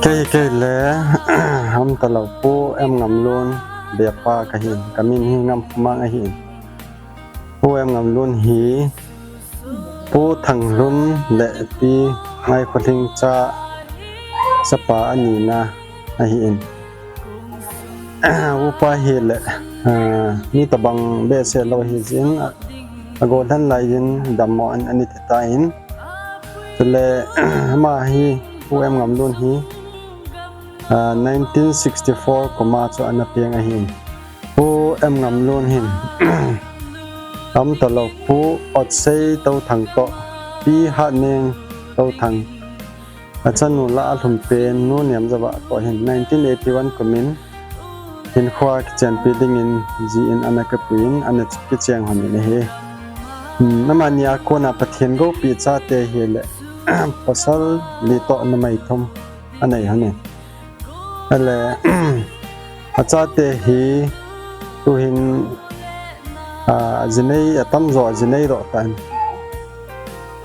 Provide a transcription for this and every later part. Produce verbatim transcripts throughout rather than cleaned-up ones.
Kei, kei le, ham talou Pu M Ngamlun, bepa kahin, kamin hi Ngamkhomang ahin. Pu M Ngamlun hi, Pu Thanglun le Pi Ngaikholhing cha, chapa anina ahin. Upa hi le, ah, mi tabang behseh lou hi jin, a, agol hen lai jin dammo an, ani thita in. Chule, ama hi, Pu M Ngamlun hi, ah, nineteen sixty-four kum a chu ana peng ahin. Pu M Ngamlun hin, ham talou Pu Otsei Touthang toh, Pi Hatneng Touthang, achanu lah a alhum pen Nu Niamjava toh hin nineteen eighty-one kumin hinkhoa kichenpi dingin ji in ana kipuiyin ana kicheng lhonin ahi. Hmm, amani a kona Pathen goupi chate hi le, pasal li toh numei thum anei lhonin. Ale, achate hi tuhin, ah, jinei atamjo, jinei doh tan.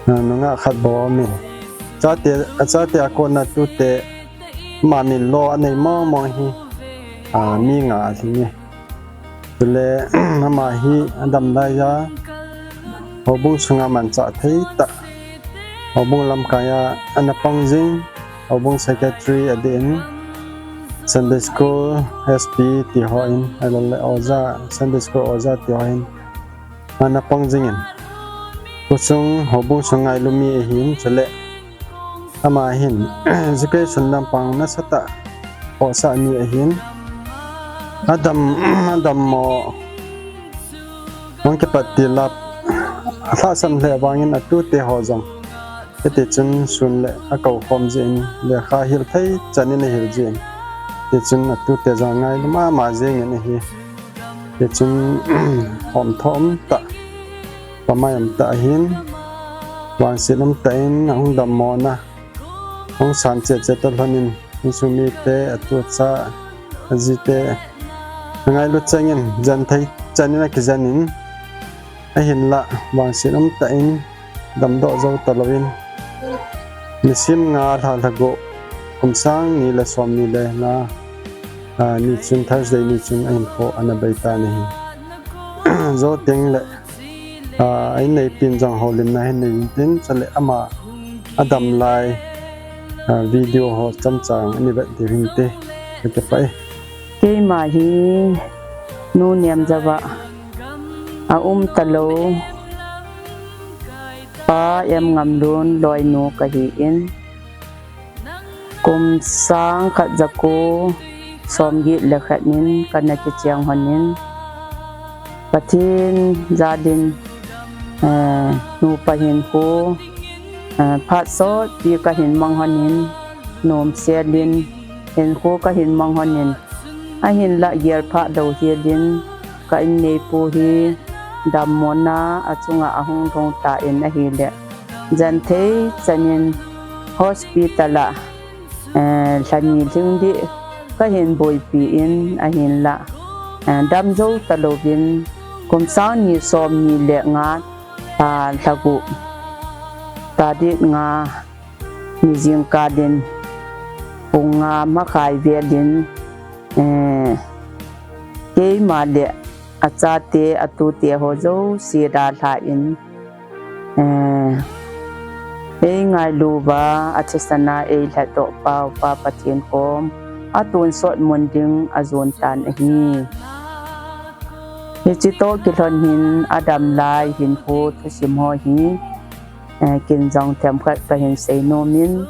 Ah, nungah khat bou aumin. Chate, achate a kona tute, ama min lo anei mong mong hi, ah, mi nga alhing e. Chule, ama hi adam lai a, houbung sunga manchah thei tah, houbung lamkai a ana pang jing, houbung secretary adin, Sunday school S P ti hon, ahilou le oja, Sunday school oja ti hon ana pang jingin, khosung, houbung sung ngailu mi ahin, chule ama hin education lampang nasatah khohsah mi ahin. Adam, adammo, hung kipat tilap, alhahsam lheh vangin atute ho jong hiti chun sun le akou khom jin, lekha hil thei chanin ahil jin. Hiti chun atute jong angailu mama jingin ahi. Hiti chun, hom thom tah, pamai um tah ahin, vangset um tah in ahung dammona, hung san cheh cheh ta lhonin, insung mite, atu acha, ajite, angailu chengin, jen thei chanin akijenin, ahinlah, vangset um tah in, damdoh jou talouvin, nisim nga lha lha gup, kum sang ni le som ni le nga, ah, ni chun Thursday ni chun ahinkho ana bei tan ahi. Jou teng le, ah, a inneipin jong houlimna hin nei intin, chule ama adam lai, ah, video ho chomcha ana vet diu hinte, kakipah e. Keima hi Nu Niamjava a um talou Pa M Ngamlun loinu kahin, kum sang khat jako som get le khat in kana kicheng lhonin, Pathen jalin, eh, nupa hinkho, eh, phat sotpi kahin mang lhonin, nomselin hinkho kahin mang lhonin, ahinlah gel phah lou helin, ka inneipu hi dammona achunga ahung lhung tan ahile, jen thei chanin hospital a, eh, lha ni lhing ding kahin boipi in ahinlah, eh, dam jou talouvin, kum sang ni som ni le nga, ah, lha gup tarik nga ni jingkah in pung nga makhai velin, eh, keima le achate atute ho jouse dalhan, eh, eingailu uva, athisan a eilhatdoh pau Pa Pathen kom, atonsot mun ding ajon tan ahi. Hiche toh kilhon hin adam lai hinkho thusim ho hi, eh, ken jong themkhat kahin seinom in,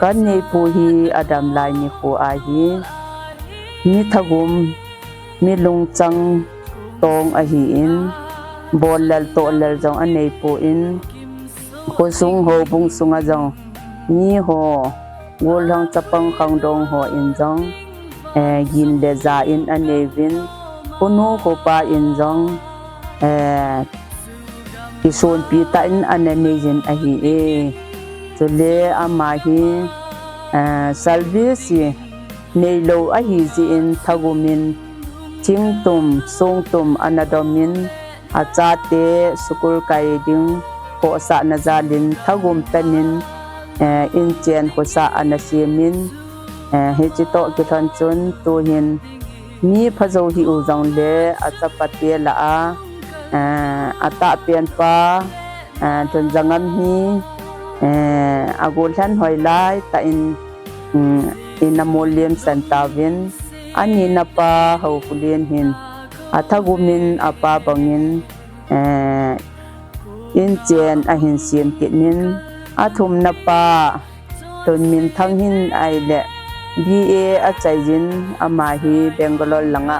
ka inneipu hi adam lai nikho ahi, mi thagum, mi lungchang tong ahin, bollel tollel jong aneipon, khosung houbung sunga jong miho, gollhang chapang khangdong hon jong, eh, gin le ja in aneiyun, khonu khopa in jong, eh, kisonpi tah in ana neijin ahi e. Chule ama hi, eh, service neilou ahi jeh in thagum in thingtum, songtum ana dom in, achate school kai ding khohsahna jal in thagum tah in, eh, inchen khosah ana sem in, Eh, hichi toh kilhon chun tuhin mi phajo hih u jongle achapate lah a, eh, atahpen pa, eh, Lhunjangam hi, eh, agollhan hoilai tah in, um, in amolem san tauvin, anina pa Haokholen hin athagum in apa bangin, eh, inchen ahin sem kit in, athumna pa Lhunminthang hin ahile B A achai jin, ama hi Bangalore langa,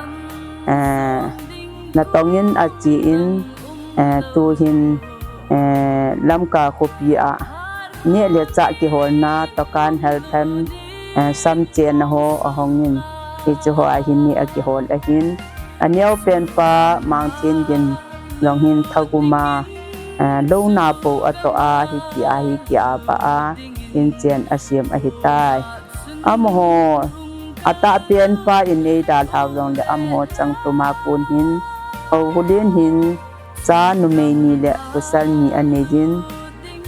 eh, natong in ache in, eh, tuhin, eh, Lamka khopi a neh le chah kiholna tokan helthem, eh, samchenna ho ahong in, hichi ho a hin neh akihol ahin, aneopen pa Mangthengen jong hin thagum a, eh, louna po atoh a, hiti a hi kia ba a, inchen asem ahitai. Amaho atahpen pa in eidalhau jongle amaho changtum a kon hin, Haokholen hin cha numei ni le pasal ni anei jin,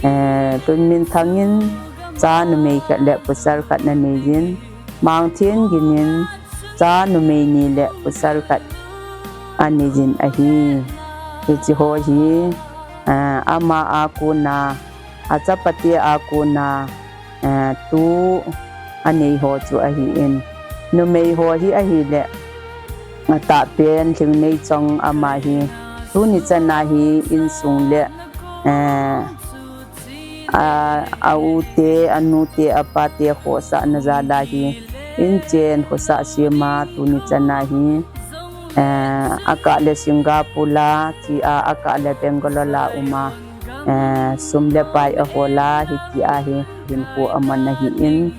eh, Lhunminthang in cha numei khat le pasal khat anei jin, Mangthengen in cha numei ni le pasal khat anei jin ahi. Hichi ho hi, eh, ama a kona, achapate a kona, eh, tu anei ho chu ahin. Numei ho hi ahile, atahpen Lhingneijong ama hi tuni chana hi insung le, eh, a, a u te, anu te, apa te khosahna jal a hi inchen khosah sem a tuni chana hi, eh, akah le Singapore a, chi a, akah le Bangalore a um a, eh, sum le pai ahol a, hiti a hi hinkho aman ahin,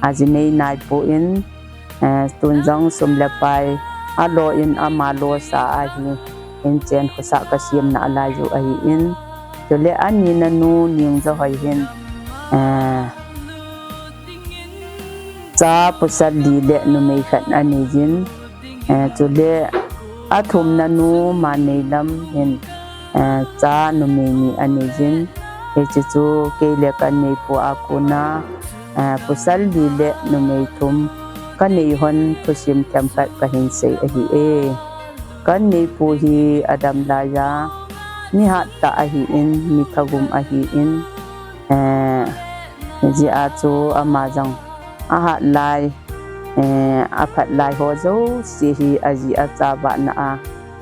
aji nei nai pon, eh, tun jong sum le pai alo in ama losa a hi inchen khosah kasem nalai u ahin, chule anina nu Ningjohoi hin, eh, cha pasal li le numei khat anei jin, eh, chule athumna nu Maneilam hin, eh, cha numei ni anei jin, hichi chu kei le kaneipu a kona, eh, pasal li le numei thum kanei hon thusim themkhat kahin sei ahi e. Kaneipu hi adam laiya mi hattah ahin, mi thagum ahin, eh, hijeh a chu ama jong ahat lai, eh, aphat lai ho jouse hi aji acha vahna a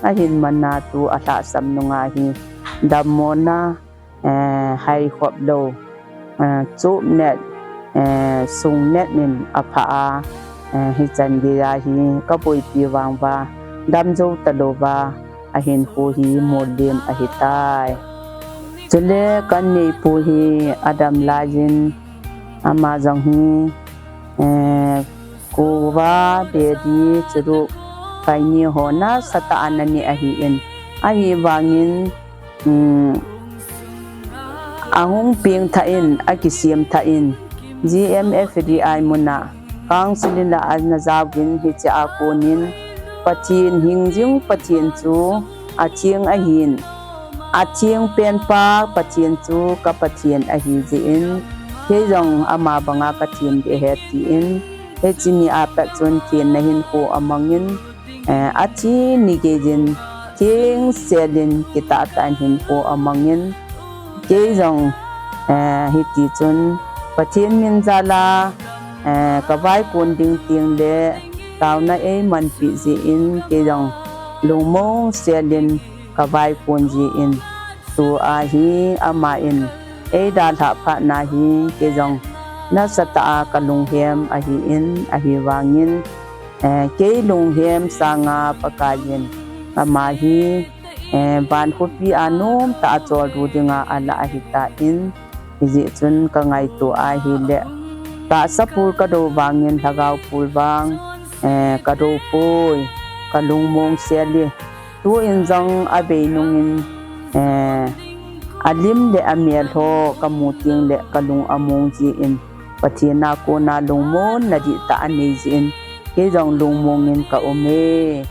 ahin man a, tu alhahsam nunga hi dammona, eh, haikhop lou, eh, chupnet, eh, sungnet in apha a, eh, hichan geiya hi kaboipi vang uva damjou talouva ahinkho hi molem ahitai. Chule kaneipu hi adam laiyin ama jong hi, eh, kuva, bedi, churuk, khaini ho nasatah a ana neh ahin, ahivangin, um, ahung pengthah in, akisem thah in, G M F D I muna council in la ana jaovin, hiche a konin Pathen hingjing Pathen chu atheng ahin, atheng penpa Pathen chu ka Pathen ahijeh in, kei jong ama banga kathem ding ahi tin, hiche ni a pat chun thenna hinkho amangin, eh, athi ni geiyin thengselin kitah tah in hinkho amangin, kei jong, eh, hitichun Pathen min jal a, eh, kavaikon ding tengle taona eimanpi jeh in, kei jong lungmong selin kavaikon jeh in, tua hi ama in eidalhah phatna hi kei jong nasatah a kalunghem ahin, ahivangin, eh, kei lunghem sanga Pakaiyin ama hi, eh, van khopi a nomtah a choldo dinga alah ahitan, hijeh chun kangaito ahile, tahsa pul kadou vangin lhagao pul vang, eh, kadoupoi, kalungmong sel e. Tuin jong abei nungin, eh, alim le amel ho kamu tengle kalung among jeh in, Pathen a kona lungmonna dihtah anei jeh in, kei jong lungmongin kaum e,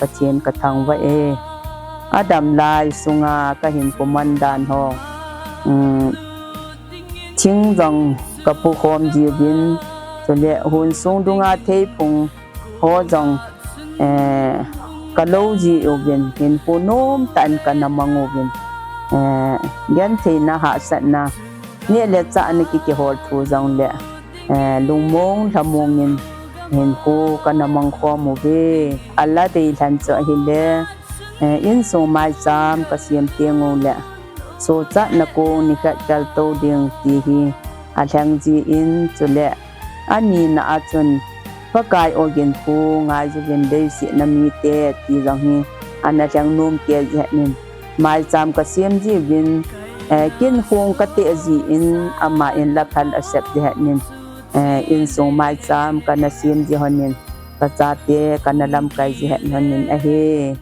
Pathen kathangvah e. Adam lai sunga kahinkho man dan ho, um, thing jong kapukhom jiuvin, Chule hon sung dunga theiphung ho jong, eh, kalou ji uvin, hinkho nomtah in kana mang uvin. Eh, gentheina hahsatna, neh le chah ana kikihol thu jongle, eh, lungmong lhamong in hinkho kana mang khom uve. Ala deilhen chu ahile, eh, insung maicham kasem teng uleh, sochatna kong nikhat kaltou ding ti hi alheng jin, chule anina a chun Pakai ogin thu ngai juvin leiset a mite ti jong hi ana lheng nom kei jeh in, maicham kasem jiuvin, eh, kin hung kateh jin, ama in la phal asep jeh in, eh, insung maicham kana sem ji lhonin, kachate kana lamkai ji lhon lhonin ahi.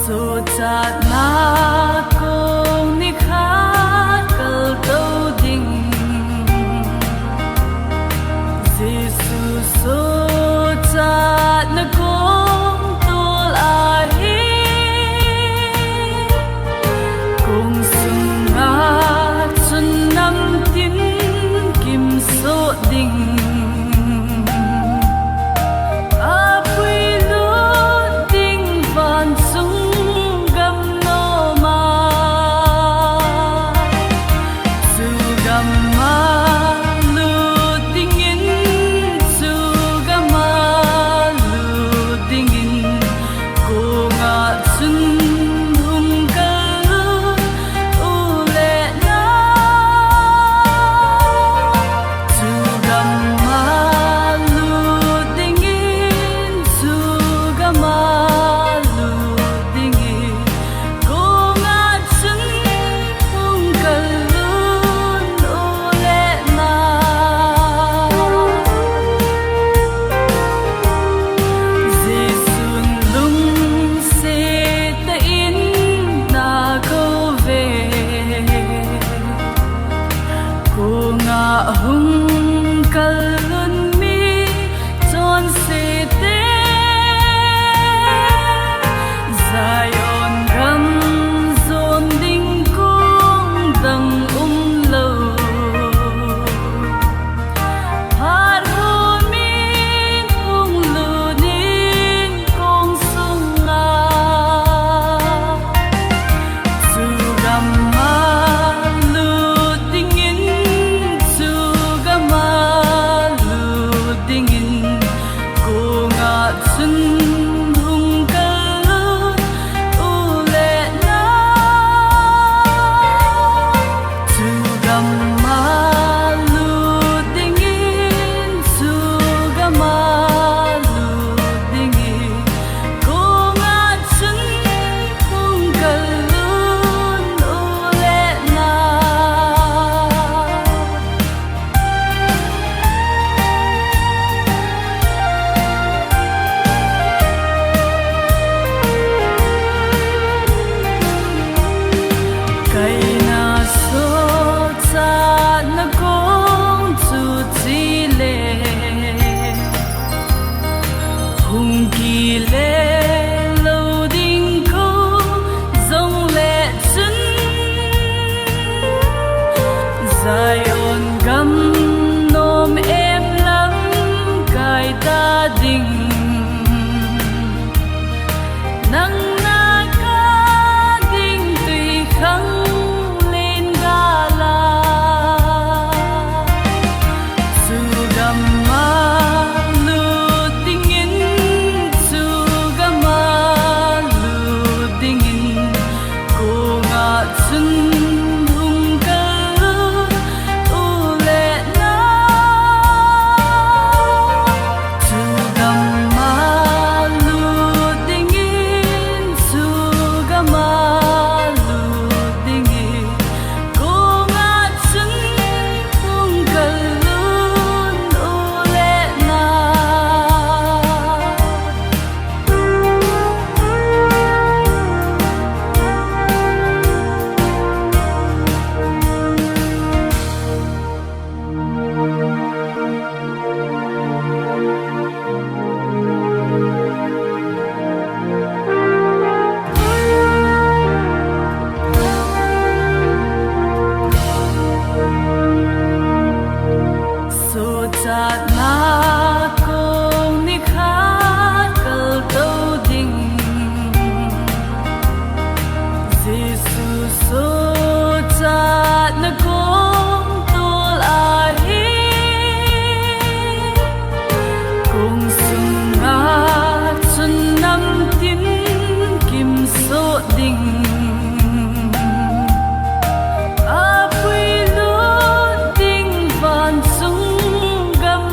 Sochatna kong nikhat kaltou ding, Jesu sochatna kong tol ahi. Kong sunga chun namtin kimsoh ding, apuilut ding vansung gam loma, chu gama lut dingin, chu Chatna kong nikhat kaltou ding, Jesu sochatna kong tol ahi. Kong sunga chun namtin kimsoh ding, apuilut ding vansung gam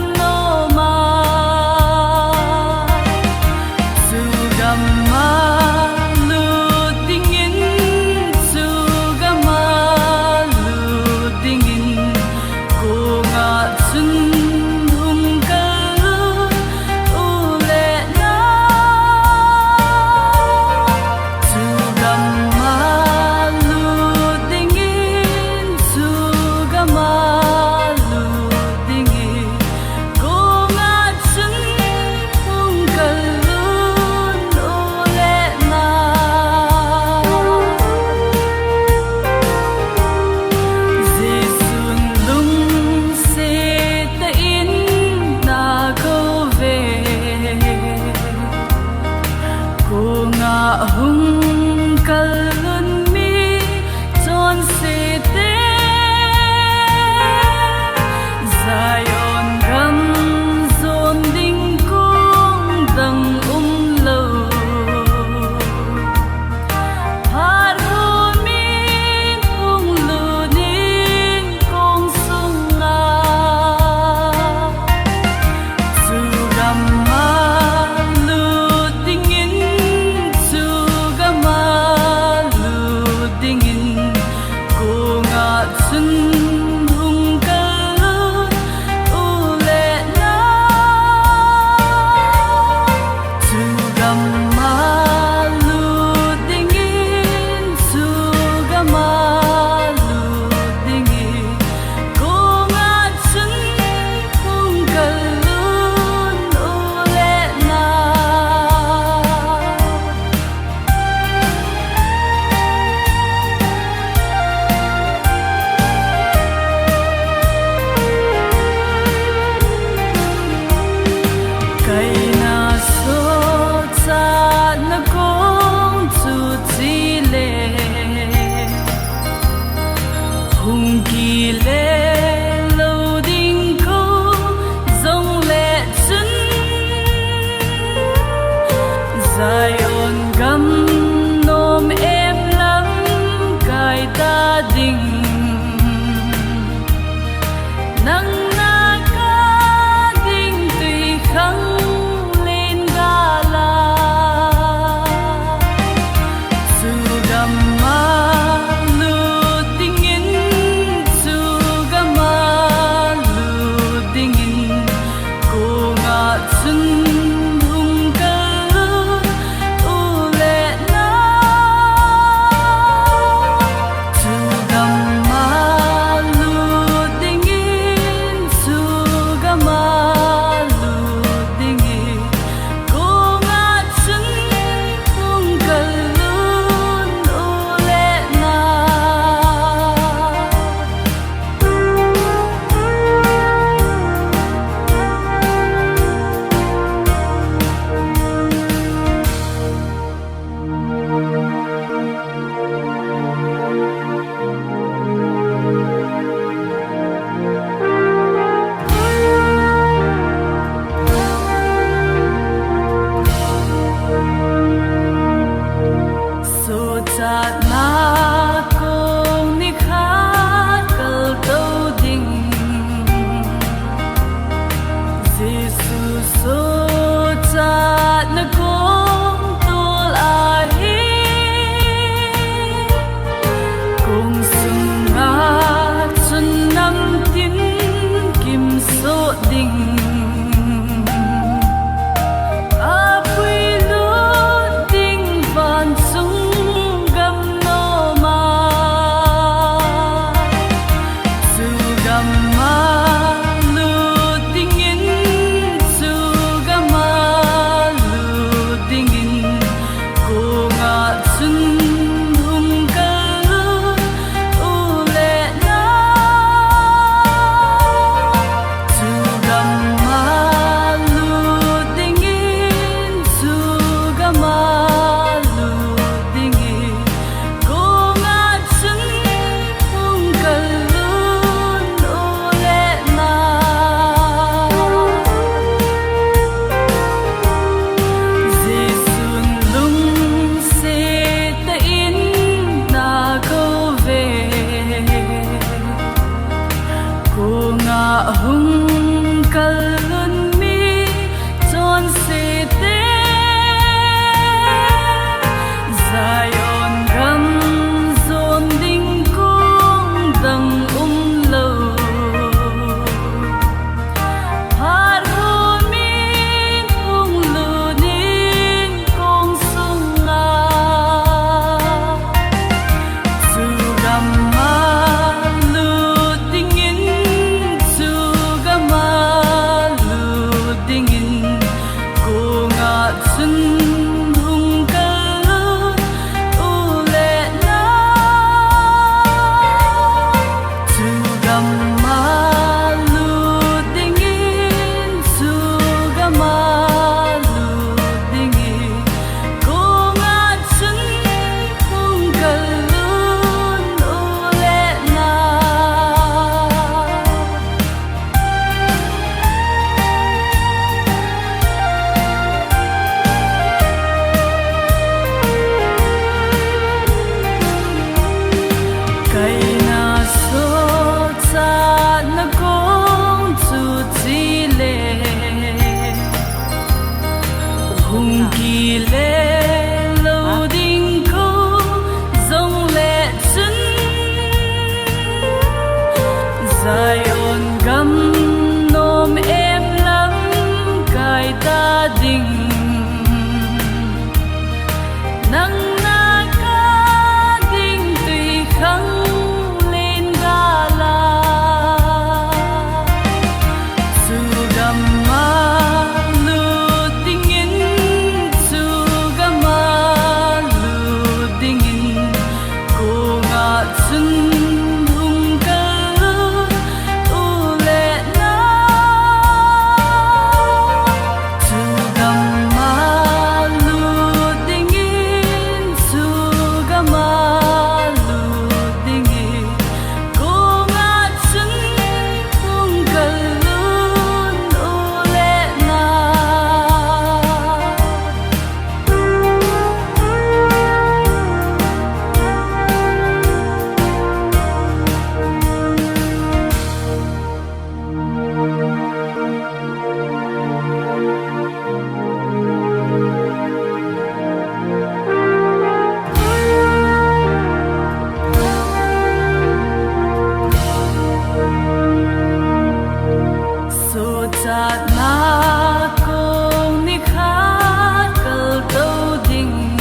Chatna kong nikhat kaltou ding,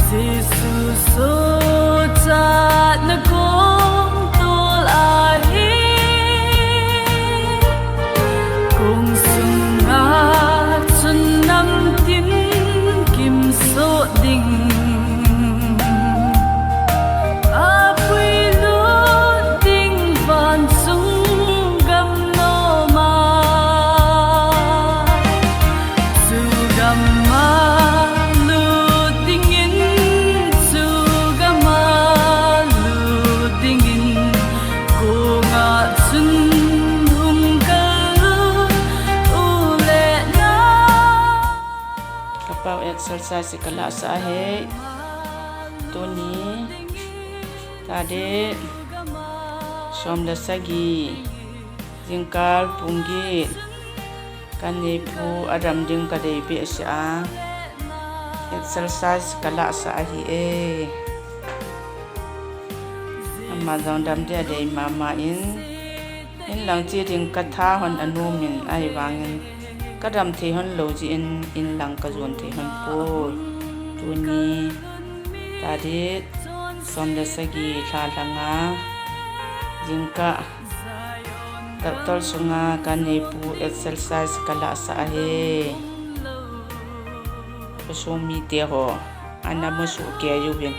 Jesu sochatna kong tol ahi. Kong sunga chun namtin kimsoh ding, apuilut ding vansung gam noma. Chu gama lut dingin, chu gama lut dingin, kong a chun hung kal u le na. Kapau exercise kalah sah ahi. Tuni tarik som le sagi, jingkah pung get, kaneipu adam ding kadei behseh a, exercise kalah sah ahi e. Ama jong dam ding adei mama in, inlang che ding katha hon anom in, ahivangin kadam thei hon lou jeh in inlang kajon thei hon poi. Tuni tarik som le sagi lha lhanga, jingkah doctor sunga kaneipu exercise kalah sah ahi. Khosung mite ho ana musoh kei uvin,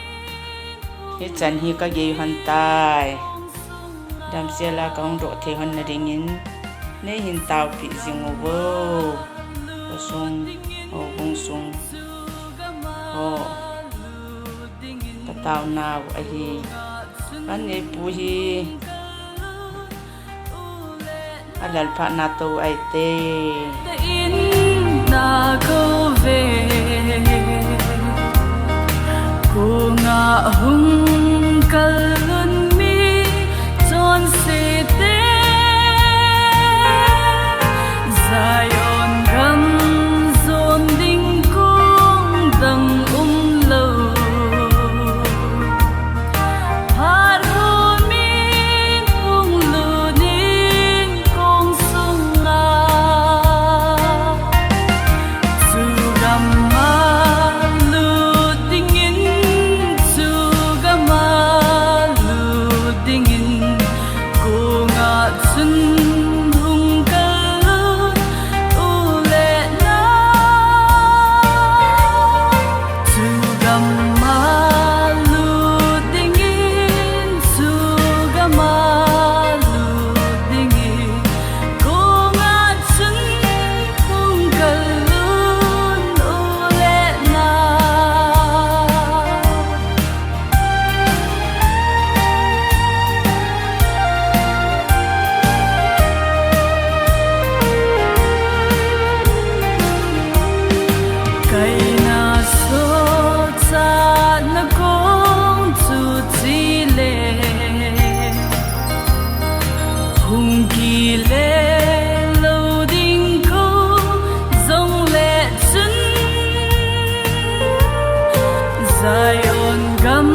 hichan hi kagei hon tai. Damsel a kahung doh thei hon na dingin neihin taopi jing uvo. Khosung, houbung sung ho, kataonau ahi. Kaneipu hi alalphat na tou ahi te. Inna kouve, kong a hung kal un mi chonse te. Zion gam jon ding kong dang umlou. Phat hung min hung lut in kong sunga. Chu gama lut dingin, chu gama lut dingin, kong a chun hung kal u le na. Chu gama lut dingin, chu gama lut dingin, kong a chun hung kal un u le na. Kaina sochatna kong chu chule, hung kile lou ding kong jong le chun, Zion gam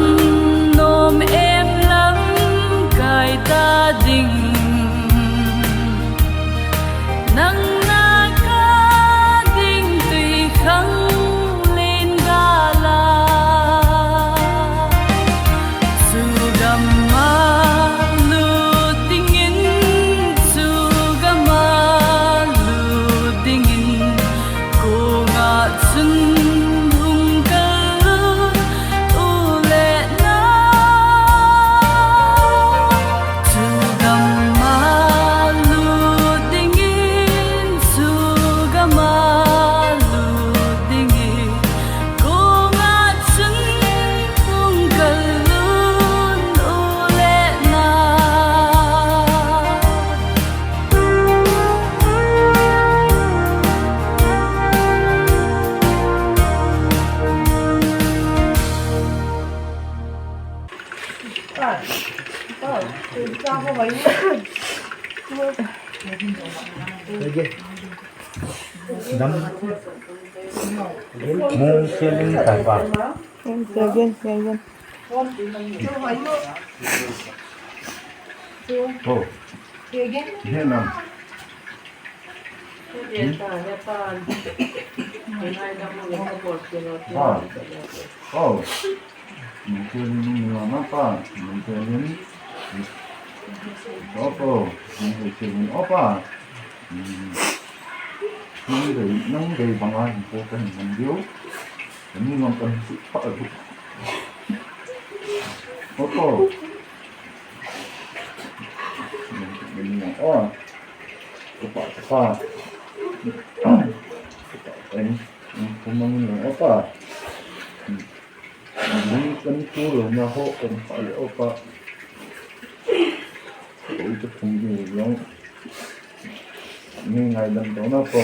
nom em lam kai ta ding. Nang na kah ding twikhanglen gal a, chu gama lut dingin, chu gama lut dingin, kong a chun hung kal u le na. Chu gama lut dingin, chu gama lut dingin, kong a chun hung kal un u le na. Dam. Mung sialing tapa. Mung sialing, sialing. Oh. He na. Pa. Oh. Nung te ni nung ni ma pa. Nung te ni. Opo. Nung te ni opa. Nung te nung te banga hin po ka hin nung diu. Ni nung kan su pa. Opo. Nung ni ma. Oh. Opa, opa. Opa. Kumang ni opa. Nung kan tu lo na ho kan pa le opa. Ko ito pung ni lo. Ni ngai dan to na ko.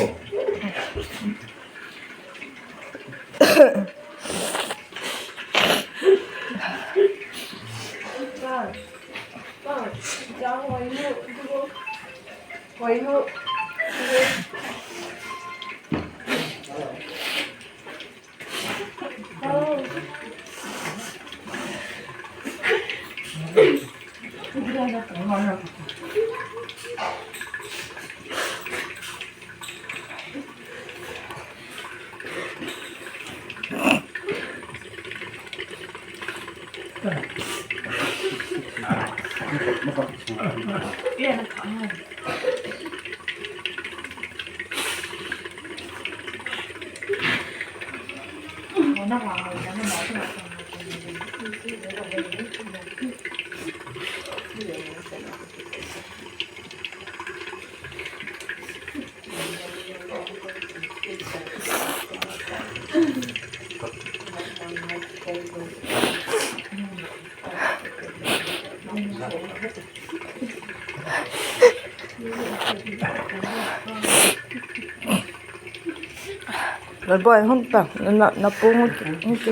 Lalboi, hung ta, na, na pung, hung ta.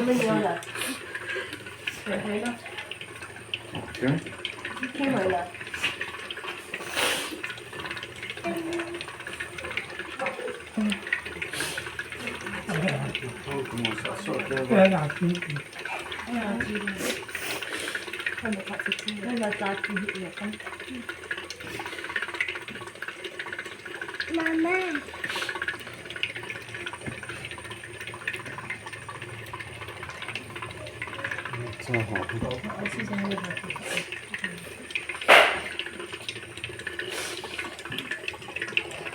Mama.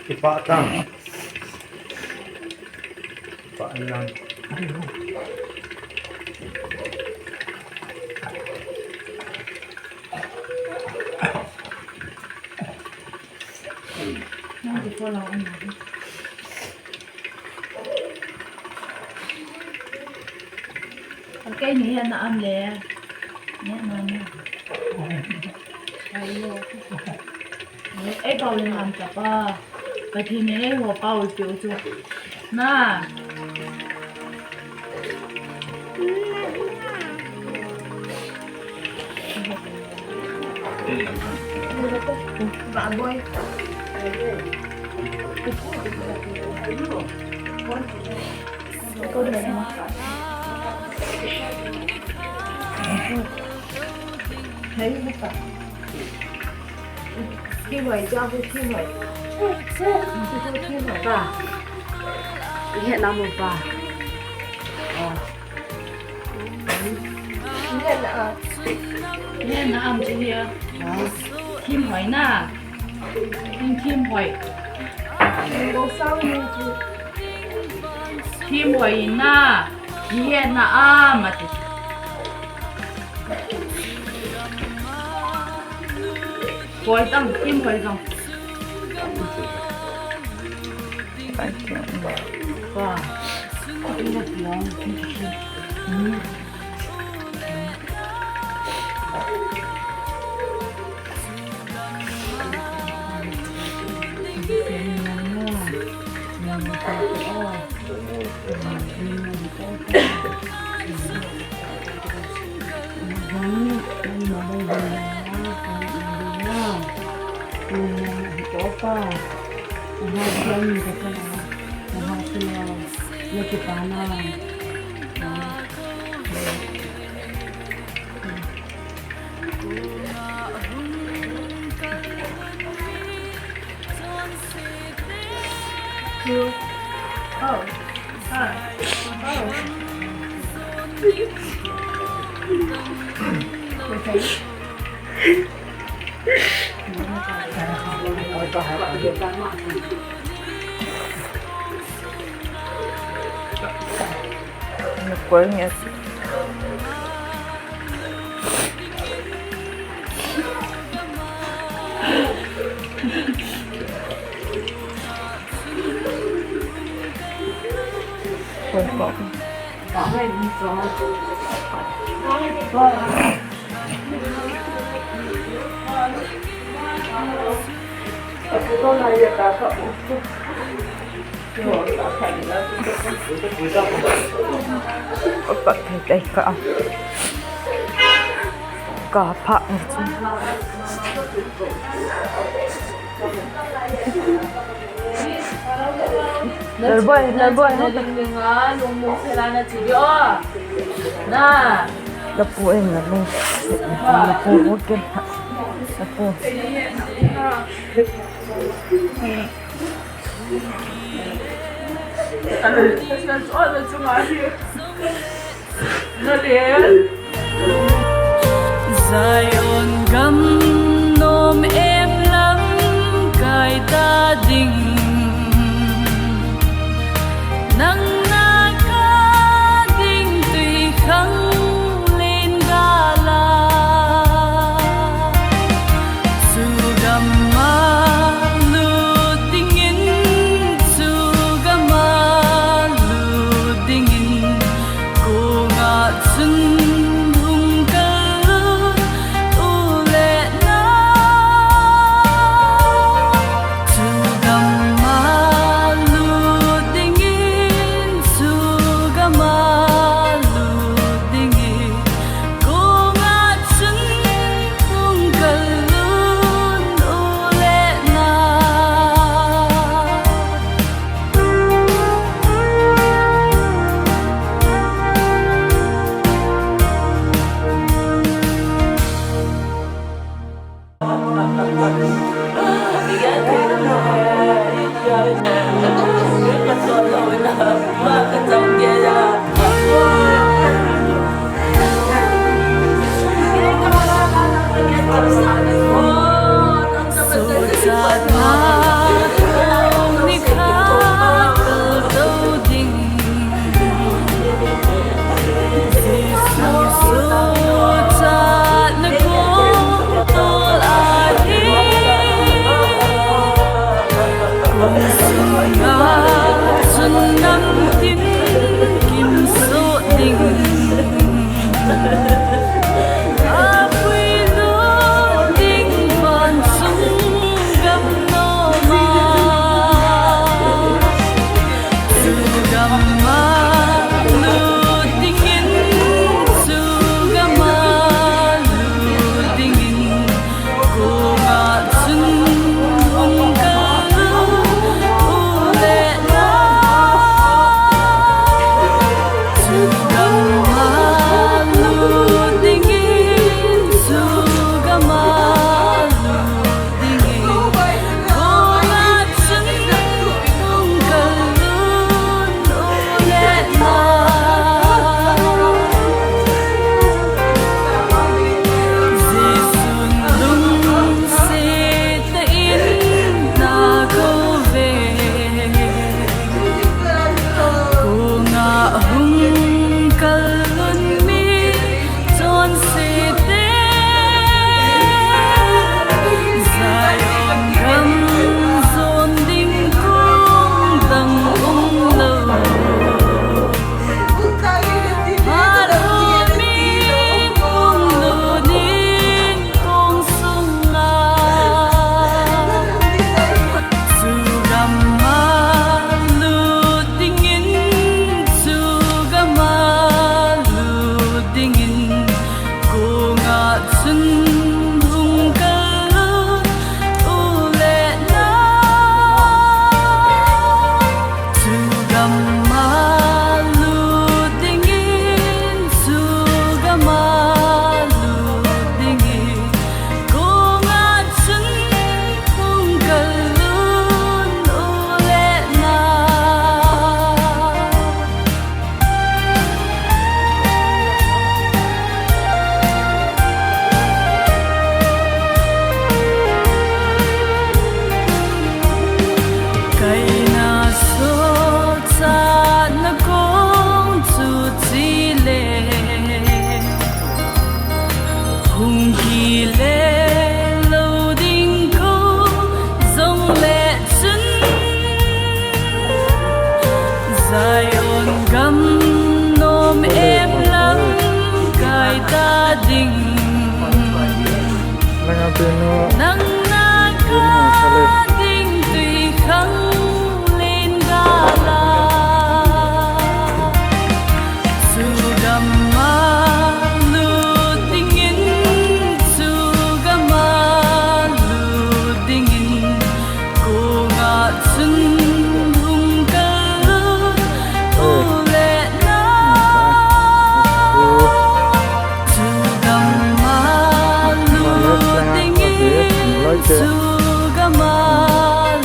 Kipah tang. Kipah lang. Nang ti ko lang um na. Kei ni hetna am le. Ni hetna am le. Ei pao le ngam ta pa. Pathen in eiho pao peh u chu. Na. Kihoi, cha hu kihoi. Kihoi pa. Ihet na mo pa. Oh. Ihet na a. Ihet na am chu hia. Oh. Kihoi na. Kihoi. Kihoi na. Ihet na am ati. Koi tang, kim koi tang. Ai, kim. Wa. Ina tiang. Hmm. Ka phak ni chu. Lalboi, Lalboi. Na pu en na lung. Na pu, okay. Na pu. Zion gam nom em lamkai ta ding, nang na ka ding tui khang len gala. Chu gam a lut dingin, chu gam a lut dingin, kong a chun hung kal lut u le nau. Chu gam a lut dingin, chu gam a lut dingin, kong a chun hung kal lut u le nau. Kong ah chun hung kal lut u le nang, chu gam a lut ding in, chu gam a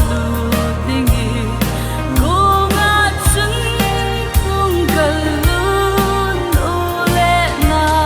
lut ding in, kong ah chun hung kal lut u le nang.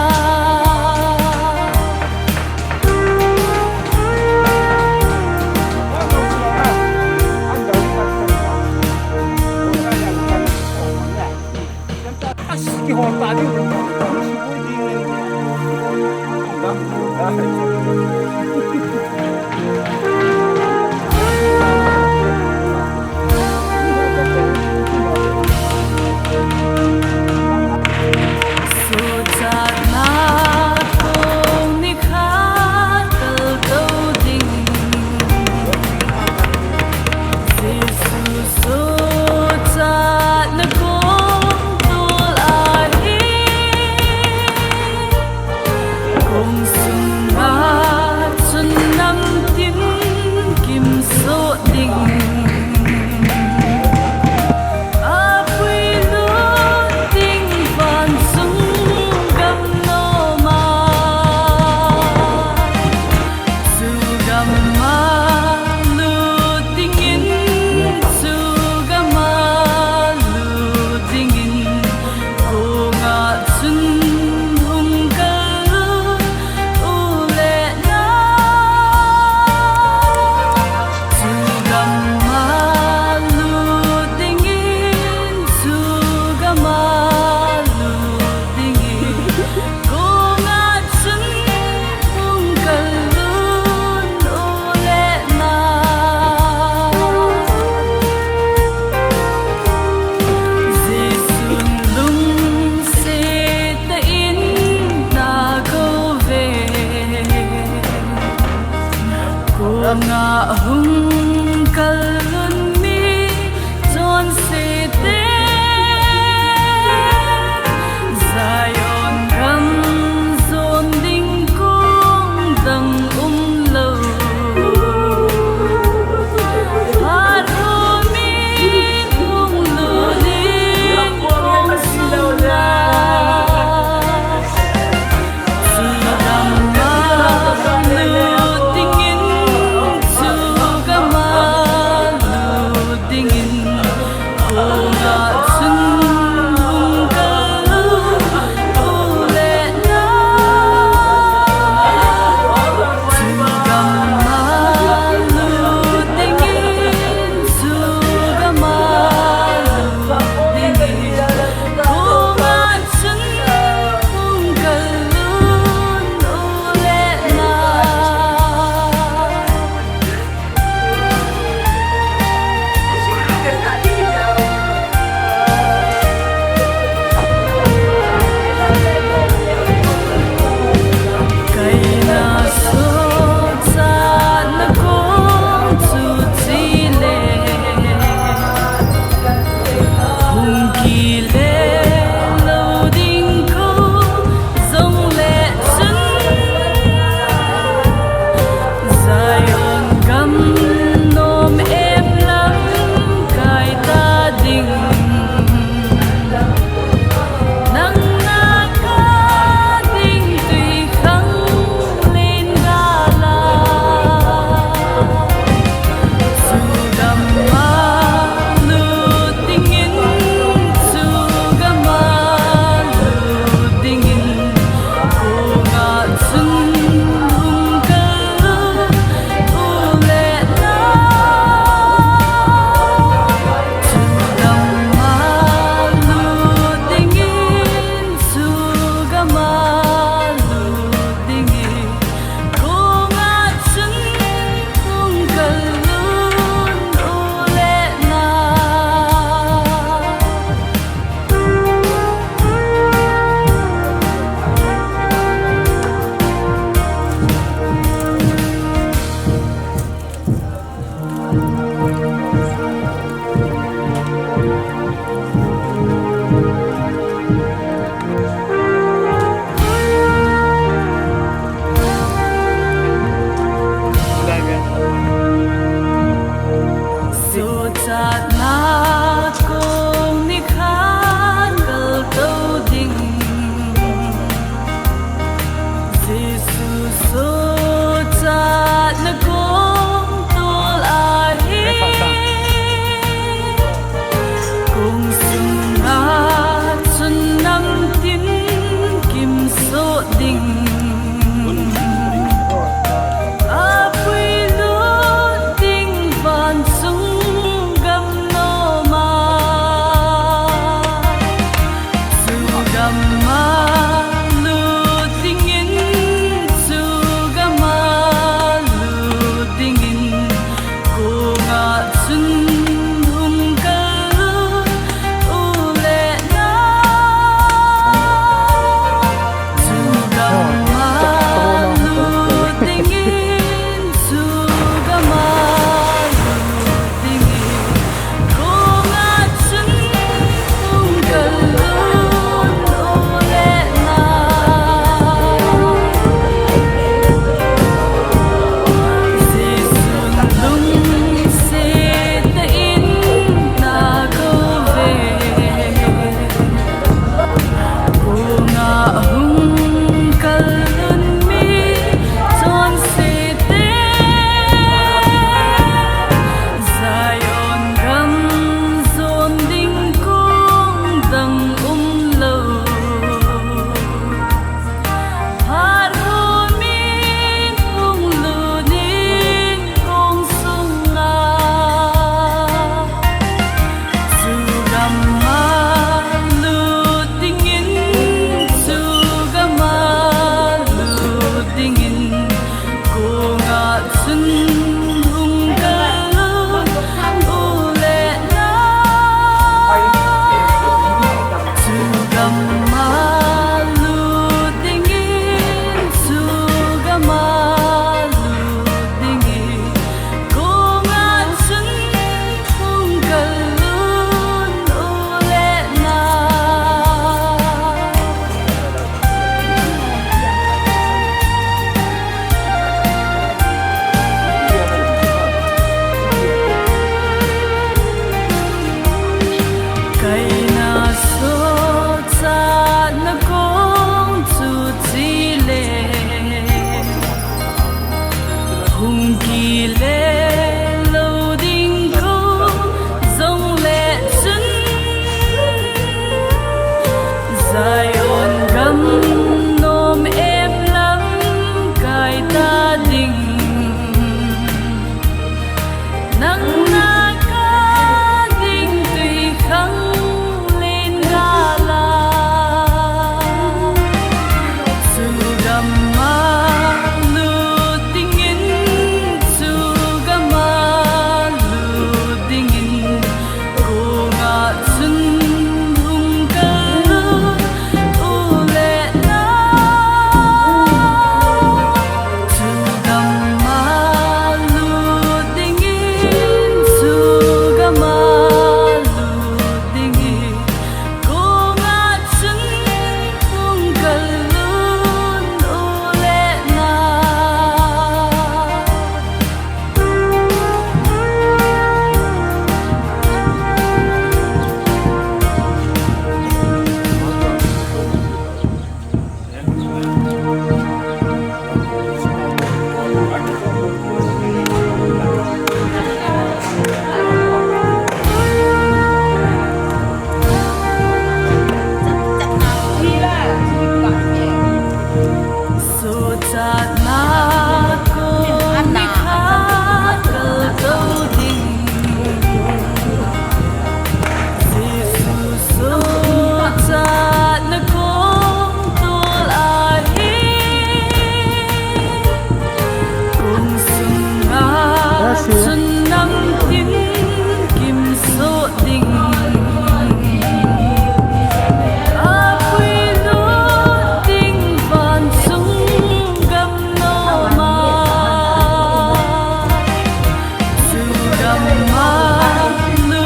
Malu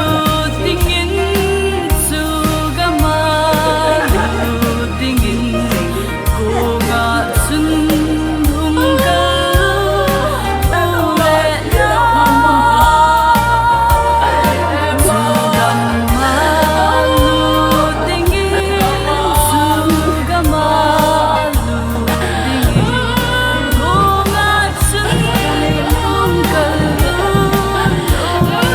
dingin, chu gama lu dingin, kong a chun hung kal u le na. Chu gama lu dingin, chu gama lu dingin, kong a chun hung kal u.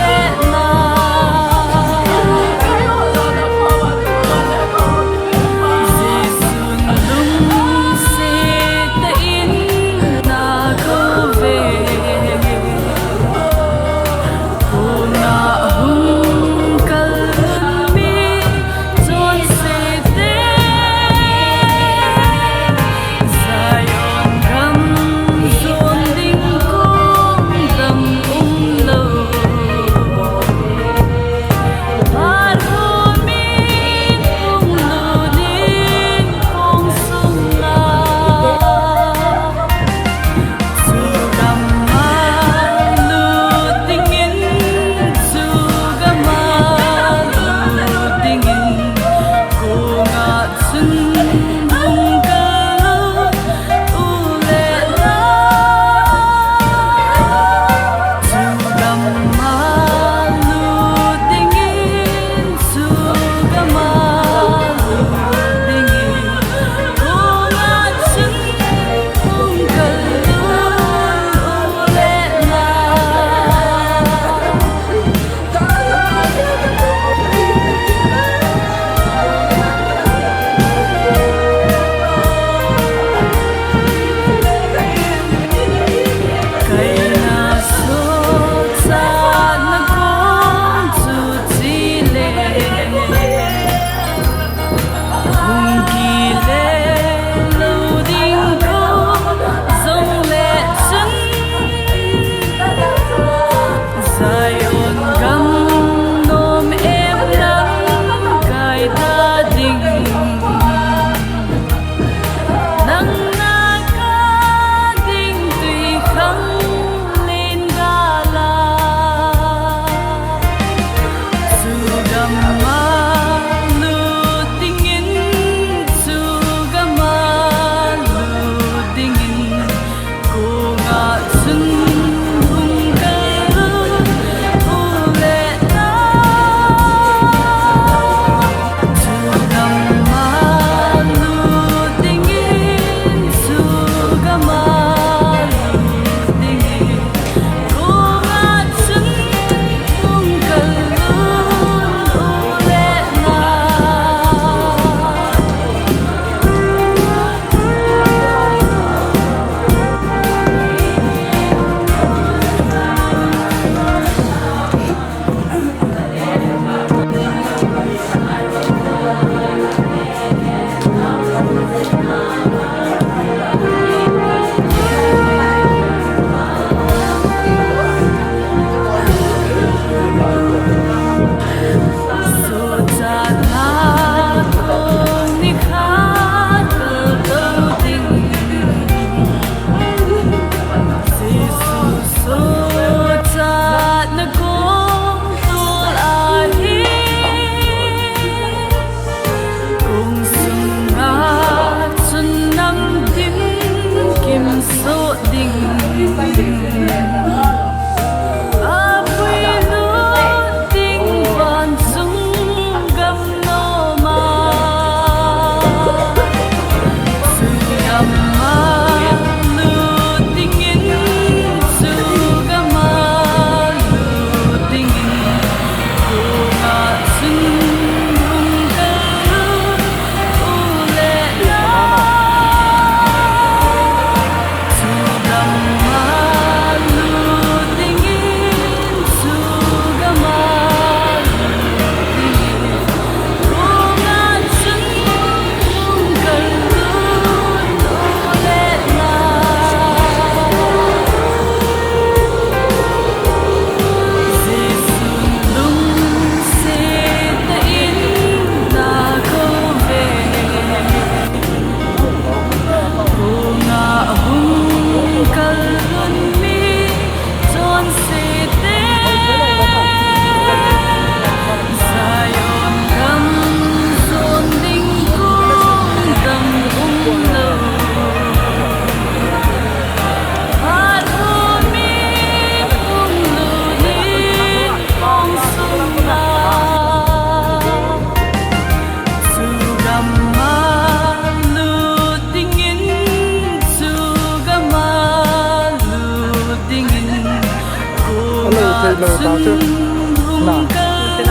Hung kal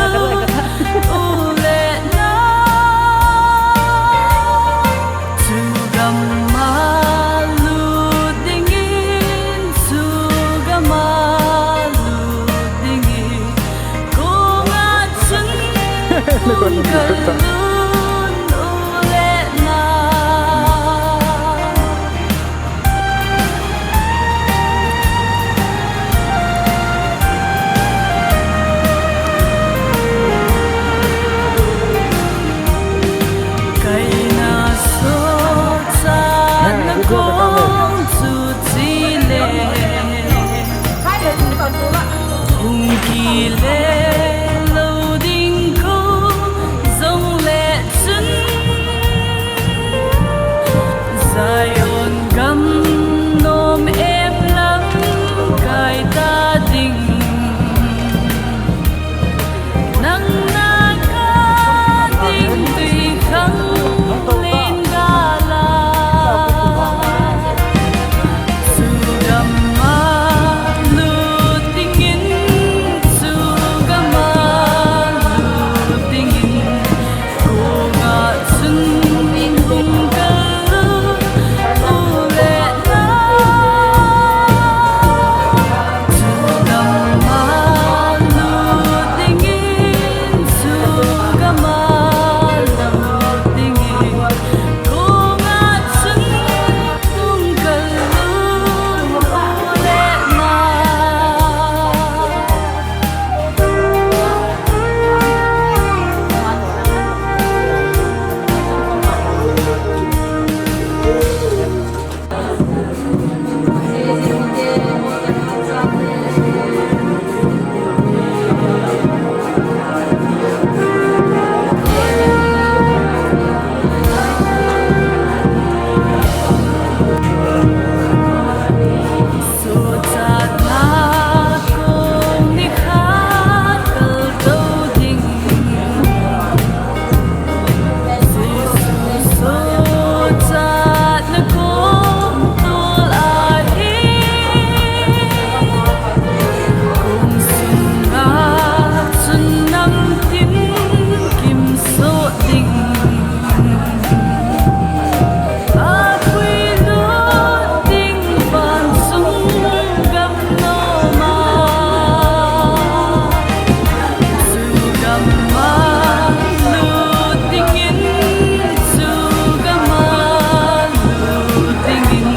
u le na. Chu gam a lut dingin, chu gam a lut dingin, kong a chun hung kal un u le na. Kaina sochatna kong chu chile, hung kile lou ding kong jongle chun, Zion gam nom em lamkai ta ding, nang na ka ding tui khang len gala. Chu gam a lut dingin, chu gam a lut dingin, kong a chun hung kal u le na. Chu gam a lut dingin, chu gam a lut dingin, kong a chun hung kal u le na. Sochatna kong nikhat kaltou ding, Jesu sochatna kong tol ahi, kong sunga chun namtin kimsoh ding. Apui lut ding van sung gam nom a, chu gam a lut dingin, chu gam a lut dingin,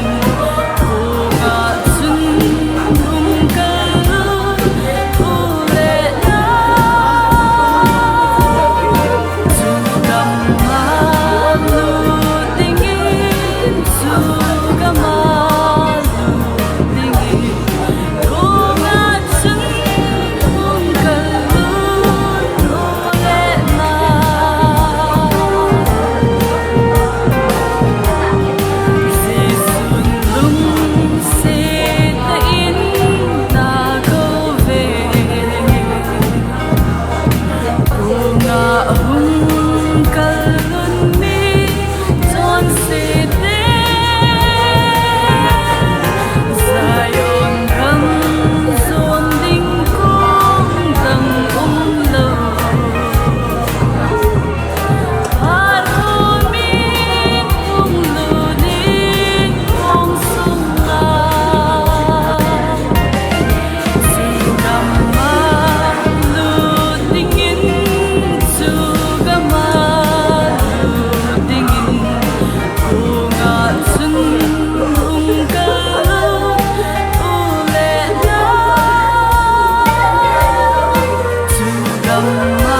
kong a chun hung kal u le na. Chu gam a lut dingin, chu gam a lut dingin, kong a chun hung kal un u le na. Jesun lungset tah in na kou ve. Kong a hung kal un mi chonse te, Zion gam jon ding kong dang um lou. Phat um in hung lut ding kong sunga, chu gam a lut dingin, chu gam a lut dingin, kong a chun hung kal u le na. Chu gam a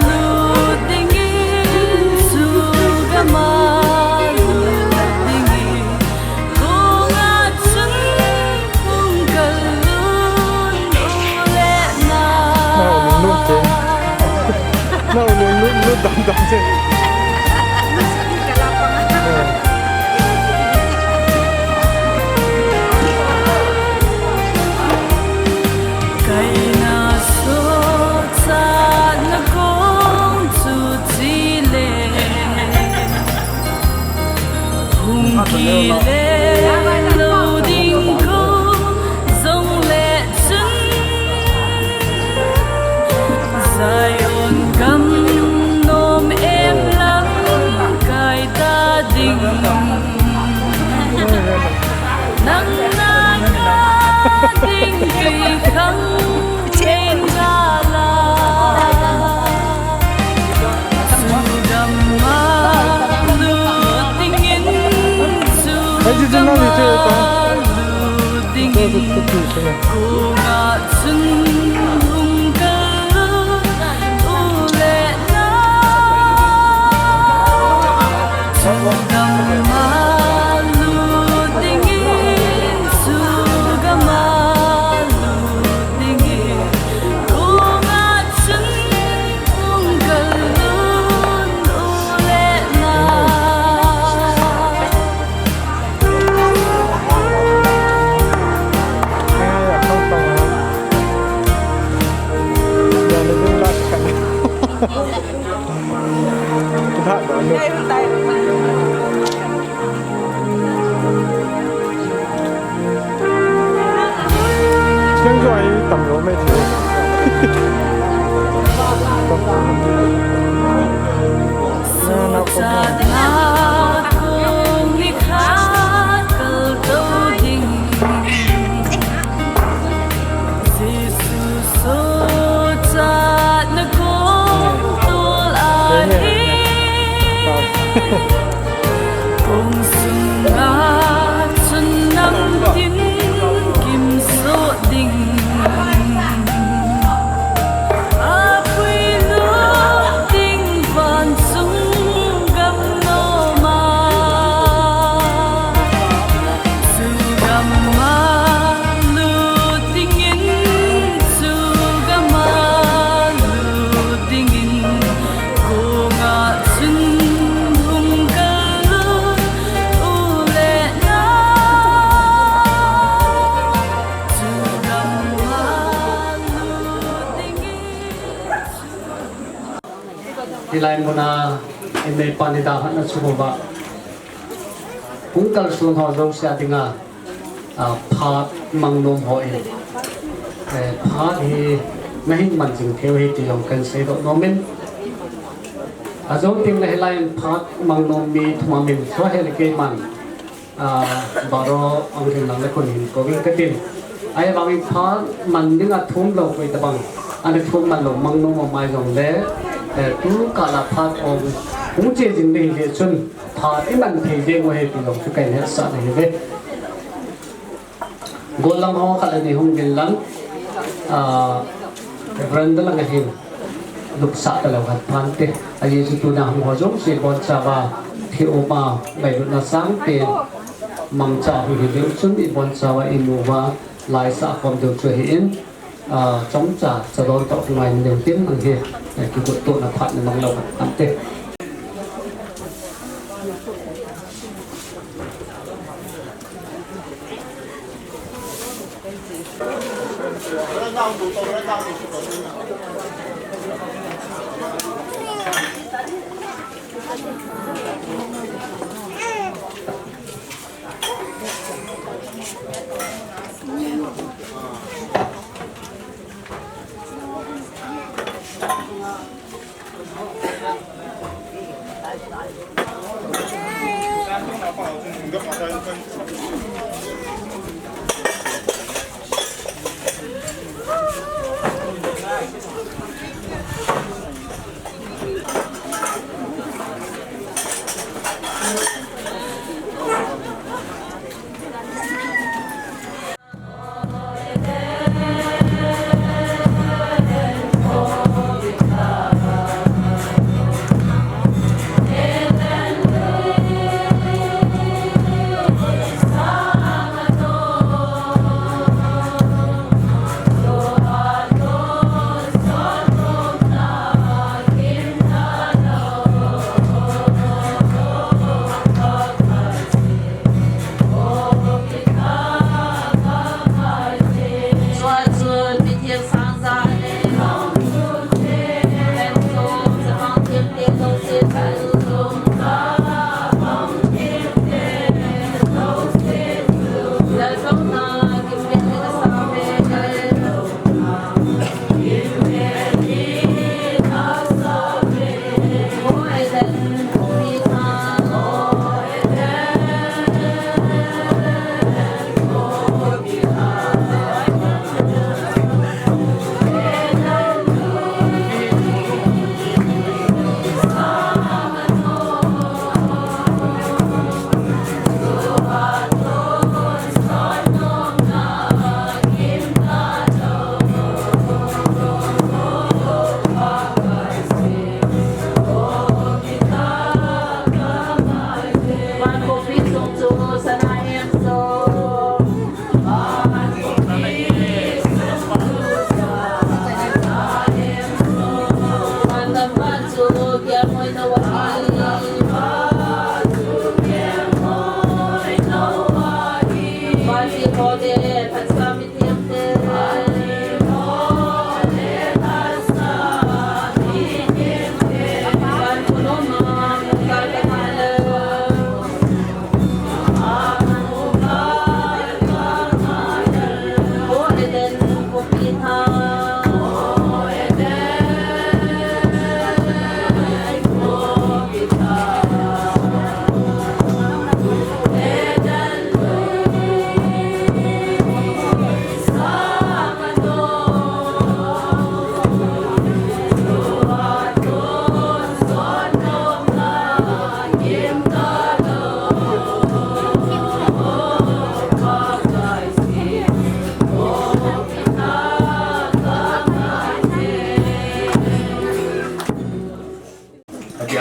lut dingin, chu gam a lut dingin, kong a chun hung kal un u le na. Na um lut che. Na um lut, lut dam dam che. Kaina sochatna kong chu chile, hung kile lou ding kong jongle chun, Cheng zo ai tam lo mai ti. Hilai muna in neipan ni da hatna chu ba. Hung kalson ho jouse a dinga, a, phat mang nom ho in, eh, phat hi nahin man jing thei u ahi ti jong kahin seidoh nom in. Ajou teng le hilai in phat mang nom mi thum a min chu hile keiman, a, baro ang hin lang le kon hin kou ving katin. Ahivangin phat man dinga thum lou koi tabang, ana thum man lou mang nom a mai jong le, eh, tu kah la phat ong hung che jing le hile chun, phat i man thei jeng u ahi ti jong chu kahin hetsah na ahive. Gollhang ho khat le ni hung din lang, ah, veranda lang ahin lupsah talou khat phante. Ajeh chu tuna hung ho jouse ibonchauva thil um a ngailutna sangpen mangcha hung hi diu chun ibonchauva imu uva laisah khom diu chu ahin. Ah, chomcha, chadon toh kingai leu tin, ang hi, eh, kigottohna phat na mang lou khat ante.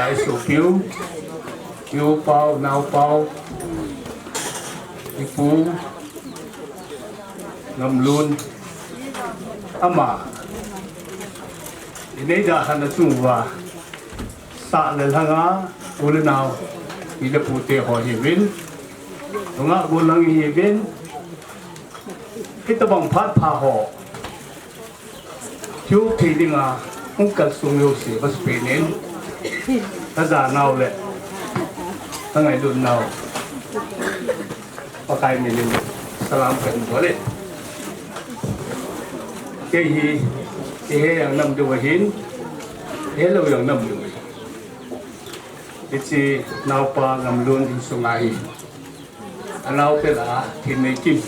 Ai sopiu, i u pau, nao pau, i pu, Ngamlun, ama, i nei da hana chung uva, sah le lhanga, u le nao, i le pu te ho hiuvin, nungah gollhang hiuvin, hitabang phat pha ho, Thiu thei dinga, hung kalsong jouse, va sepenin, ka janau le, ka ngailut nau, Pakai minin, salam kahin bol e. Kei hi, i he jong nam diu ahin, i he lou jong nam diu ahi. Hiche naopa Ngamlun insunga hi. Anao pela Thenneikim.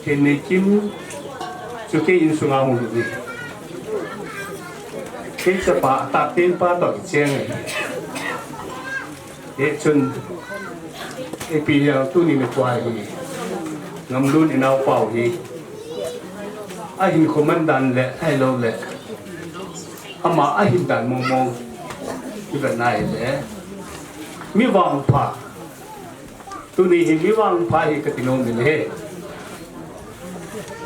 Thenneikim chu kei insunga hung lut ahi. Kei chapa atahpen pa toh kicheng ahi. Hichun ipi jong tuni nikho hi Ngamlun inaopa u hi ahinkho mandan le ahilouleh ama ahin dan mong mong ivet na hile mi vangpha. Tuni hi mi vangpha hi kati nom in ahi.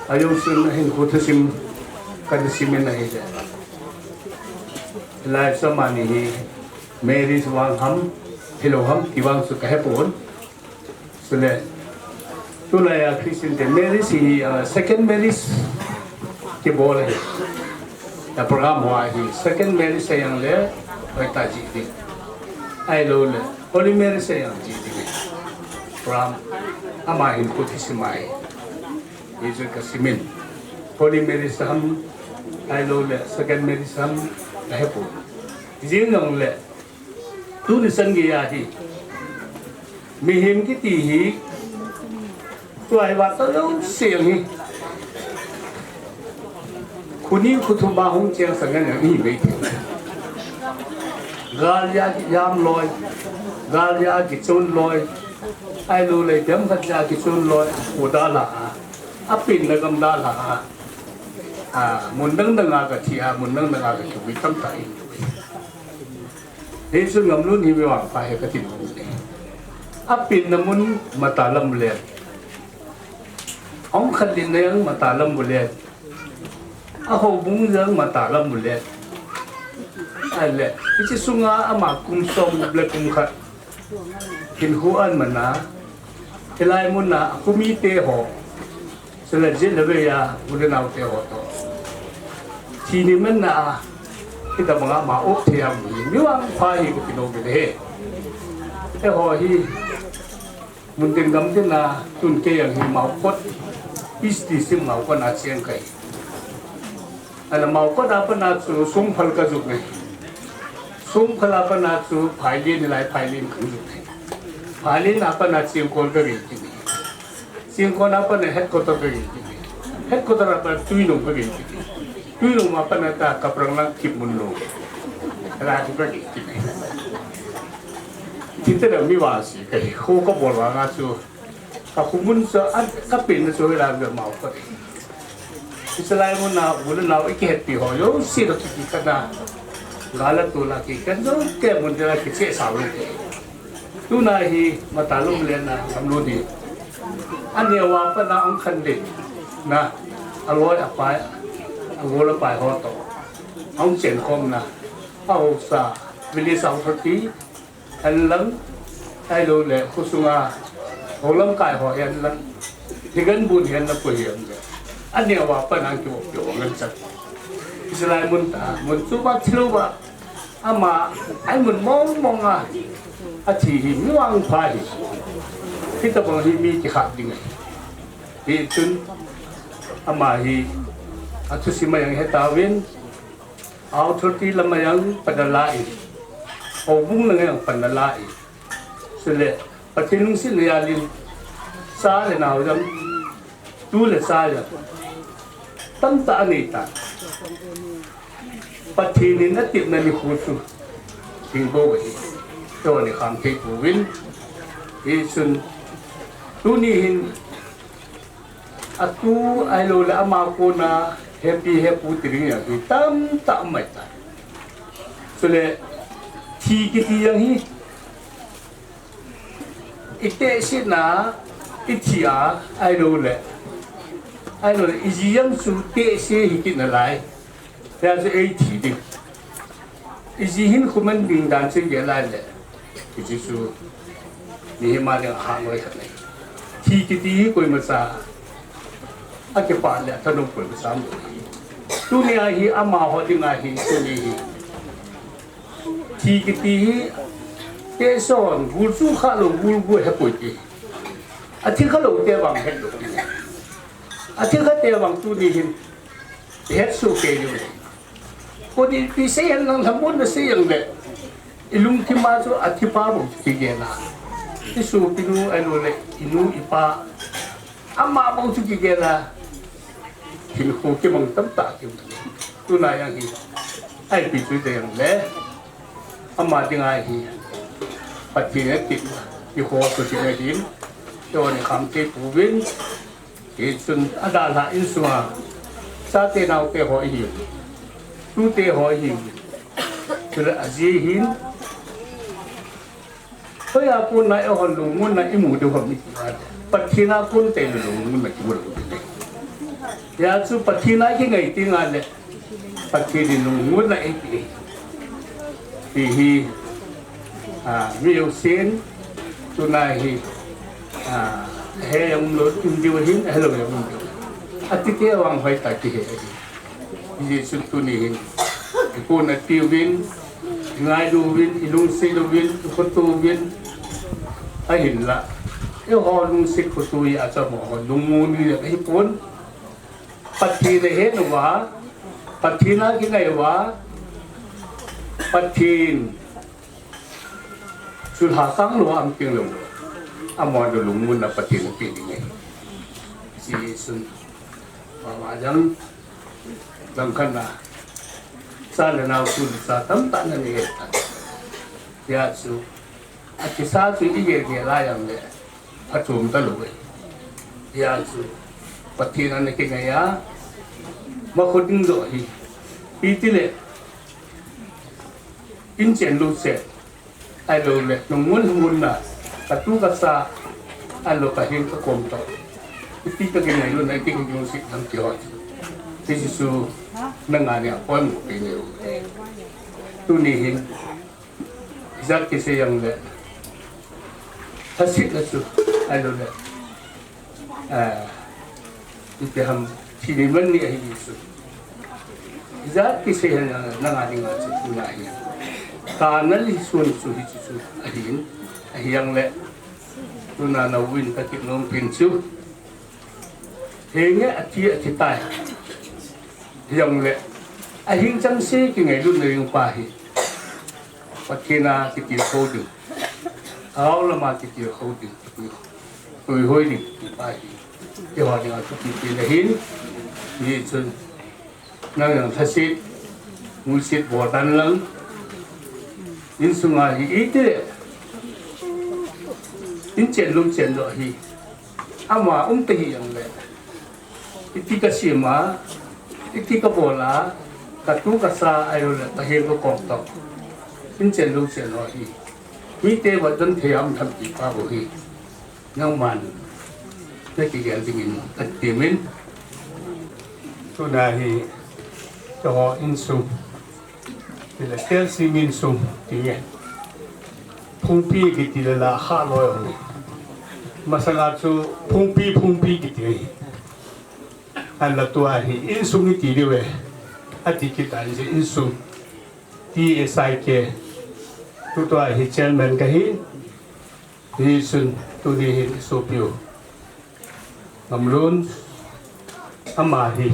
Ajou chun ahinkho thusim kana simin ahile. Hilai chu amani hi marriage vang ham, hilou ham ti vang chu kahepon. Chule, tulai a Christian te marriage hi, ah, second marriage kibol ahi. A program ho hi second marriage ahi jongle, hoitah jih ding. Ahilouleh, Holy Marriage ahi jong jih ding ahi. Program ama hin kut hi sim ahi. Hichu kasimin. Holy Marriage ham, ahilouleh, second marriage ham, kahepon. Jing jongle, tuni chan geiya hi. Mihem kiti hi. Tua hi vantah jouse hi. Khu ni khu thum a hung cheng sanga jong ihi mai thei. Gal a kijam loi. Gal a kichon loi. Ahilouleh, dem khat a kichon loi. Khu dalha a. Apenna gam dalha a. A, mun dang dang a kathi a, mun dang dang a kakivui tamtah ihi. Hichun Ngamlun hi mi vangpha ahi kati nom e. Apenna mun matah lam u le. Ahung khanlhinna jong matah lam u le. Ahoubung jong matah lam u le. Ahile, hiche sunga ama kum som le kum khat hinkho ahin man a. Hilai mun a, akho mite ho. Chule jin le vei a, u le nao te ho toh. Thi ni man na a, hitabang a ama um thei a um hi, mi vangpha ahi kati nom e. Eiho hi, mun tin gam tin a, tun kei jong hi Maokot, East District Maokot a cheng kahi. Ahile Maokot a pat a chu Songphal kajot e. Songphal a pat a chu Phailin, hilai Phailin kajot e. Phailin a pat a Chengkon kagei kit e. Chengkon a pat a Headquarter kagei kit e. Headquarter a pat a Twinong kagei kit e. Twinong a pat a ta Kaprang lang Kipmunlong. Hilai chu kagei kit e. Tin te da mi vangse kahi, kho kabol vang a chu. Kakhomun chu, a, kapenna chu hilai a Maokot ahi. Hiche lai mun a, u le nao ikihetpi ho jouse toh kikhen a. Gal a tol a kikhen jouse, mun tin a kicheh sao lou te. Tuna hi, matah lam u le na, Ngamlun hi. Aneo a pat a ahung khanlhin na, aloi apai, agol apai ho toh. Ahung chenkhom na, ahaosa, village authority, Ahin lang, ahilouleh, khosunga, houlamkai ho hi ahin lang, higan bun hi ahin lang, koi hi ahin lang. Aneo a pat a kivop kivop ngan chan. Hiche lai mun tah, mun chu ba thilou ba, ama, ahin mun mong mong a, athi hi, mi vangpha ahi. Hitabang hi mi kikhat ding ahi. Hichun, ama hi, athusim a jong hetauvin, Authority lam a jong pan ala in, houbung lang a jong pan ala in. Chule, Pathen lungsetna jal in, cha le nao jong, tu le cha jong, tamtah anei tan. Pathen in atepna nikho chu, hing bou ahi. Eiho in ikham thei pouvin, hichun, tuni hin, Atu ahilouleh ama kona hepi hepu ti ding jong hi tamtah um mai tai. Chule Thi kiti jong hi, itehsetna, ithi a, ahilou le, ahilou le, iji jong chu tehse hi kit nalai. Hijeh chun eithi ding. Iji hin khuman ding dan chu igel lai le, hiche chu mihem a dinga hah loi khat ahi. Thi kiti hi koimacha akipah le athanom koimacha umlou ahi. Tunia hi amaho dinga hi, tuni hi thi kiti hi, tehse hon gul chu khalou, gul gu hepoi ti. Athi khalou te vang hetlou ti. Athi kha te vang tuni hin ihetsoh kei diu ahi. Koi in ipi sei hen lang, lhamon nasei jongle, ilungthim a chu athipa bou chu kigel a, isopinu ahilou le inu ipa, ama bou chu kigel a, hinkho kimang tamtah kimu. Tuna jong hi, ipi chu hijongle, ama dinga hi Pathen in atep, ikhoh chu tin ahin, eiho in ikham thei pouvin, hichun adalhah insunga chate naote ho ihiuvin, tute ho ihiuvin, chule ajeh hin hoiya kona eihon lungmonna imu diu ham iti uva le, Pathen a kon teng le lungmonna kimu lou ding ahi. Hijeh chun Pathen a kingai tengle, Pathen in lungmonna eipeh e ti hi, a, mi jousen tuna hi, a, ahe jong umlou um diu ahin, ahelou jong um diu, atite vang hoitah kihe ahi. Hijeh chun tuni hin, ikona tiuvin, ingailu uvin, ilungset uvin, ikhoto uvin, ahinla eiho lungset khoto hi achom ho lungmonna ahipon. Pathen ahet uva, Pathen a kingai uva, Pathen chu lhasam louva um tenglou, amahon lungmonna Pathen apeh ding ahi. Hichun, ama jong, langkhat a, cha le nao, tu le cha tamtah nanei tan. Hijeh chun, athisa chu igel gel a jongle, phachom talou ahi. Hijeh chun, Pathen a ana kingai a, makho ding joh hi, ipi tile, inchen louchen, ahilou le lungmon lhamonna, katu kacha, ahilou le kahen kakom toh, ipi kakingailutna, ipi kalungset ham ti ho, hiche chu nangaiya poimo kei nei u. Tuni hin, ijat kisei jongle, lhasetna chu, ahilou le, a, ipi ham, thi ni man ni ahi chu, ijat kisei hen, nanga dinga chu tuna hi, kana lhisun chu hiche chu ahin, ahijongle, tuna nauvin kakipnompin chu, henge athi, athitai, hijongle, ahing chengse kingailutna ding pa hi, Pathen a kitilkhou ding, lhagao lama kitilkhou ding, tuihoi ding ti pa hi, eiho dinga thupitah ahin, hichun, nang jong lhaset, nuiset bol tan lang, insunga hi itile, inchen louchen joh hi, ama um tahih jongle, iti kasem a, iti kabol a, katu kacha ahilou le kahen kakom toh, inchen louchen ho hi, mite vot don thei a um tham ti pa bou hi, nangman nakigel dingin katemin. Tuna hi, keiho insung, tile Telsing insung tinge, Phungpi kiti le la khaloi ahi. Masanga chu Phungpi, Phungpi kiti ahi. Ahinla tua hi insung iti diu ve, ati kit tan, hiche insung, T S I K, tutua hi chairman kahi. Hichun tuni hin isopiu Ngamlun, ama hi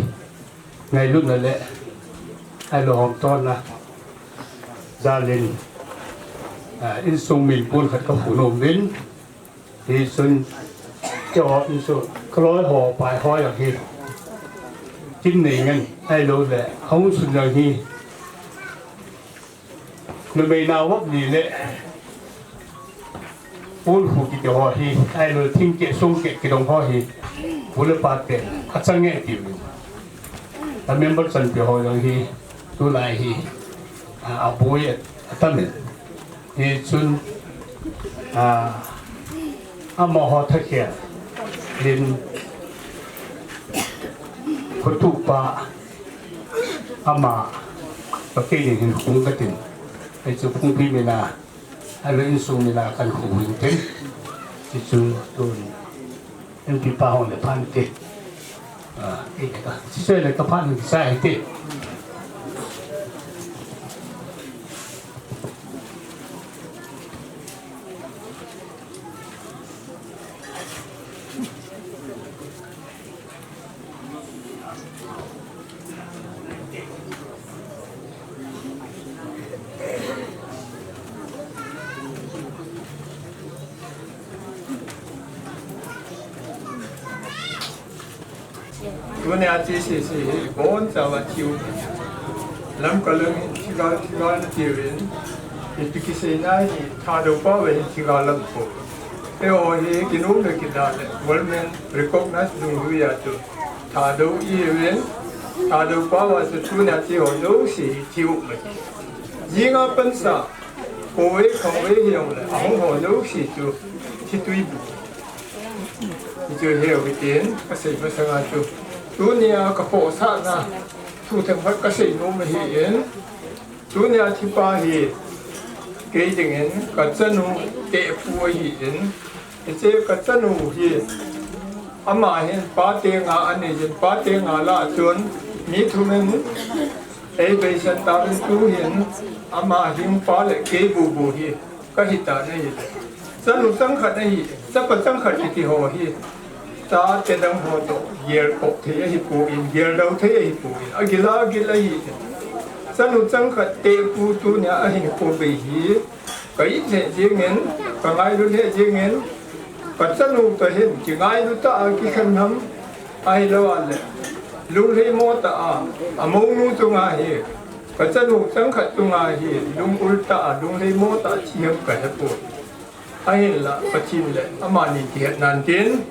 ngailutna le ahilouleh homtona jalin, ah, insung min pon khat kaphon uvin, hichun keiho insung kaloi ho pai ho jong hi kin nei ngen ahilouleh hung sun jong hi numei nao vop ni le pon khu kiti ho hi, ahilouleh thingkeh songkeh kidong ho hi, pu le pa ten achang nge tiu. A member chanpi ho jong hi, tulai hi, a, aboi a, atamin. Hichun, ah, amaho thakhel in khotupa ama, Pathen in hin khung katin. Hichu phungpi mina, ahilou insung mina kahin khung hintin. Hichu tun M P pa hon le phan te. Ah, eh, ka, si se le ka phan ni sa e te. Tunia T C C hi bonchauva thiu. Lamka lang hin thigal, thigal na tiuvin. Ipi kiseina hi Thadou pao hin thigal lam po. Eiho hi kinom le kida le government recognize dungjuiya chu Thadou ihiuvin. Thadou pao a chu tunia thiho jouse hi thiu mai. Jinga pansa, khovei khovei hijongle, ahung ho jouse chu thitui bu. Hichu hiu hitin, kasei masanga chu. Tunia kakhohsahna, thu themkhat kasei nom ahin. Tunia thipa hi, kei dingin, kachanu tehpu ahin. Hiche kachanu hi, ama hin pa tenga anei jin, pa tenga lah chun, mi thumin, ei beisan tauvin tuhin, ama hing pa le kei bubu hi, kahi tan ahile. Chanu changkhat ahi, chapa changkhat kiti ho hi, chate dang ho toh, gelkhoh thei ahipon, geldou thei ahipon, agila gil ahi. Chanu changkhat tehpu tunia ahinkho bei hi, ka it lheh jengin, ka ngailu lheh jengin, kachanu toh hin kingailu tah a kikhen ham, ahilouleh, lunglhaimo tah a, amounu chunga hi, kachanu changkhat chunga hi, lungul tah a, lunglhaimo tah a thi ham kahepoi. Ahinla, Pathen le amani kihetnan tin,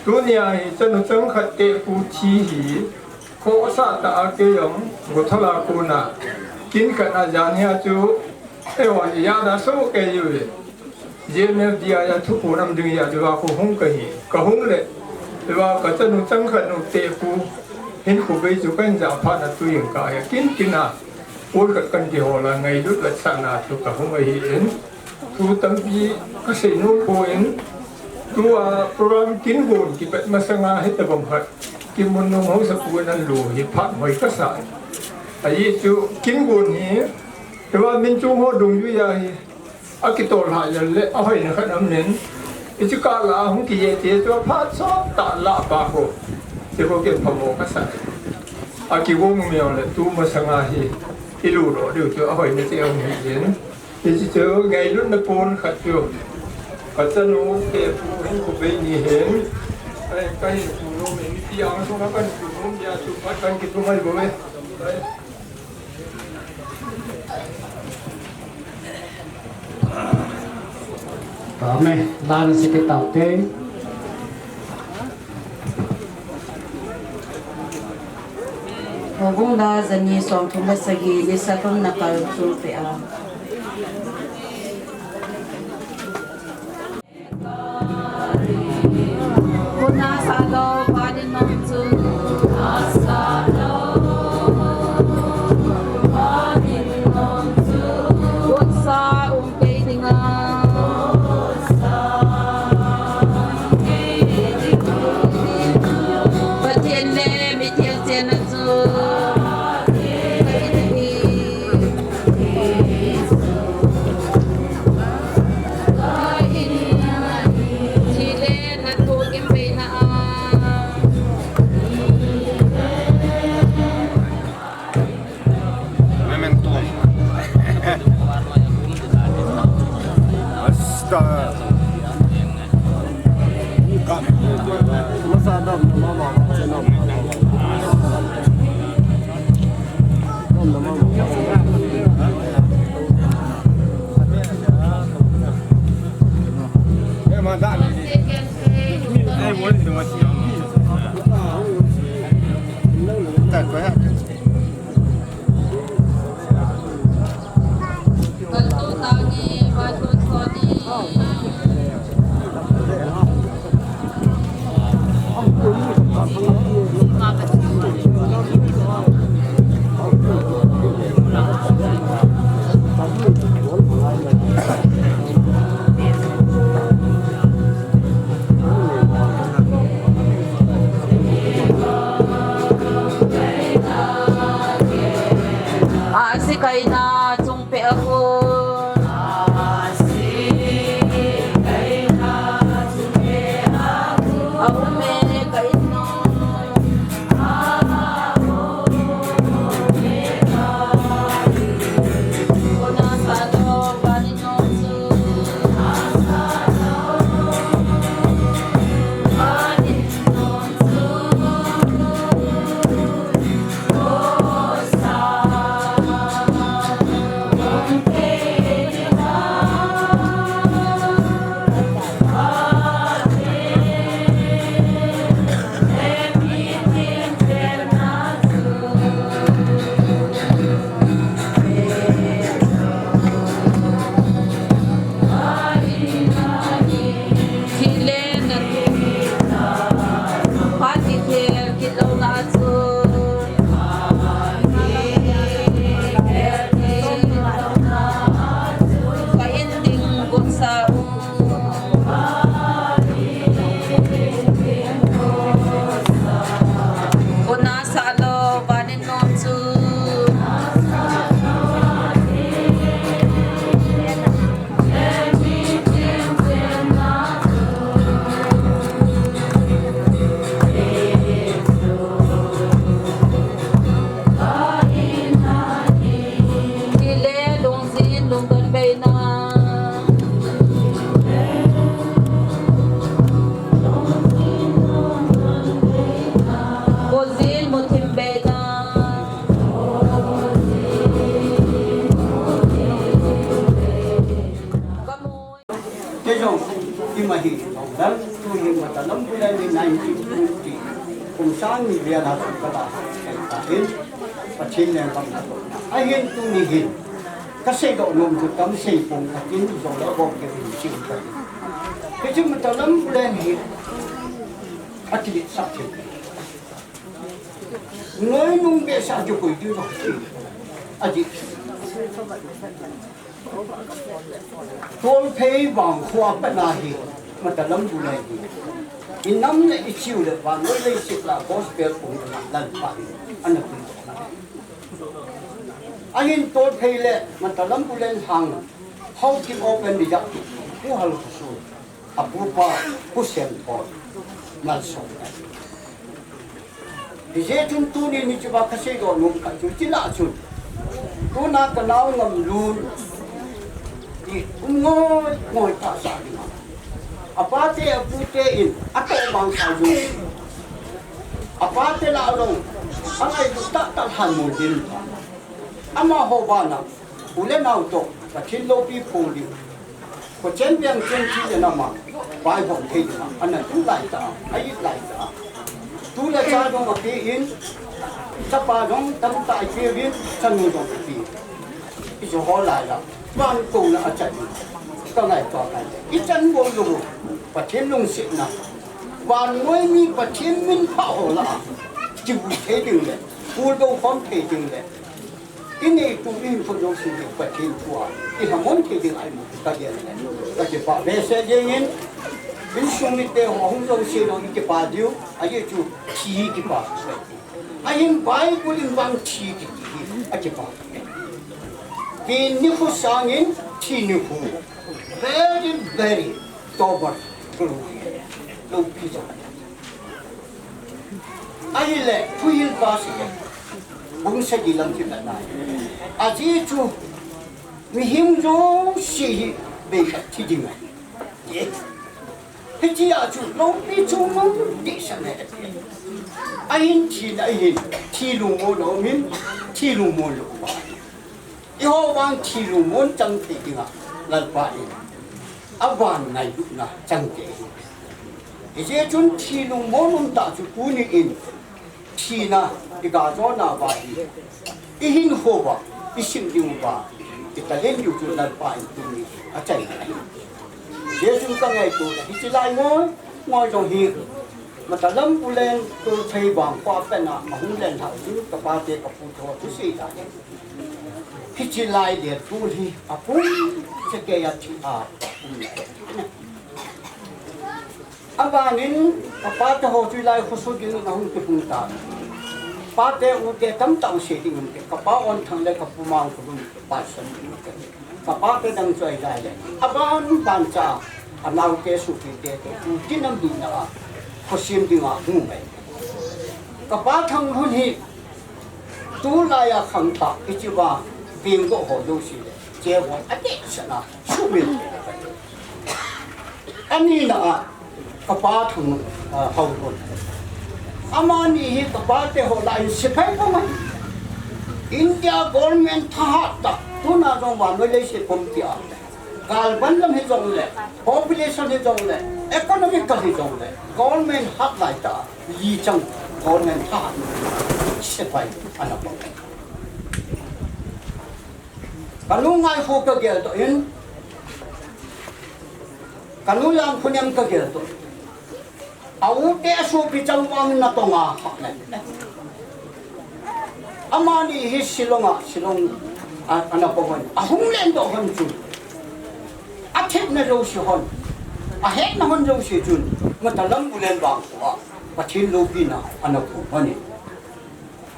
tunia hi chanu changkhat tehpu thi hi, khohsah tah a kei jong, Gothala kona, kin khat a jan hia chu, eiho, ijat a so kei uve. J M F D I a thuphon um ding hia chu va kho hung kahi, kahung le, eiho, kachanu changkhat nu tehpu, hinkho bei chu kahin jah phat na tuin kahe, kin kin a, pon khat kahin kihol a, ngailut vetsahna chu kahung ahin. Thu tampi kasei nom pon, tua program kin gon kipat masanga hitobang khat, Kimmunlom haosapu in ahin lo hi phat hoi kasa. Ajeh chu kin gon hi, eiho min chung ho dungjuiya hi, akitol lhah jeng le, ahoina khat aumin, hiche kah lah a hung kije ti chu aphat sot tah lah pa ho. Hiche ho kin phamo kasa. Akigong mijongle tu masanga hi, iludoh diu chu ahoina cheh hung hijin. Hiche chu ngailutna pon khat chu, kachanu tehpu hinkho bei ni hin, ai, kahin pu nom e, mipi angsunga kahin pu nom dia chu phat kahin kithum ahi bouve. Amen. Lana siti taute. Houbung dah jani somthum le sagi, nisa thum na kal chulpeh a. Kona sah lou, vanin nom chu. Kona sah lou, vanin nom chu. Kona sah um kei dinga. Pathen le mitheng chenna chu. Asi kaina chung pe a kun. Asi kaina chung pe a kun. A um e kaina. Kei jong, ima hi, dal, tu hi Matalam Bulen hi nineteen twenty kum sang ni vel a ka la, ka in, Pathen lenggam na to. Ahin tuni hin, ka seidoh nom chu tam sei pong ka tin, jong le bol kei in chiu ka. Kei chu Matalam Bulen hi, a kilet sa thei. Noi nung be sa ju koi du lo. A ji. Tolphei vang khua pa na hi, Matalam Bulen hi. I nam le i chiu le vannoi leiset a gospel pung na Lalpa hi, ana pung. Ahin Tolphei le Matalam Bulen hang, Haokip open di jak, u hal kusu, a pupa, kusen pon, malsong. Hijeh chun tuni ni chu ba ka seidoh nom khat chu, china chun. Tuna ka nao Ngamlun. I um ngoi ngoi ta sa ding a. A pate, a pute in, a to bang sa jong. A pate la jong. A ngai lu ta ta han mun din. Amaho bana. U le nao to. Pathen loupi phong ding. Ko chen piang chen chi le nama, bai hom thei ding a, ana tu lai ta, a it lai ta. Tu le cha jong a pe in, chapa jong tam ta i pe in, chanu jong a pe. I jo ho lai la, van ko la a chat in. Ka ngai to ngai. I chan bol lo, Pathen lungsetna. Vannoi mi Pathen min pha ho la. Chi bu thei ding le, pul do khom thei ding le. I neitu in ko jong si ding Pathen thu a, i lhamon thei ding ahi mo, ka gel le. Ka kipah behseh jeng in, insung mite ho hung jong si jong i kipah diu, ajeh chu thi kipah. Ahin Bible in vang thi kiti hi, a kipah. Pen nikho sangin thi nikho. Very, very sober. Loupi jong. Ahile, thuhil pa si le, bung sagi lam kimat nai. Ajeh chu, mihem jouse hi, bei khat thi ding ahi. Hitia chu, loupi chu mang dehset ne. Ahin thi na ahin, thi lungmon lou min, thi lungmon lou pa. Eiho vang thi lungmon chang thei dinga Lalpa in avan ngailutna chang thei ahi. Hijeh chun thi lungmon um tah chu tuni in thina i gajona uva hi i hinkho uva i sim ding uva i talent diu chu Lalpa in tuni achai ahi. Hijeh chun ka ngaito le hiche lai ngoi ngoi jong hi Matalam Bulen Tolphei vang pa pena ahung len hao chu ka pate ka pute ho thusei ta hi. Hiche lai le tu hi apum chekei a thi a um le. Abanin, apa te ho chu lai khoso ding in ahung kipung ta. Pate ute tamtah u sei ding um te, kapa Onthang le kapu Mangkholun pastor ding um te. Kapa te dang chu ahi lai le, aban ban cha, anaute sopite te, u tinam ding na a, khosim ding a hung mai. Kapa Thanglhun hi, tulai a khangthah, ichi ba, bing go ho lo si le, che ho, ate sana, sumil. Ani na a, kapa Thang, a, Haokip. Amani hi kapa te ho la in sipai ko mai. India government thahat ta, tuna jong vannoi leiset pumpi a. Kalban lam hi jong le, population hi jong le, economical hi jong le, government hat lai ta, yi chang government thahat sipai ana pang. Kanu Ngaikho kagel to in, kanu Langkhunem kagel to. Aute asopi chang vang natong a, amani hi Shillong a, Shillong a, ana pang hon. Ahung len doh hon chu, athepna jouse hon, ahetna hon jouse chun, Matalam Bulen vangkho a, Pathen loupina ana phu hon in.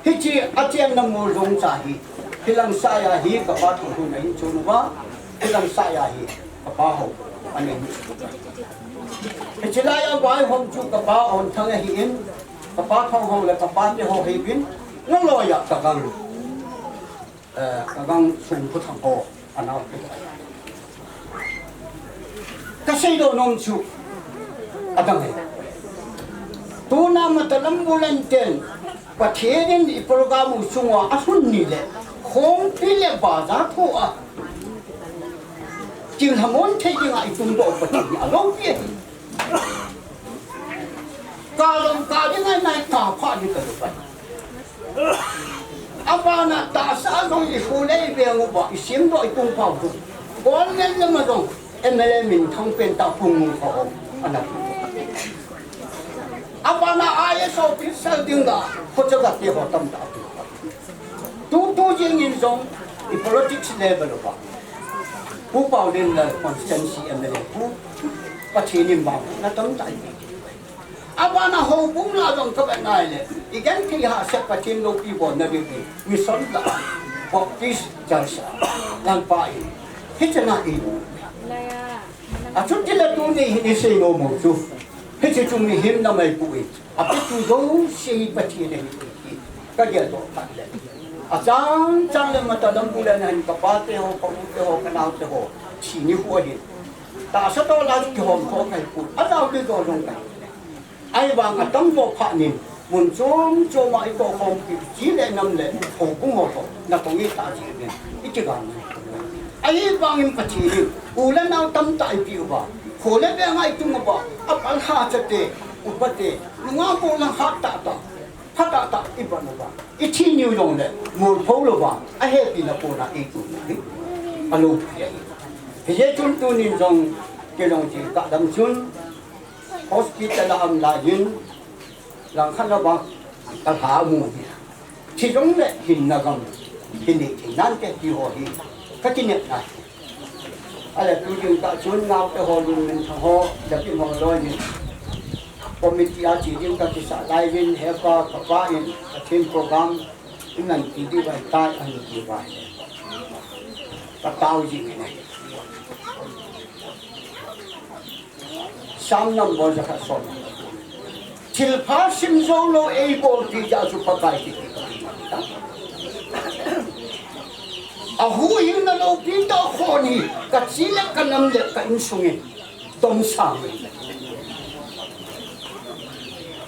Hiche achenna mol jong cha hi, hilang sah a hi kapa Thanglhun ahin chon uva, hilang sah a hi kapa Haokip ahin chon uva. Hiche lai a vaihom chu kapa Onthang ahin, kapa Thangho le kapa te ho ahin, naloi a kagang, eh, kagang Songphuthang ho. Anao. Kasei doh nom chu adang e. Tuna Matalam Bulen ten Pathen in i program u chunga alhun ni le, khompi le baza thu a, chilhamon thei dinga i tung doh Pathen hi aloupi ahi. Ka lom ka ding ngai ngai ka pha ni ka lupa. Abana tahsa jong i khu le i veng uva, i sim doh i tung pau tu. Government lam a jong M L A minthang pen ta pung mu kha hom ana. Abana I A S officer ding da, khocha ga te ho tamtah. Tu tu jing in jong i politics level uva, Pu Paolienlal constituency M L A pu, Pathen in vangbohna tamtah i pe. Abana houbung la jong ka vet nai le, i genthei hahsat Pathen loupi bolna ding hi, Mission la, Baptist Church a, Lalpa in, hiche na in. Achuti le tuni hin i sei nom u chu, hiche chu mihem na mai pu in, apetu jouse hi Pathen ahi ti, ka gel doh phat le. Achang chang le Matalam Bulen a hin ka pa te ho, ka u te ho, ka nao te ho, thi nikho ahin. Tahsa toh la kihom kho kahi poi, ajao le jo jong kahi. Ahivang atam jo phat in, mun chom chom a i toh khompi, chi le nam le, houbung ho toh, natong i tah jeh in, i kigang. Ahivangin Pathen in, u le nao tamtah i peh uva, kho le veng a i tung uva, apalha chate, upa te, nungah po lang khat tah tah, pha tah tah i pan uva, i thi niu jong le, mol pho louva, ahepina kona i tu hi, alou pi ahi. Hijeh chun tunin jong, kei jong chi ka dam chun, Hospital a um lai in, langkhat na bang, ka lha mu hi. Thi jong le hinna gam, hinna thei nante ti ho hi, ka kinepna. Ahile tu ding tah chun nao te ho, Lunminthang ho, Japim ho loi in, committee a che ding ka kisah lai in, hepa, ka pa in, Pathen program, in nan ti diu vai tai, an ti vai. Ka tao jing in ahi. Psalm number jakhat som. Thilpha sim jou lou eibol ti jeh a chu Pakai kiti. Ahuhhingna loupi tah khon hi, ka chi le ka nam le ka insung in domsang in.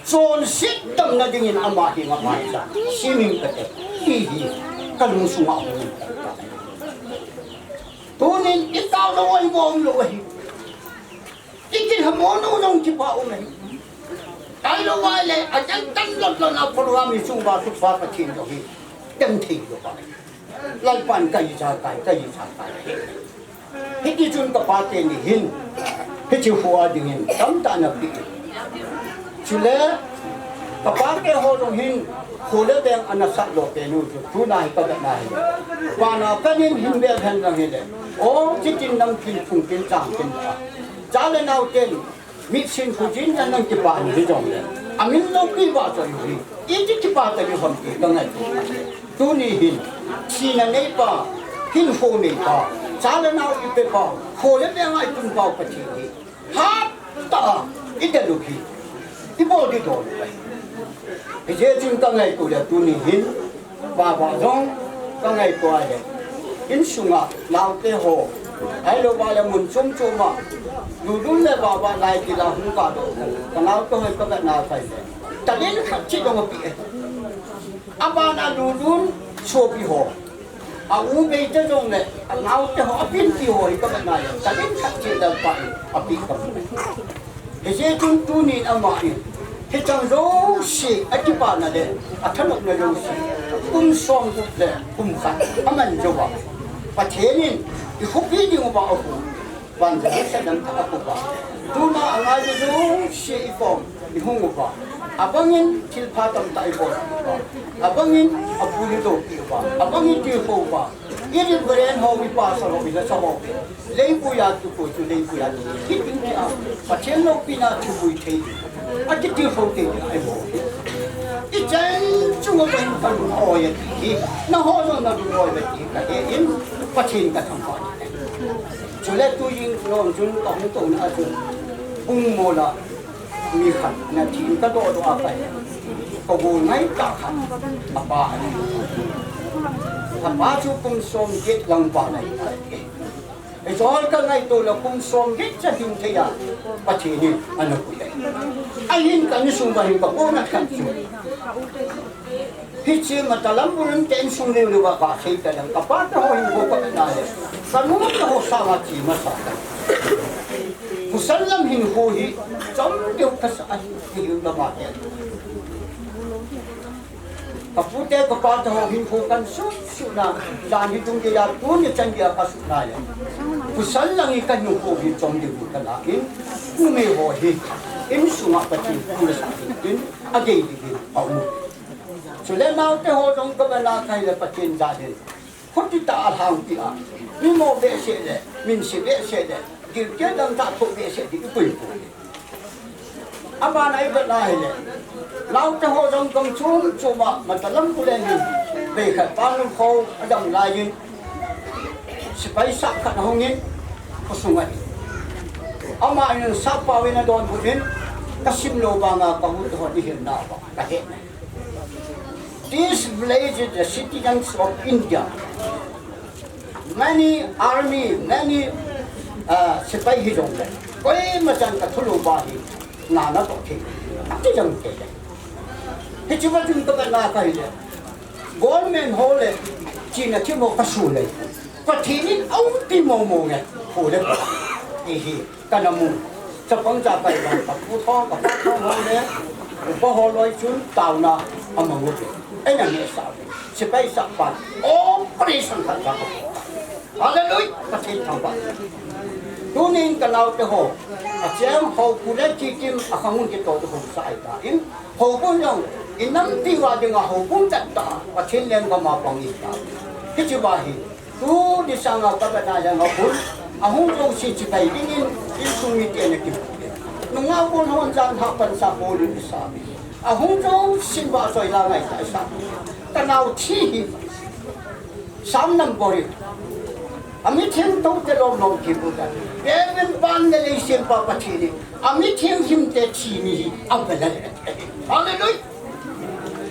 Chonset damna dingin ama hi nga mai cha. Simin ka te. Hi hi. Ka lungsung a hung. Tunin i tao lou ahi, bom lou ahi. I kilhamon u jong kipa um ahi. Tailou vai le, a chang tan lot lot na program i chung uva thupha Pathen jong hi. Tem thei lou va. Lalpan ka ijakai, ka ijakai. Hiti chun ka pa teni hin. Hiche hua dingin, tamtah na pe. Chule, ka pa te ho jong hin, kho le veng ana sat lou pen u chu, tuna hi ka vet na hi. Pana kanin hin bel hen lang hile. O, chitin nam kin, phung kin, chang kin a. Cha le nao ten, mitsin khojin na nang kipa ni hi jong le. Amin loupi vah choi u hi, iti kipah tah u ham ti kangaito. Tuni hin, thina neipa, hinkho neipa, cha le nao ipepa, kho le veng a itunpau Pathen hi, hatah a idel u hi, ibol ding dol u ahi. Hijeh chun kangaito le tuni hin, Baba jong kangaito a le, insunga naote ho, ahilou vale mun chom chom a, Lulun le Baba lai kila hung kadoh u, kanaote ho hi kavetna a kei le, talent khat cheh jong apeh e. Abana Lulun sopi ho, a u bei te jong le, anaote ho, apinpi ho hi kavetna le, talent khat cheh Lalpa in apeh kamu e. Hijeh chun tunin ama in, hicheng jouse, akipana le athanopna jouse, kum somgup le kum khat aman jouva, Pathen in ikhopi ding uva ahung, van Jerusalem tah a akopa, tuna angai jouse ikom ihung uva, abangin thilpha tamtah ibol uva, abangin apu iloupi uva, abangin tilkhou uva, i Reverend ho, i Pastor ho, i lasa ho, leivui a tukhu chu leivui a tukhu, hitin tia Pathen loupina thivui thei, akitilkhou thei ding ahi mo. Ichan chunga hin kalung a oi ati hi, nangho jong nalung a oi ati kahe in, Pathen kathangvah e. Chule tujing lom chun kahung touna a chun, Bungmola mi khat nathin kadoh doh a kahi, kagol ngaitah khat, apa ahi. Apa chu kum somget lang val ahi. Ijol kangaito le kum somget cha hing thei a, Pathen in anapui ahi. Ahin ka insung uva hin kakona khat chu, hiche Matalam bul in ka insung liu liu a kasei taleng, kapa teho hinkho kavet na le, kanu teho sanga che masa ta. Pasal lam hinkho hi chom deu kasa ahi, ti lama te. Kapute kapa teho hinkho kan suh suh na, jan hi tung geiya tuni chan geiya kasuh na le, pasal lang hi kahinkho hi chom deu kala in, numei ho hi insunga Pathen thu le sa hin tin, agei ding in aum. Chule naote ho jong kavet na kahi le Pathen jal in, khuti tah a lhangpi a, mimo behseh le, minse behseh le, gilkel dangtah thoh behseh ding ipui poi. Abana ivet na hile, naote ho jong gam chom chom a, Matalam bul in, vei khat Panglong kho adam lai in, sepai sap khat ahung in, khosung a hin, ama in sap pao in adonbut in, kasim lou vanga ka u te hon ihil nauva kahe. This village is the citizens of India. Many army, many, uh, sepai hijongle, koima chan kathulou uva hi, na natoh thei, ati jong thei le. Hiche va chun kavet na kahi le, government ho le, chena thim ho kasu le, Pathen in aumpi momo nge, ho le, ti hi. Kana mu. Chapang chakai bang, kapu tho, kapa tho ho le, upa ho loi chun taona amang uve. Eina nehsah uve. Sepai sap pan, operation khat cha ka. Hallelujah! Pathen thangvah. Tunin kanaote ho, acheng ho pu le kikim akhang un kitoh to ho sa ahitan. Ho pu jong, inam tiva dinga ho pu chat ta, Pathen lenggam a pang ahitan. Hiche va hi, tuni sanga kavet na jong ahung, ahung jouse chibai dingin, insung mite ana kipu le. Nungah bon hon jan hah pansa bol in isa. Ahung jouse vahchoi la ngai ta isa. Kanao thi hi. Sam nam bol in. Amithem to te lom lom kipu ta. Heaven pan le leiset pa Pathen in. Amithem him te thi ni hi. Avel a le. Hallelujah.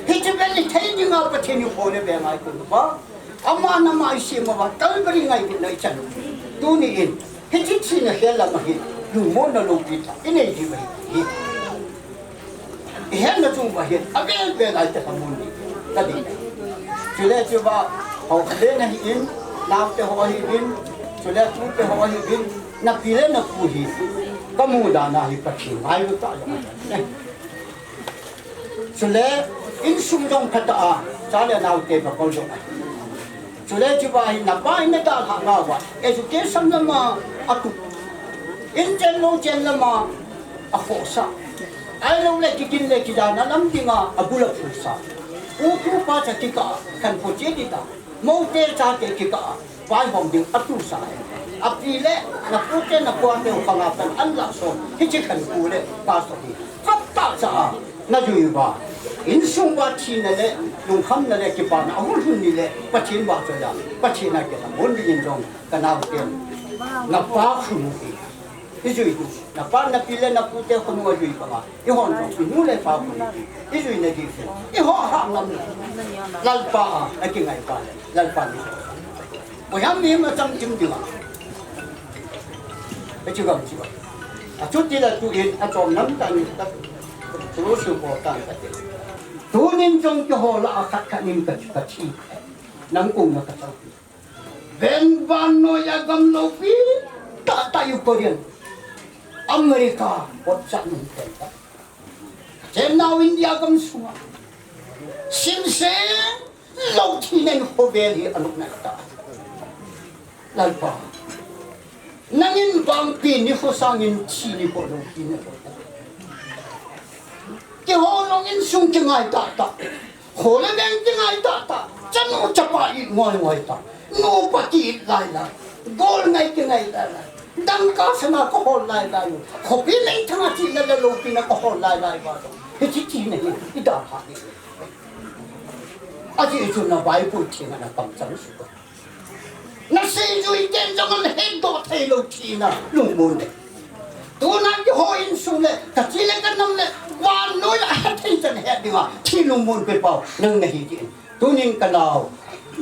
Hiche vel ni thei dinga Pathen in phone be ngai kun pa. Ama nama isem uva, Calvary ngailutna ichan u. Tuni in, hiche thina hel lam a hin, lungmonna loupi tah inei diu ahi. Ihetna chung uva hin, avel vel a ite khamun ding, kati. Chule chuva, ho khat le nahi in, naote ho ahi in, chule tute ho ahi in, napi le napu hi, kamu dan a hi Pathen ngailu tah jong ahi. Chule, insung jong phatah a, cha le naote kakol jong ahi. Chule, chuva hi napa in nadalhah nauva, education lama atuh, in chen lou chen lama akhohsah. Ahilou le, kigin le kijana lam dinga abul aphusah. U tupa cha kikah a, khankho che dita. Moute chate kikah a, vaihom ding atusa e. Api le, napute, napuate, u khanga pan, anlah som, hiche khankho le, pastor hi. Khat tah cha a, Najui uva, insung uva thina le lungkhamna le kipana ahung lhun ni le Pathen vahchoi a, Pathen a kei na mun ding in jong ka nao ten na pa khunu hi. I jui tu, na pa na pi le na pu te khunu a jui pa ma. I hon jong i nu le pa khunu hi. I jui na di fu. I ho ha ngam na. Lalpa a, a kingai pa le. Lalpa ni. Ko yam ni ma chang chim di ma. A chi gam chi gam. A chu ti la tu in a chom nam ta ni ta. Tu su ko ta ta te. Tunin jong keiho lah a khat khat nin ka, ka thi. Nang kong na ka chang. Ven vannoi a gam loupi tah tah Ukraine, America, hot chan nun pen tah. Chen nau India gam sunga. Simse lou thina in khovel hi anop nai ta. Lalpa. Nangin vangpi nikho sangin thi nikho loupi na. Keiho long insung kingai tah tah. Kho le veng kingai tah tah. Chanu chapa i ngoi ngoi tah. Nu pa ki lai lai. Gol ngai kingai lai lai. Dangka sana ka hol lai lai. Khopi mengthang a thina le loupina ka hol lai lai ba. Hichi thina hi i dalha hi. Aji chu na Bible thina na kam chang su ko. Na seijui ten jong an hetdoh thei lou thina lungmon le. Tuna keiho insung le, ka chi le ka nam le, vannoi a hethei chan het dinga, thi lungmon pe pau, nang nahi ti. Tunin ka nao,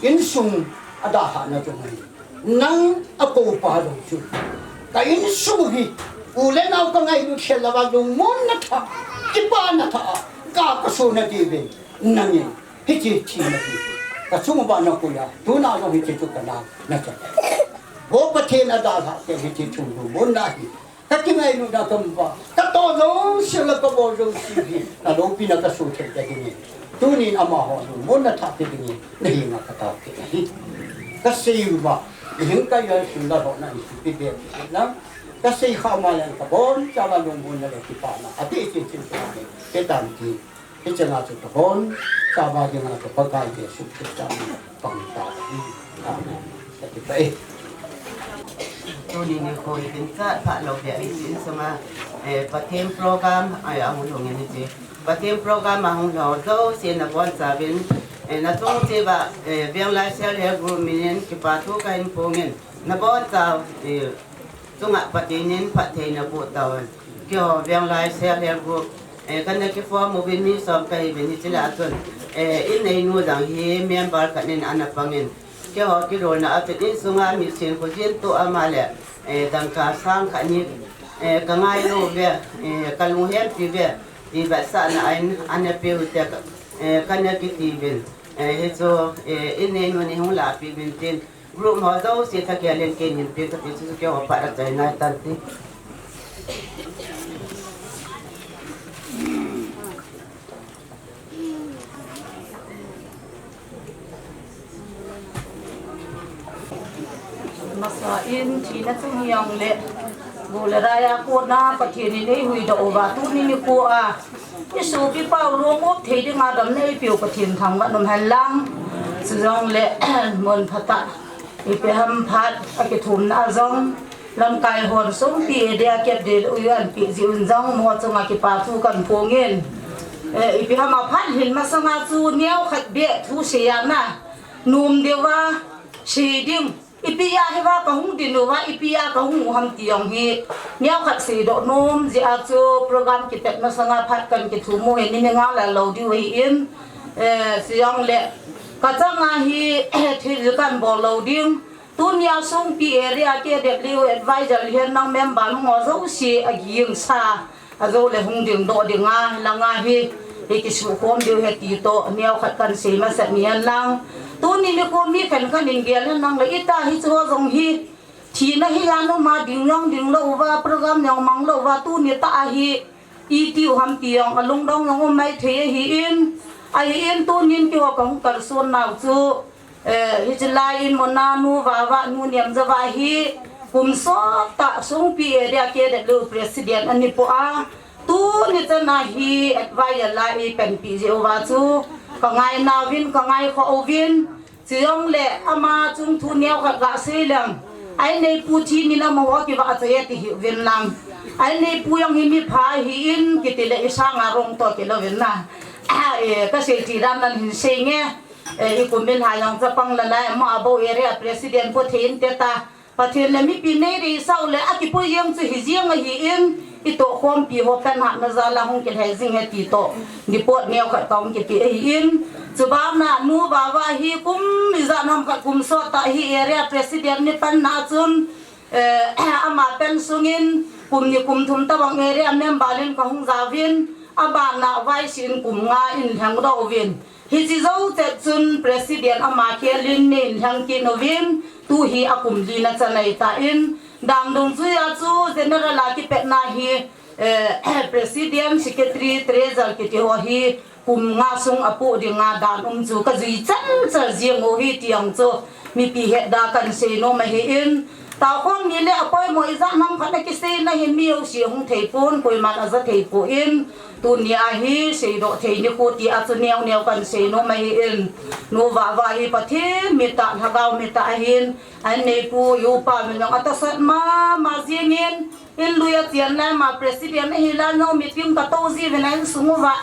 insung a dalhahna jong ahi. Nang a koupa jong chu. Ka insung hi, u le nao ka ngailut khel lou va lungmonna thah, kipana thah, ka ka sona diuvin, nangin. Hichi thina hi. Ka chung uva na koi a. Tuna jong hichi chu ka na, na cha. Vo Pathen a dalhah te hichi chung lungmonna hi. Ka kingailutna ka um uva. Ka toh jouse le ka bol jouse hi. Na loupina ka soh thei ta dingin. Tunin amaho lungmonna thah pe dingin. Na henga ka tao kit ahi. Ka sei uva. I hing ka ya sim la ho na i pi be. Na. Ka sei kha ma le ka bonchauva lungmonna le kipana. Ati chin chin ka ni. Ke tan ki. Hichena chu ka bonchauva dinga ka Pakai Jesu Christa min pang tauve. Amen. Ka kipah e. Tuni nikho hi ginchat phah lou beh ahi, insung a, eh, Pathen program a, ahung lhung in hiche. Pathen program ahung lhung jouse nabonchauvin, eh, nachung cheh uva, eh, Venglai Self Help Group min in kipa thu kahin phong in. Nabonchau, eh, chunga Pathen in phattheina boh tauhen. Keiho Venglai Self Help Group, eh, kana kiform uvin mi som kahiuvin hiche lah a chun, eh, inneinu jong hi member khat in ana pangin. Keiho kilolna a chun insunga mitsen khojin toh ama le, eh, dangka sang khat ni, eh, ka ngai lou ve, eh, ka lunghempi ve, ti vetsahna a in ana peu te ka, eh, kana kiti uvin. Eh, hichu, eh, inneinu in hung lahpeh uvin tin. Group ho jouse thakhel in kei hin pe kati chu keiho phat a chai nai tante. Masa in thina chung hijongle, gol le rai a kona Pathen in eihuhdoh uva tuni nikho a i sopi pau lungmon thei dinga damna eipeu Pathen thangvah in um hen lang. Chujongle, mun phatah, ipi ham phat, akithumna a jong, lamkai hon Songpi Area K W A anpeh jeh un jong, amaho chunga kipa thu kahin phong in. Eh, ipi ham aphat hin masanga chu neokhat beh thu seiya na, nom diuva, sei ding. Ipi a hiva kahung din uva, ipi a kahung u ham ti jong hi. Neokhat seidoh nom jeh a chu program kipat masanga phat kahin kithum u hi ni nga la lou diu ahin. Eh, chujongle. Ka changa hi, thil kahin bol lou ding. Tunia Songpi Area K W A advisor hihen lang member ho jouse agingsa. Ajole hung dingdoh dinga, langa hi, hi kisukhom diu ahi ti toh, neokhat kahin sei masat ni hen lang. Tuni nikho mi khenkhat in gel hen lang le, ita hichu ho jong hi, thina hi anom a ding jong ding lou uva, program jong mang lou uva, tuni tah a hi, iti u ham ti jong, alungdong jong um maithei ahin, ahin tunin keiho kahung kalson nau chu, Eh, hiche lai in Mona nu Vava nu Niamjava hi kum sot tah Songpi Area K W A president ana hi poi a, tuni chan a hi advisor la eipanpi jeh uva chu ka ngai nauvin, ka ngaikhoh uvin, chujongle ama chung thu neokhat gasei leng, a inneipu thi nin amaho kivahchoi e ti hih uvin lang. Ai nei pu jong hi mi pha hi in kiti le i sanga rong to kilou in na. Ah, eh, ka sei ti dan nan hin sei nge. Eh, i kum in ha jong chapang la nai ma abo area president po thein te ta. Pathen le mipi nei rei sau le a kipui jeng chu hi jeng ahi in, i tohkhompi ho pen hatna jal a hung kilhai jing e ti toh. Report neo khat ka hung kipeh ahi in. Chubanna nu Vava hi kum ijat ham khat kum sot tah hi area president ni panna chun, eh, ama pen sungin kum ni kum thum tabang area member in ka hung jauvin, abanna vice in kum nga in lheng doh uvin. Hiche jou chet chun president ama khel in nei lheng kit uvin, tu hi a kum li na chan ahi tan, dan dungjui a chu general a kipetna hi, eh, president, secretary, treasurer kiti ho hi kum nga sung a poh dinga dan um chu ka jui chal chal jeng u hi ti jong chu mipi het da kan sei nom ahi in, taokhom ni le a poimo ijat ham khat na kisei na hi mi jouse hung thei pon, koiman a ja thei pon, tuni a hi seidoh thei ni khu ti a chu neo neo kan sei nom ahi in, nu Vava hi Pathen mit a, lhagao mit a ahin, an nei pu, u pa min jong a tasat mama jing in, in lui a chian lai ma president ahi lai jong meeting ka tou ji uvin a insung uva.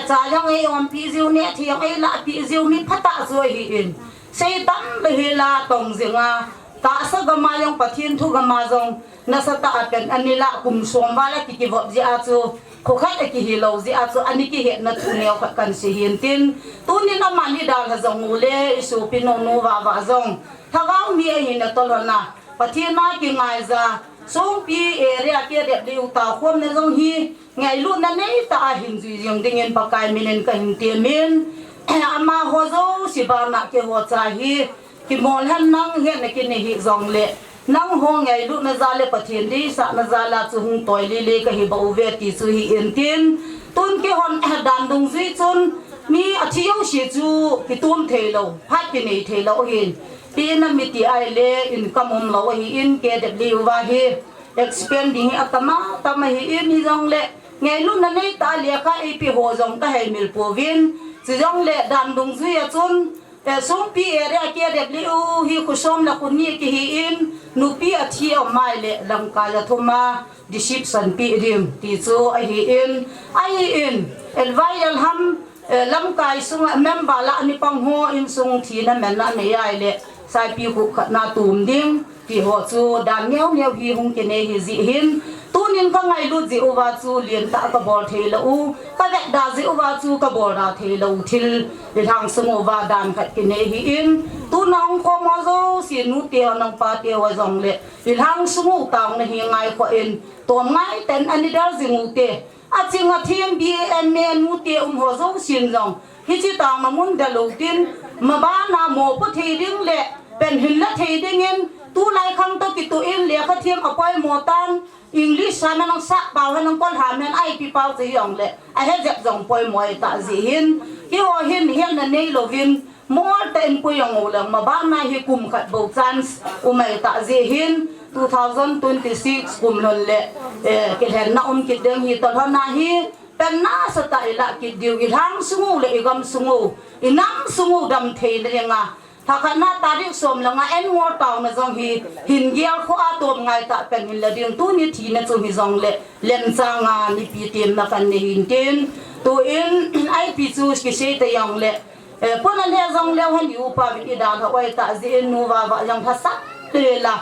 Cha jong ei umpi jiu, neh thei jong ei lahpi jiu, mi phatah chu ahi in. Sei tam le hi la tong jing a, tahsa gam a jong Pathen thu gam a jong, nasatah a pen ani la kum som val a ki kivop jeh a chu, kho khat a kihi lou jeh a chu, ani kihetna thu neo khat kan sei hin tin. Tunin amani dalha jong u le, i sopi nu nu Vava jong. Lhagao mi ahi na tolhon a. Pathen a kingaija, Songpi area K W taokhomna jong hi, ngailutna neitah a hin jui jing dingin Pakai minin ka hin temin, amaho jouse bana keiho cha hi, kimol hen nang hetna kinei hih jongle, nangho ngailutna jal le Pathen deisahna jal a chu hung toi lele kahi bou ve ti chu hi in tin, tun keihon dan dungjui chun, mi athi jouse chu kitom thei lou, phat kinei thei lou hin, Pi in a miti ahile income um lou ahi in, K W uva hi expand ding hi atam atam ahi in, hijongle ngailutna neitah a lekha eipe ho jong ka heimil pouvin, chujongle dan dungjui a chun, eh, Songpi area K W hi kho som le kho ni kihi in, nupi athi a um ahile lamkai a thum a, deception pe ding ti chu ahi in, ahi in, advisor ham, eh, lamkai sunga member lah ni pang ho insung thina menna nei ahile, saipi khup khat na tum ding ti ho chu dan neo neo hi hung kinei hi jeh hin, tunin ka ngailut jeh uva chu lentah ka bol thei lou u, ka vetda jeh uva chu ka bolda thei lou u thil, i lhang sung uva dan khat kinei hi in, tuna hung khom ho jouse nute ho nang pate ho jongle, i lhang sung u taona hi ngaikhoh in, tom ngai ten ani dal jing u te. Aching athem B A M A nute um ho jousen jong, hiche taona mun da lou tin, mabana mopo thei ding le pen hin la thei dingin, tulai khang toh kitoh in lekha them apoimo tan, English sa na nang sah pau hen nang kol ham hen a ipi pau chu hijongle, ahe jep jong poimo tah jeh hin, keiho hin hetna nei louvin, Mol tah in pui jong u leng, mabana hi kum khat bou chance um ahi tah jeh hin, two thousand twenty-six kum lhon le, eh, kilhenna um kit ding hi, tolhon a hi, pen nasatah i lah kit diu, i lhang sung u le i gam sung u, i nam sung u dam thei na dinga, lha khatna tarik som langa N Ngol taona jong hi, hin gel kho a tom ngai tah pen hin la ding, tuni thina chu hijongle, lemchang a nipi temna kan nei hin tin, tuin, ipi chu kisei ta jongle, Eh, pona le jong leu hen i upa vin i dalha oi tah jeh in nu Vava jong lhasam le la.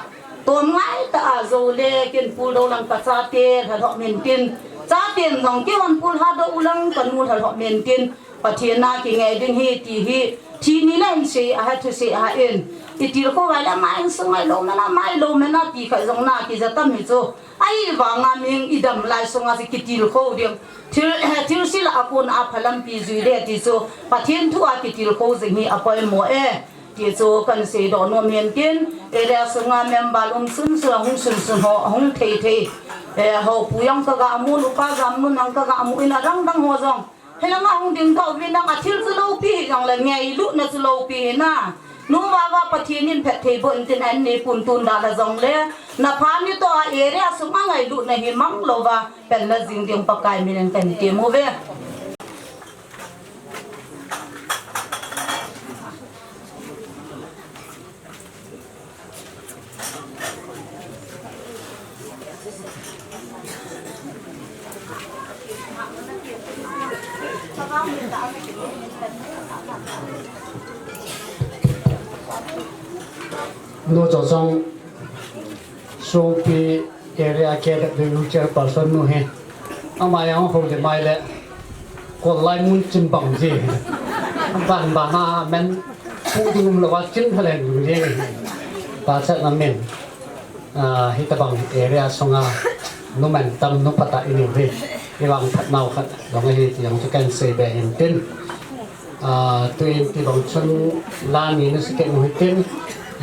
Tom ngai tah a jou le kin pul dou lang ka chate lhalhoh men tin. Chaten jong keihon pul ha dou u lang ka nu lhalhoh men tin. Pathen a kingai ding hi ti hi. Thi ni le in sei a ha thu sei a ha in. I tilkhou vai le ama insung ngai lou mena, mai lou mena ti kha jong na kija tam hi chu. Ahivanga mihing i dam lai sunga chu kitilkhou ding. Thil, thilse lah a kona pha lampi jui le ti chu Pathen thu a kitilkhou jing hi apoimo e. Ti chu kan seidoh nom hin tin, area sunga member um sunsun, hung sunsun ho, hung thei thei. Eh, Haopu jong ka ga mu, Nupa Jamnu jong ka ga mu in adang dang ho jong. Hilanga hung ding tah uvin nang a thil chu loupi hijongle ngailutna chu loupi hina. Nu Vava Pathen in phatthei boh in tin an nei pun tun dalha jongle. Na pha ni toh a area sunga ngailutna hi mang louva. Pen la jing ding Pakai minin kan tem uve. Nu Chawchang, Songpi area K W chairperson nu hi. Ama jong ho le mai le. Kol lai mun chin bang ji. Ban ban a men pu ding um lo a chin thalen ji. Pa chat na men. Ah, hitabang area sunga nu man tam nu pata i neu hi. I vang phat nau khat dong hi ti jong chu kan sei be hin tin. Ah, tuin tibang chun la ni na sike mu hitin,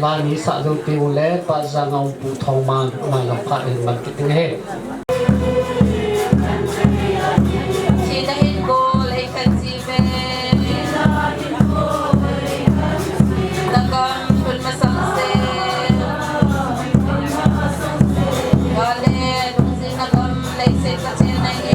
la ni sa jong ti u le, Pa Jangau Pu Thongman, ma lo kha in man kit ding ahi. Thina hin gol ei khan chi ve. Na gam thun masang se. Gale, lungsi na gam, lei se ka chen na hi.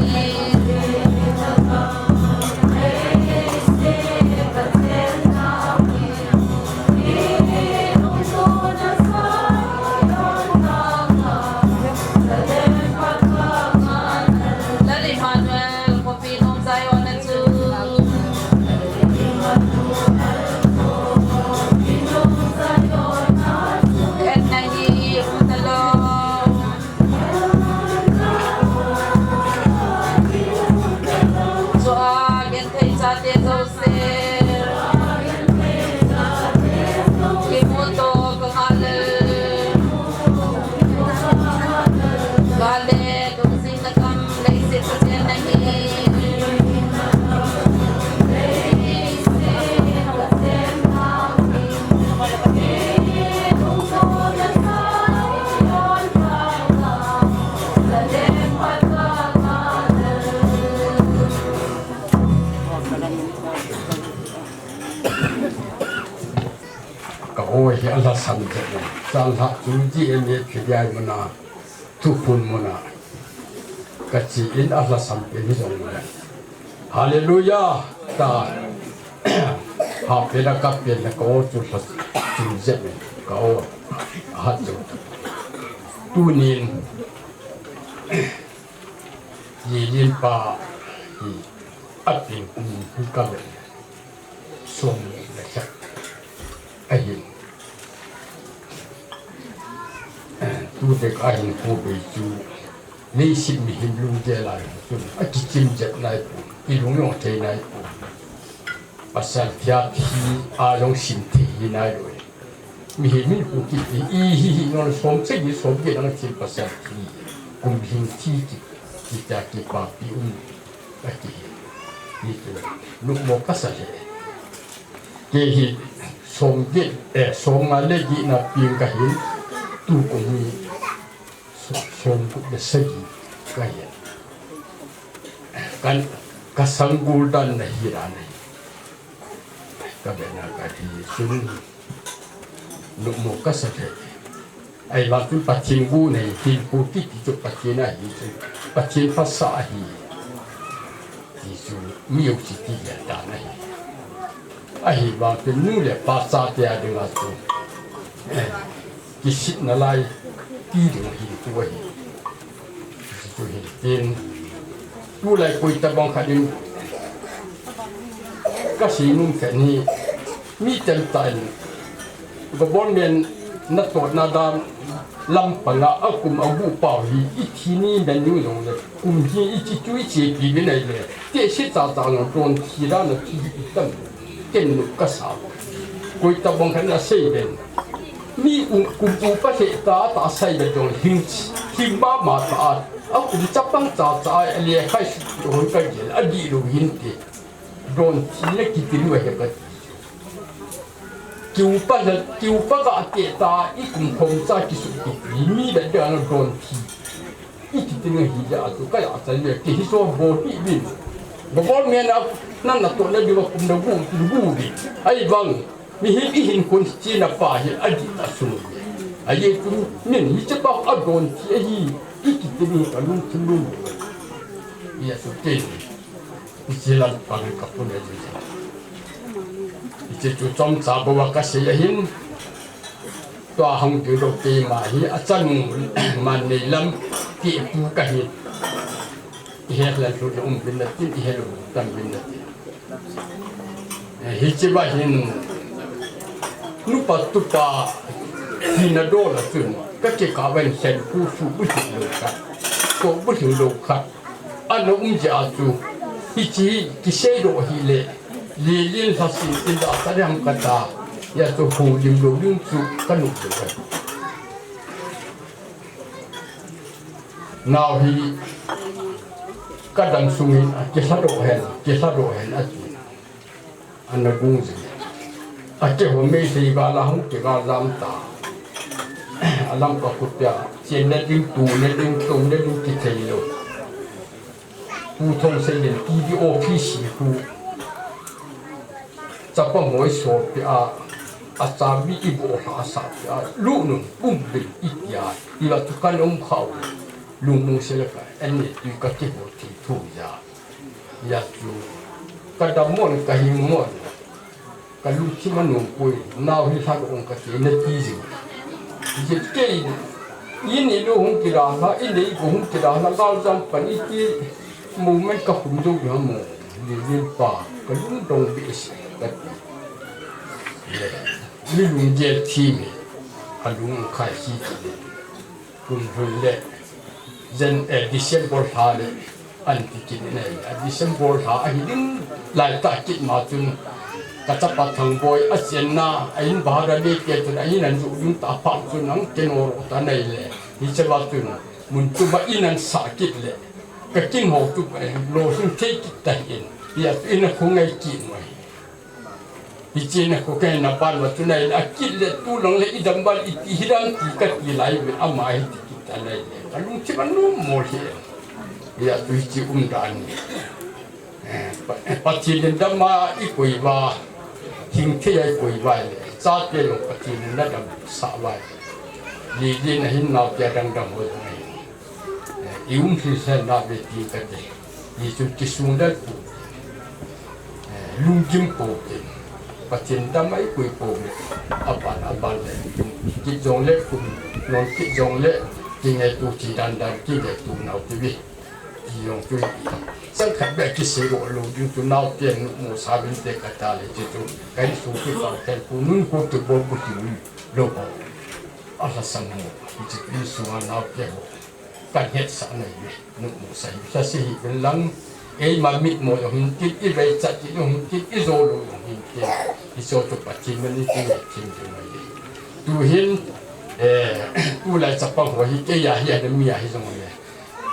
Ka aw hi a lhasam jep in, chang lhah chu G M A P D I muna, thuphun muna, ka chi in a lhasam pen hi jong le. Hallelujah! Ta. Ha pen a ka pen le ka aw chu lhasam jep in, ka aw a hat jong. Tunin, Lilin pa hi a pen kum hi ka le. Som le khat ahin. Tu dek ahin ko bei chu. Leiset mihem lunggel a chun a kichim jep nai pon, i lung jong thei nai pon. Pasal thiat hi a jong sim thei hi nai lou. Mihem in hu kiti, i hi hi non som sagi som get ang thil pasal thi. Kum hing thi ki, kita kipapi um. Ati hi. Ni tu. Lukmo kasa he. Kei hi som get, eh, som nga le get na ping ka hin. Tu kum hi. Som, som gup le sagi ka hin. Kan, ka sanggol dan na hi ra na hi. Ka be na ka thi sun. Lukmo kasa he. Ahivang chun Pathen gu nei, hinkho kiti chu Pathen ahi chu, Pathen phasah ahi. Ti chu mi jouse ti gel dan ahi. Ahivang chun nu le pa chate a dinga chu, eh, kisitna lai ti ding hinkho ahi. Ti chu hin tin. Tulai koi tabang khat in ka sei nom khat hi, mi tamtah in government natotna dan lampanga a kum a gu pau hi i thi ni ben nu jong le kum hi i chi chu i chepi uvin ahile, tehse chacha jong donthi dan a thi i tam. Ken nu ka sa. Koi tabang khat in a sei ben. Mi um kum upa lheh ta ta sei ben jong hing, hing mama ta a. A kum chapang chacha a lekha i sut hon ka gel a dih lou hin ti. Donthi na kiti lou ahi ka ti. Kiupa na, kiupa ka te ta i kum khom cha kisut kiti. Mi da da na donthi. I kiti na hi da tu ka ya cha le ki hi so bo hi bin. Government a na natotna diu a kum na gu, gu bin. Ahivang. Mihem i hinkho china pa hi a dih a sunu. Ajeh chu min hiche pa a donthi ahi, i kiti ni ka lungthim lung. I a sut te ni. Hiche lampan ka pun ahi. Hiche chu chomcha bou a ka sei ahin. Tua hung ding lou keima hi a chanu man nei lam. Ti pu ka hi. Ihe la chu um bin na tin, ihe lo tam bin na tin. Eh, hiche ba hin nupa tupa hina dol a chun ka kikah ven sen pu su bu su lo kha. Ko bu su lo kha. Ana um jeh a chu, hiche kisei doh hile, Lelen lhasin in da ka dam kata, hia chu houlim lou ding chu ka nop lou. Nao hi ka dam sung hin, akilha doh hen, kilha doh hen ati. Ana gung jing. Akihou mei sei gal a hung kigal jam ta. Alam ka khut pia, chen na ding, tu na ding, tu na ding kithei lou. Pu Thongseilien T V office hi pu. Chapang hoi so pia, achabi iboh lha sa pia, lu nun, pum bin itia, ila tu kan um khau. Lungmong sela ka, enne tu ka kihou thei thu ja. Hia chu, ka dam mon, ka hing mon. Ka lungthim a nung poi, nao hi lhadong ka ti na ti jing. Jit kei, in i lu hung kila ha, in i gu hung kila ha, gal jam pan i ti, moment ka khum jou ha mo, Lelen pa, ka lungdong behseh, ka ti. Mi lunggel thi mi, a lung khai si ti. Kum lhun le, Jan, eh, December lha le, an ti kit in ahi. A December lha ahi ding lai tah kit ma chun, ka chapa Thangboi a chenna, a in bahar a le kei chun, a in an ju ding ta pha chun, ang ken o ro ta nai le. Hiche va chun, mun chu ba in an sa kit le. Ka kin ho chu, eh, lo sung thei kit ta hin. Hia in a khu ngai kit mai. Hiche na ko ken na pan va tu nai le, akit le tu lang le i dam bal i ti hi dam ti ka ti lai ve ama hi ti kit ta nai le. Ka lungthim a nom mo hi. Hia tu hiche um dan ni. Eh, Pa-, eh, Pathen in dam a i koi va, hing thei a i koi va le. Chate jong Pathen in na dam sah va. Lelen a hin nao pia dang dam ho jong ahi. Eh, i um thei sen na ve ti ka ti. Hichu kisung dal pu. Eh, lunggim po te. Pathen dam a i koi po le. Aban, aban le. Kit jong le kum. Non kit jong le. Kingaitu chi dan dan kingaitu nau ti vi. Ti jong tu. Sang khat be kisei ro lo ding tu nao te nu mo sa vin te ka ta le ti tu. Ka in su ki fa ken pu nun ko tu bo bu ti lo bo. A la sang mo. Ti tu in su a nao te ho. Kan hetsah nai ve, nopmo sa hi, sa si hi ven lang, eima mitmo jong hin tin, i veichat jong hin tin, i jou lou jong hin tin, hiche chu Pathen min in i tin, tin jong nai ve. Tu hin, eh, tulai chapang ho hi, kei a hi, ana mi a hi jong le,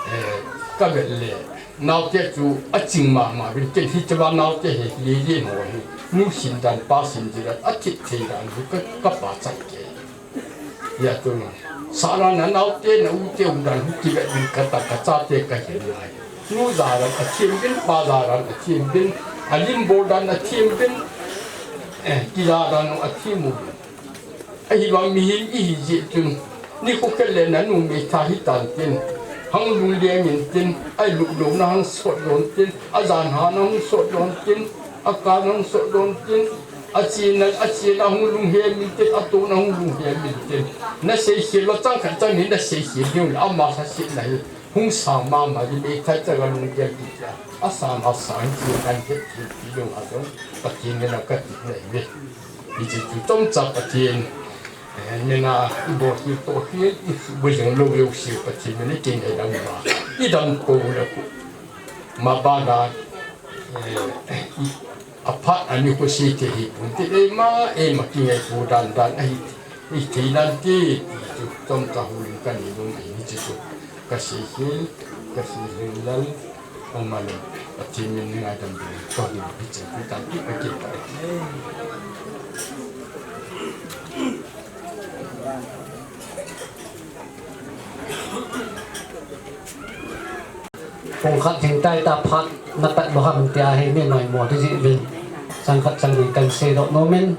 eh, ka vet le, naote chu aching mama uvin, ken hiche va naote hi, Lelen ho hi, nu sin dan, pa sin dan, athip thei dan hi, ka, ka pachat kei. Hia tu na. Sahna na naote na ute umdan hu kivet uvin kata ka chate ka hin lai. Nu jaran athim uvin, pa jaran athim uvin, alim bol dan athim uvin, eh, kija dan athim uvin. Ahivang mihem ihi jeh chun, nikho khat le na numei tha hitan tin, hung lungleng in tin, alup louna hung sot lon tin, ajan hana hung sot lon tin, akan hung sot lon tin, Achena, achena hung lunghem inte, atona hung lunghem inte. Na seikhel lou chang khat chang ni na seikhel diu le ama lhasetna hi hung sang mama di meithai chang a lunggel kiti a. Asang asang hi chi kan het hi ti dong a dong. Pathen min a ka ti nai ve. Hiche chu chomcha Pathen, eh, min a i bol hi to hi i bu jing lou lou si Pathen min a kingaidan ma. I dam kou le kou. Ma bana, eh, i Aphat a nikho sei thei hi pon te, eima, eima kingaipo dan dan ahi, i thei dan te, ti chu chomcha houlim ka nei nom ahi, hiche chu ka seikhel, ka seikhel lal, oma le, Pathen min ngaidam ding, ka houlim hiche chu tan ti ka kit tai. Pung khat hin tai ta phat na pat lou ham tia hi mi noi mo ti ji vin. Chang khat chang ni kan sei doh nom in.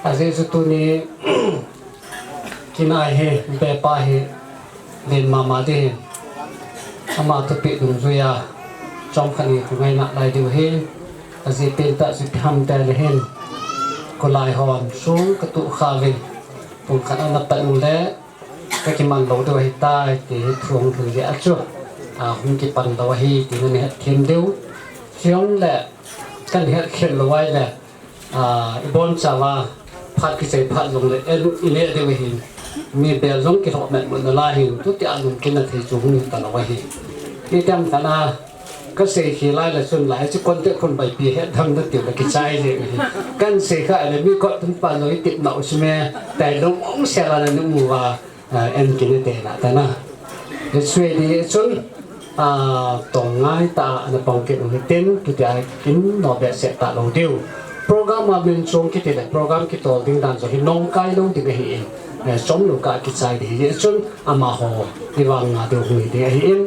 Ajeh chu tuni kin a hi, pe pa hi, len mama di hin. Ama thupeh dungjui a, chomkhat ni thu ngaina lai diu hin. Ajeh pen ta chu ipi ham ti le hin. Kholai hon sung ka tuh kha vin. Pung khat ana pat u le. Ka kiman lou diu ahitai ti hi thu hung lhun jeh a chu, a, hung kipan lou ahi ti na na het them diu. Chujongle kan het khel lou ahile, a, i bonchauva phat kichai phat jongle en i neh diu ahin. Mi bel jong kilhoh metmut nalai hin, tuti a lungkitna thei chu hung hi talou ahi. Itiham tah a ka sei khel lai le chun lai chu contact khun baipi het tham na tiu le kichai jeng ahi. Kan sei kha le mi kot tum pa jong i tip nau si me, tai lung ong sel a na nung uva, a, en kin te na ta na. Hi sui di chun, a, tong ngai ta ana pang kit u hitin, tuti a kin no behseh talou diu. Program a min chung kiti le program kitol ding dan jong hi nong kai lou ding ahi in, eh, chom lou ka kichai di hi chun amaho i vang nga diu hung hi ding ahi in,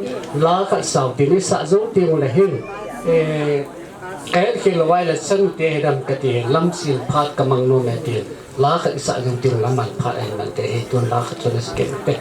la khat sao tin i sa jou ding le hin, eh, ka het khel lou vai le chun te hi dam ka ti hin lam sil phat ka mang nom e ti. La khat i sa jong tin la man phat ahi man te hi tun la khat chun a skin te.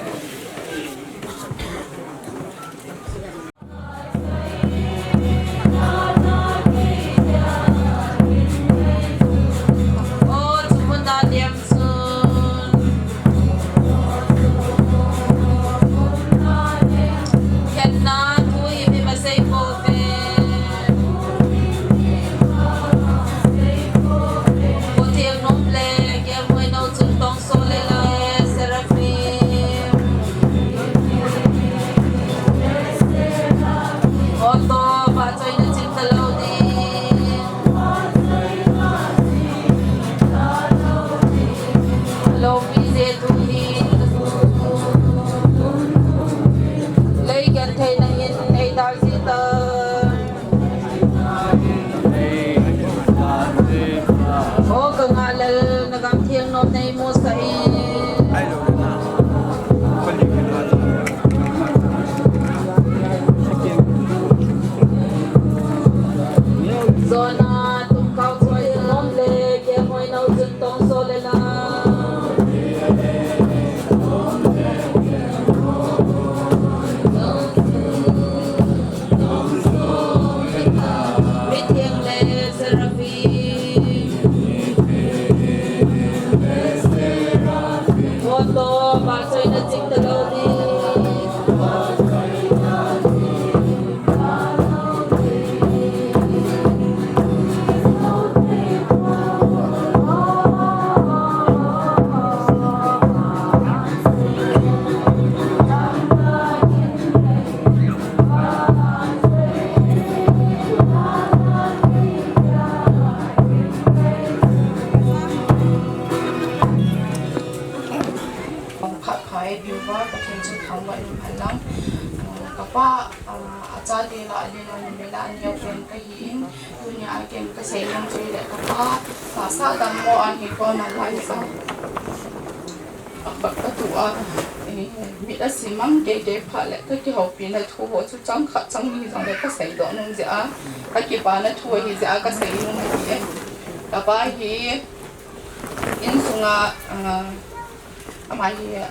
Khat khat e diu va, Pathen chu thangvah in phat lang. Ka pa, a, a chate lah a len a numei lah a neo pen ka hi in, tunia ken ka sei nom chu le ka pa, tahsa dammo a hi kon a lai sa. A khat ka tu a, eh, mit a sim mang gei gei phat le ka kihoupi na thu ho chu chang khat chang ni jong le ka sei doh nom jeh a, ka kipa na thu ahi jeh a ka sei nom ahi e. Ka pa hi, Insunga, ah, ama hi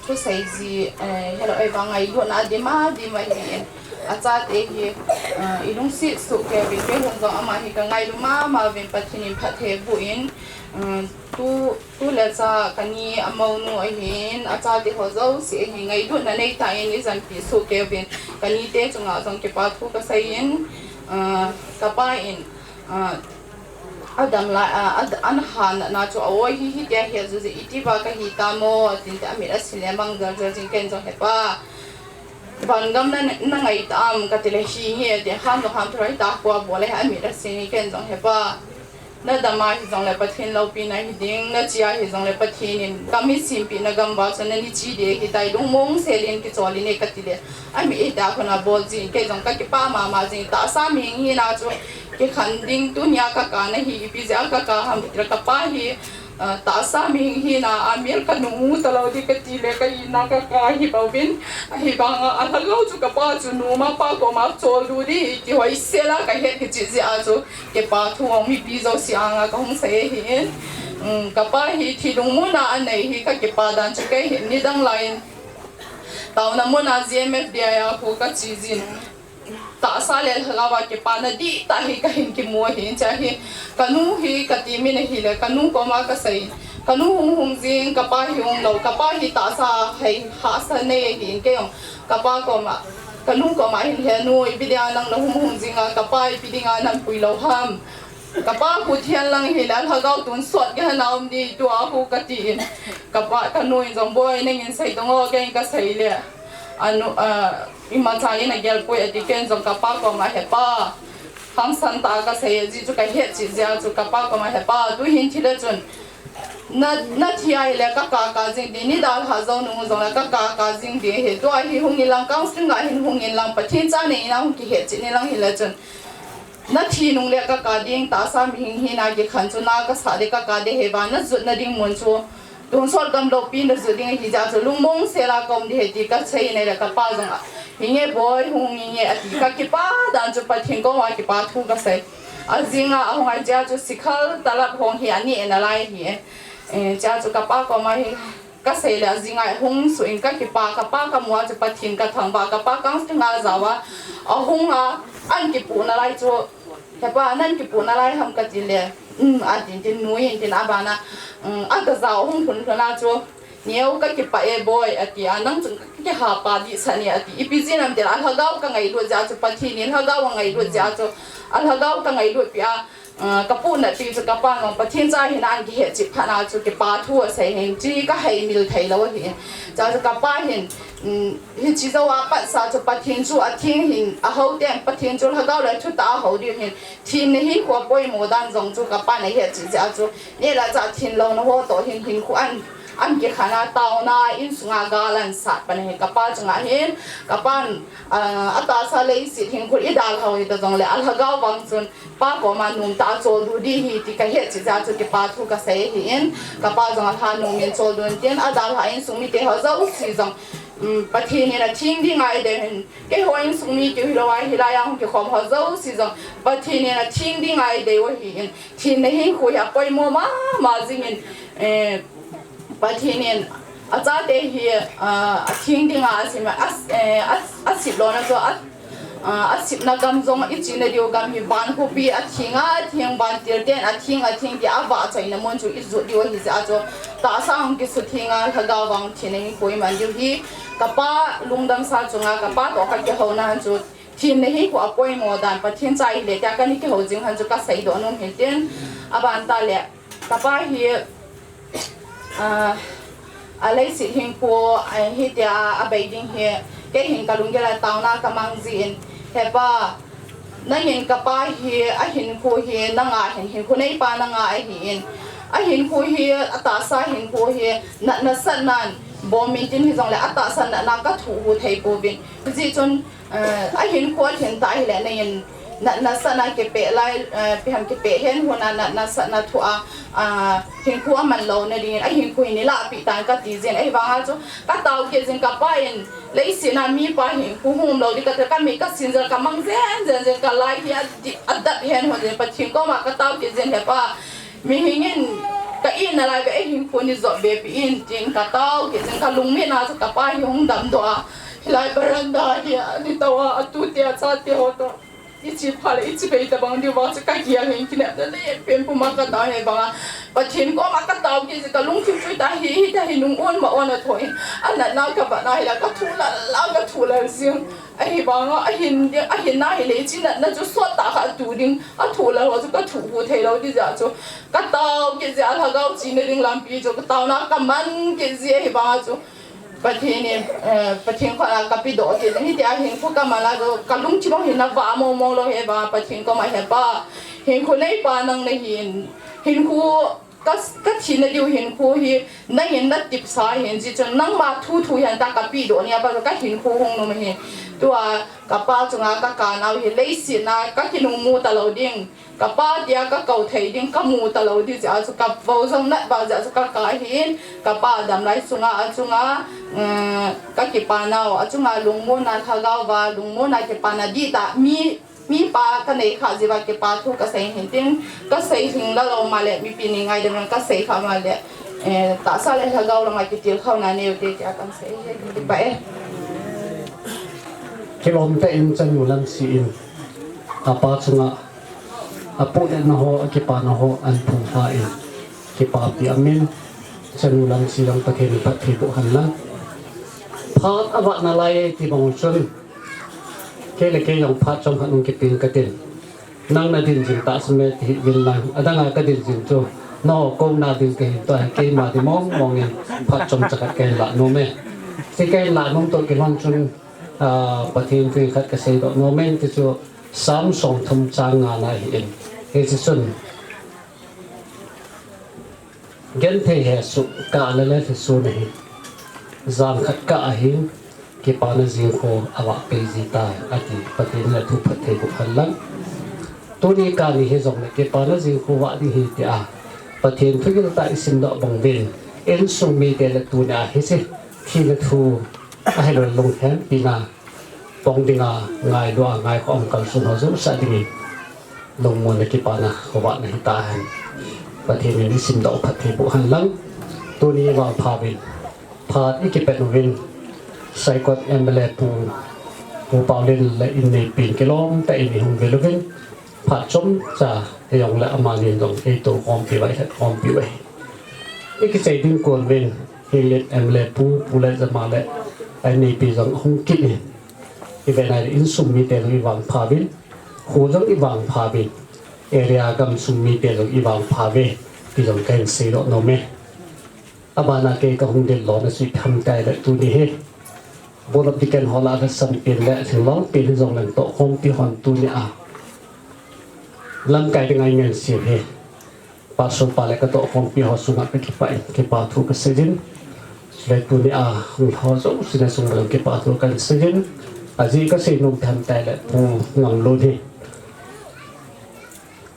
thusei ji, eh, hello, ei vang ngailutna dima, dima hi in. A chate hi, ah, i lungset soh kei uvin, kei hung jong ama hi ka ngailu mama uvin, Pathen in phatthei boh in, ah, tu, tu le cha ka ni a mounu ahin, a chate ho jouse ahi, ngailutna nei tah in i janpi soh kei uvin, ka nite chunga jong kipa thu ka sei in, ah, ka pa in, ah, Adam la, a, a, an han na chu a oi hi hi tia hi a zu ze iti ba ka hi ta mo, tin te a mit a sin le mang jal jal jing ken jong he pa. Van gam na, na ngai ta am ka ti le hi nge te han do han thu rai ta kwa bo le a mit a sin ken jong he pa. Na dam a hi jong le Pathen loupina hi ding, na chi a hi jong le Pathen in ka mi simpi na gam ba chu na ni chi de hi tai lungmong sel in kichol in e ka ti le. A mi e ta khun a bol jing kei jong ka kipa mama jing tahsa mi hi na chu. Kikhen ding tunia ka ka na hi, ipi jeh a ka ka ham tira ka pa hi, ah, tahsa mi hi na, a mel ka nung u talou di ka ti le ka i na ka ka hi bou vin, ahi banga a lhagao chu ka pa chu nu ma pa koma chol du di, kihoi sel a ka het hi chi jeh a chu, kipa thu hung mipi jouse anga ka hung sei hi in, um, ka pa hi thi lungmon a a nei hi ka kipa dan chu kei hi nidang lai in, taona mun a G M F D I a khu ka chi jin. Tahsa le lhagao a kipana dihtah hi ka hin kimu ahi, hiche hi ka nu hi ka ti min ahi le, ka nu koma ka sei. Kanu hung hung jing, kapa hi hung lou, kapa hi tahsa hei hahsa nei ahin kei jong kapa koma, kanu koma hin, he nu, ipi dinga nang nahung hung jinga, kapa ipi dinga nahin pui lou ham. Kapa khu thian lang hile, lhagao tonsot kahin um ding tua khu katin. Kapa, kanu in jong, boi, nangin sei tong o, kei in kasei le. Anu, ah, imacha in agel poi ati, kei in jong kapa koma, he pa, hangsan tah a kasei, ajeh chu kahet cheh jeh a chu kapa koma, he pa, tuhin thi le chun na, nathi ahile kakaka jing ding, nei dalha jou nung jongle kakaka jing ding ahi, tua hi hung in lang, counselling a hin hung in lang, Pathen cha nei in a hung kihet cheh in lang hile chun nathi nung le kaka ding, tahsa mihem hina kikhen chu na kasah ding, kaka ding ahi, vana jutna ding mun chu tonsot gamlou pi in najut ding ahi jeh a chu lungmong sel a ka um ding ahi ti kasei in ahile kapa jong a, hinge boi, hung inge ati, kakipa dan chu Pathen koma kipa thu kasei. Ajing a ahung a jeh a chu sikhal talap hong hi aneh nalai ahi. Eh, jeh a chu kapa koma hi kasei le ajing a hung suh in kakipa, kapa kamu a chu Pathen kathangvah, kapa counselling a jao a, ahung a, ahin kipuh nalai chu, he pa, nahin kipuh nalai ham kati le, um, atin tin, nu in tin, abana, um, aga jao hung lhun lhun a chu, neo, kakipah e boi, ati a, nang chun kakihapa dehset e ati, ipi jeh ham tile, alhagao kangailut jeh a chu, Pathen in lhagao angailut jeh a chu, alhagao kangailut peh a, ah, kapuh nat pi chu kapa jong Pathen cha hina ahin kihet cheh phat a chu kipa thu asei hin, chi kahaimil thei lou ahi. Chua chu kapa hin, um, hiche jou a patsa chu Pathen chu atheng hin, ahou ten Pathen chu lhagao le thutah a hou diu hin, thenna hinkho apoimo dan jong chu kapan ahet cheh jeh a chu, neh le chah thenlouna ho toh hin, hinkho ahin, ahin kikhen a, taona, insung a gal ahin sat pan ahi, kapa chunga hin, kapan, ah, atahsa leiset hinkho idalha u hita jongle, alhagao vang chun, pa koma nomtah a choldo ding ahi ti kahet cheh jeh a chu kipa thu kasei ahin, kapa jong alha nom in choldo in tin, adalha insung mite ho jouse jong, um, Pathen in atheng dinga eidei u hin, keiho insung mi keu hilou a, hilai a hung kikhom ho jouse jong, Pathen in atheng dinga eidei u ahin, thenna hinkho hi apoimo mama jing in, eh, Pathen in achate hi, ah, atheng dinga asem, as-, eh, as-, asep louna chu, a, ah, asepna gam jong ichena diu gam hi van khopi atheng a, atheng, vantil ten atheng, atheng ti a vahchoina mun chu ijot diu ahi jeh a chu, tahsa hung kisutheng a, lhagao vang thenna hinkho iman diu hi, kapa lungdamsa chunga, kapa toh kakihouna a chu, thenna hinkho apoimo dan, Pathen cha ihile tia kana kihou jing u chu kaseidoh nom ahi tin, aban tah le, kapa hi, ah, aleiset hinkho, ah, hitia abei ding hi, kei hin kalunggil a taona kamang jin, he pa, nangin kapa hi, ahinkho hi, nanga hin, hinkho neipa nanga ahin, ahinkho hi, atahsa hinkho hi, natna satnan bom in tin hijongle, atahsa natna kathoh hu thei pouvin. Hijeh chun, eh, ahinkho athin tah ahile, nangin natna satna kipeh lai, eh, ipi ham kipeh hen hon a natna satna thoh a, ah, hinkho aman louna dingin, ahinkho hi neilahpeh tan kati jin, ahivanga chu katao kit jin, kapa in leiset a mipa hinkho hung um lou ding kati, kamit kasin jel kamang jen jen jin, kalai hi adip, adap hen hon jin, Pathen koma katao kit jin, he pa, mihem in ka itna lai uva eihinkho neijop be peh in tin katao kit jin, kalungmit na chu kapa hi hung damdoh a, hilai veranda hi a neitao a, atute achate ho toh, ichi phat le ichi bei tabang diu vang chu kagel hin kinepna le pen puma katao hi vanga, Pathen koma katao kit jin, kalungthim chu tah hi, hitia hi nung on ma on a thoh in, anatna kabatna hile kathoh lal lal, kathoh lal jing. Ahivanga, ahin ding, ahinna hile, hiche natna chu sottah khat atu ding, athoh lal ho chu kathoh hu thei lou ding jeh a chu, katao kit jeh a lhagao chena ding lampi chu, kataona kaman kit jeh ahivanga chu, Pathen in, eh, Pathen khut a kapedoh kit jin, hitia hinkho kaman a chu, kalungthim a hin avah mong mong lou ahivanga, Pathen koma, he pa, hinkho neipa nang nahin, hinkho Ka, kathina diu hinkho hi, nangin natipsa ahin, hijeh chun nangma thu thu hihen tia kapedoh nia, pa kahinkho hung nom ahi. Tua kapa chunga kakanau hi, leiset a kakinungmu talou ding, kapa tia kakou thei ding kamu talou ding jeh a chu, kavou jong nat vah jeh a chu kaka ahin, kapa damlai sunga, achunga, um, kakipanau, achunga lungmonna lhagao va, lungmonna kipana dihtah mi Mipa kanei khah jeh uva kipa thu kasei ahin tin, kasei lhing lou lou ma le, mipi ni ngaidam in kasei khah ma le, eh, tahsa le lhagao lama kitilkhouna neiu hite tia kasei ahi, kipah e. Kilom tah in chanu Lamsi in, apa chunga apohnatna ho, akipana ho, ahin phongdoh in, kipapi aum in, Chanu Lamsi jong Pathen in phatthei boh hen lang. Phat avat nalai e ti bang chun, kei le kei jong phat chomkhat hung kipe inge katin. Nang nadin jing tahsan me ti hih uvin lang, adang a kadin jing chu, nangho kouna ding kahin, tua hi keima ding mong mong in phat chomcha khat kahin lah nom e. Hiche kahin lah nom toh kilhon chun, ah, Pathen thu khat kasei doh nom e, ti chu Psalm somthum chang nga na ahi in. Hiche chun, Genthei hesoh kah le le lhiso nahi. Jan khat kah ahin, kipana jing khu avah pei ji tai, ati. Pathen in athu phatthei boh hen lang. Tuni kah ni hijongle kipana jing khu vah ding ahi tia Pathen thugil tah isim doh bang uvin, insung mite le tuni a hiche thina thu ahilou le lunghempina pang dinga ngailut a ngaikhoh a hung kalson ho jouse dingin lungmonna kipana khovahna hita hen. Pathen in isim doh phatthei boh hen lang. Tuni vangpha uvin, phat ikipet uvin, Saikot M L A Pu, Pu Paolienle in neipin kilom tah in ihung vil uvin, phat chomcha hijongle amani jong eito khompi uva, ilhet khompi uve. Ikichai ding kon uvin, Henglep M L A Pu, Pu Letjama le a inneipi jong ahung kit in, ivet nai le insung mite jong ivangpha uvin, kho jong ivangpha uvin, area gamsung mite jong ivangpha uve ti jong kahin seidoh nom e. Abana kei kahung ding lona chu ipi ham itile tuni hi Board of Deacon ho lah a lhasam pen le lhinglong pen hijongleng tohkhompi hon tuni a lamkai dinga ingansei hi Pastor pa le katohkhompi ho chunga kakipah in kipa thu kaseijin. Chule tuni a hung lha ho jouse na chunga jong kipa thu kahin seijin. Ajeh kasei nom ipi ham itile Pu Ngamlun hi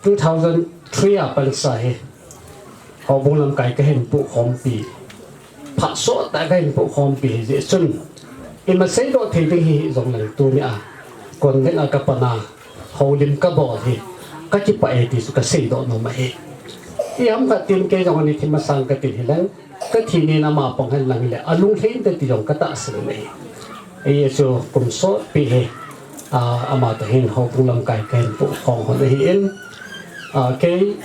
two thousand three a pansa hi houbung lamkai kahin pohkhompi, phat sottah kahin pohkhompi hijeh chun, ima seidoh thei ding hi hijongleng tuni a kon ding a kapan a houlim kabol hi kakipah e ti chu kaseidoh nom ahi. Iham khat tin kei jong ani thi masang katin hileng, kathi nin ama pang hen lang hile alunglhai inte ti jong katahsan ahi. Hichu kum sotpi hi, ah, ama toh hin houbung lamkai kahin pohkhom hon ahin, ah, kei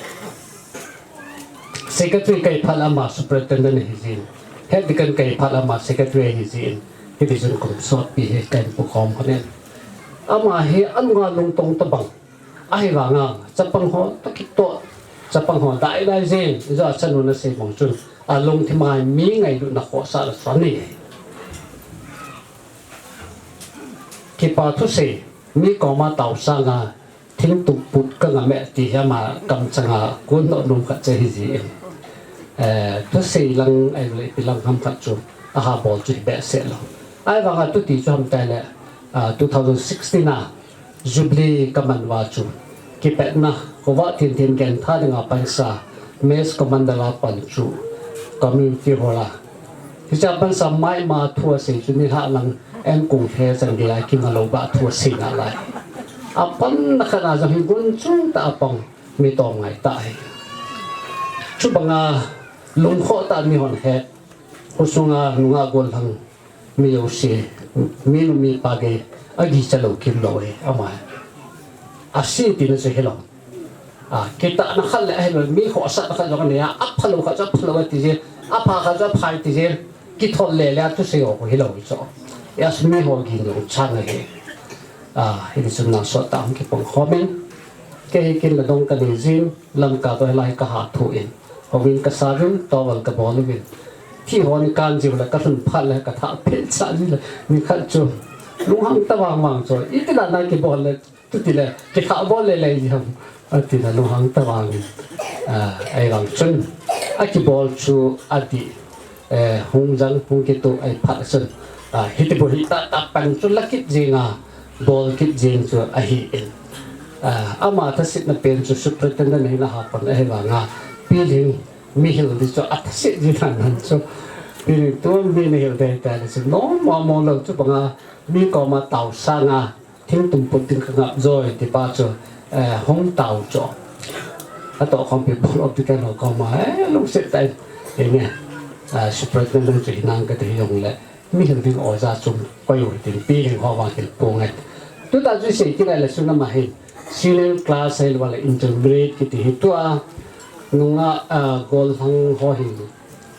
Secretary kahi phat le ama Superintendent ahijin, Head Deacon kahi phat le ama Secretary ahijin, hitichun kum sotpi hi kahin pohkhom hon in. Ama hi anunga lungtong tobang ahivanga chapang ho toh kitoh, chapang ho dailai jeng, ijeh a chanu nasei bang chun alungthim a mi ngailutna khohsahna chu anei. Kipa thusei, mi koma tao sanga thingtumput kangam e ti hi ama kamchanga kondoh nom khat chu ahijin, eh, thusei lang ahilou le ipi lang ham khat chu aha bol chu hi behseh lou. Ahivanga tuti chu ham itile, ah, two thousand sixteen a Jubilee kaman uva chu kipetna khovah thinthin gentha dinga pansa Mess Commander a pan chu Community Hall a, hichea pansa maima thu asei chu nilhah lang enkong lhe chan geiya kinga lou bah thu asei nalai. Apanna khat a jong hi gunchung tah a pang, mi tomngai tah hi. Chubanga lungkhoh tah mihon het, khosunga nungah gollhang mi jouse, minu mipa gei agicha lou kimlou hi ama hi. Ase tina chu hilou. Ah, kitahna khat le ahilou le mi khohsahna khat jong anei a, aphalou khat chu aphalou ati jeng, apha khat chu apha ati jeng, kithol lele a thusei ho khu hilou hi chu. Yes, miho gin jong chang ahi. Ah, hitichun nang sottah hung kipang khom in. Kei hi kin le dong kanei jin, Lamka toh hilai kaha thu in, houin kasauvin, towel kabol uvin, thih ho ana kan jiu le kalhun phat le kathah phelchah ji le, nikhat chu lunghang tavang vang chu, itila na kibol le, tutile kithah bol lele ji ham, atina lunghang tavang in, ah, ahivang chun akibol chu adih, eh, hung jang hung kitoh ahi phat chun, ah, hiti bou hi tahtah pan chu la kit jenga bol kit jeng chu ahin, ah, ama thasetna pen chu Superintendent hina ha pan ahivanga, Pilhing mihil ding chu athaset ji nan nan chu, Pilhing tuam mi nahil ding tale chu nom mong mong lou, chubanga mi koma tao sanga thingtumput ding kangap joi ti pa chu, eh, hung tao chu. Atohkhompi Board of Deacon ho koma, eh, lungset tah in, eh, Superintendent chu hinang kati hijongle, mihil ding oja chun koi u hitin, Pilhing ho vang hil ponge. Tutah chu isei kit le chun ama hin senior class ahilou le intermediate kiti hi tua nungah, ah, gollhang ho hin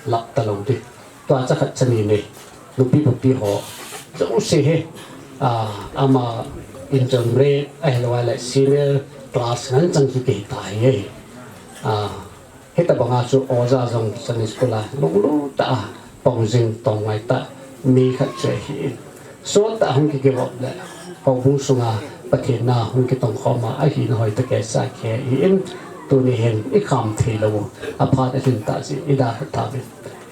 lap talou ding. Tua cha khat cha ni nei. Nupi papi ho jouse hi, ah, ama injong re, ahilou le senior class ngan chang chu kei ta hi. Ah, Hitabanga chu oja jong Sunday school a lunglut tah a pang jing tong ngai tah mi khat chu ahi. Sot tah hung kikivop le houbung sunga Pathen na hung kitong khom a, ahina hoi tah kei sa kei ahin, tuni hin i kham thei lou u, aphat alhin tah jeh in i dalha tauvin.